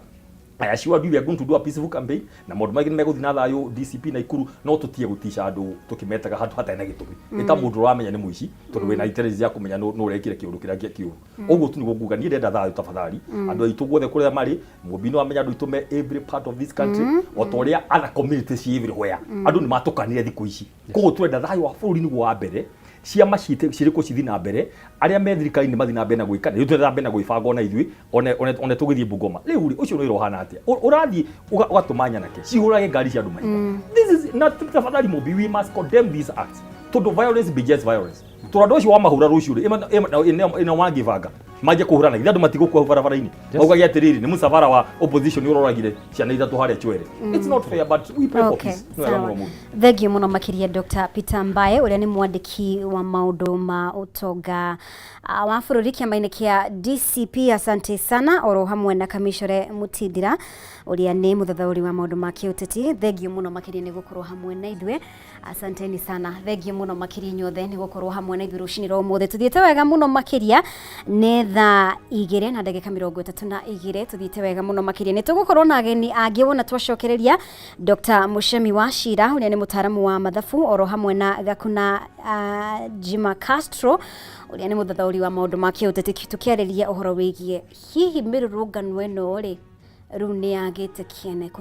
I assure you we are going to do a peaceful campaign na maũndũ maingĩ nĩ megũthiĩ na thayũ DCP Naikuru, no tũtige gũtica andũ tũkĩmetaga handũ hatarĩ na gĩtũmi. Nĩ ta mũndũ ũramenya nĩ mũici tondũ wĩna intelligence ya kũmenya nũ ũrekire kĩũndũ kĩrĩa kĩũru. Ũguo tu nĩguo nguga, niĩ ndĩrenda thayũ. Tafadhali, andũ aitũ guothe kũrĩa marĩ, mũmbi nĩ wamenya andũ aitũ me every part of this country, o ta ũrĩa other communities ciĩ everywhere. Andũ nĩ matũkanire thikũ ici, koguo tũrenda thayũ wa bũrũri nĩguo wa mbere. Ciama cirĩkũ cithiĩ na mbere, arĩa me thirikari nĩ mathiĩ na mbere na gwĩka, na ithuĩ tũrathiĩ na mbere na gwĩbanga ona ithuĩ one tũgĩthiĩ Bungoma. Rĩu rĩ, ũcio nĩ wĩra ũhana atĩa? Ũrathiĩ ũgatũma nyanake cihũrage ngari cia andũ mahiga. This is not, tafadhali Mũmbi, we must condemn these acts, tondũ violence begets violence. Tondũ andũ acio wamahũra rũciũ rĩ, ĩno mangĩbanga manjie kũhũrana, githĩ andũ matigũkua hau barabara-inĩ maugage atĩrĩrĩ, nĩ mũcabara wa opposition ũroragire ciana ithatũ harĩa Chwere? It's not fair, but we pray for peace. Nĩ wega Sawa. mũno, Mũmbi. Thengiũ mũno makĩria, Dr. Peter Mbae, ũrĩa nĩ mwandĩki wa maũndũ ma ũtonga wa bũrũri kĩama-inĩ kĩa DCP. Asante sana, oro hamwe na Kamĩcore Mũtindira, ũrĩa nĩ mũthathaũri wa maũndũ ma kĩũteti. Thengiũ mũno makĩria nĩ gũkorwo hamwe na ithuĩ. Asanteni sana, thengiũ mũno makĩria inyuothe nĩ gũkorwo hamwe. hamwe na ithuĩ rũcinĩ rwa ũmũthĩ. Tũthiĩte wega mũno makĩria, nĩ thaa 2 na ndagĩka 32, tũthiĩte wega mũno makĩria. Nĩ tũgũkorwo na ageni angĩ wona twacokereria Dr. Muchemi wa Cira, ũrĩa nĩ mũtaaramu wa mathabu, oro hamwe na Gakuna Jima Castro, ũrĩa nĩ mũthathaũri wa maũndũ ma kĩũteti, tũkĩarĩria ũhoro wĩgiĩ hihi mĩrũrũngano ĩno rĩ, rĩu nĩ yagĩte kĩene.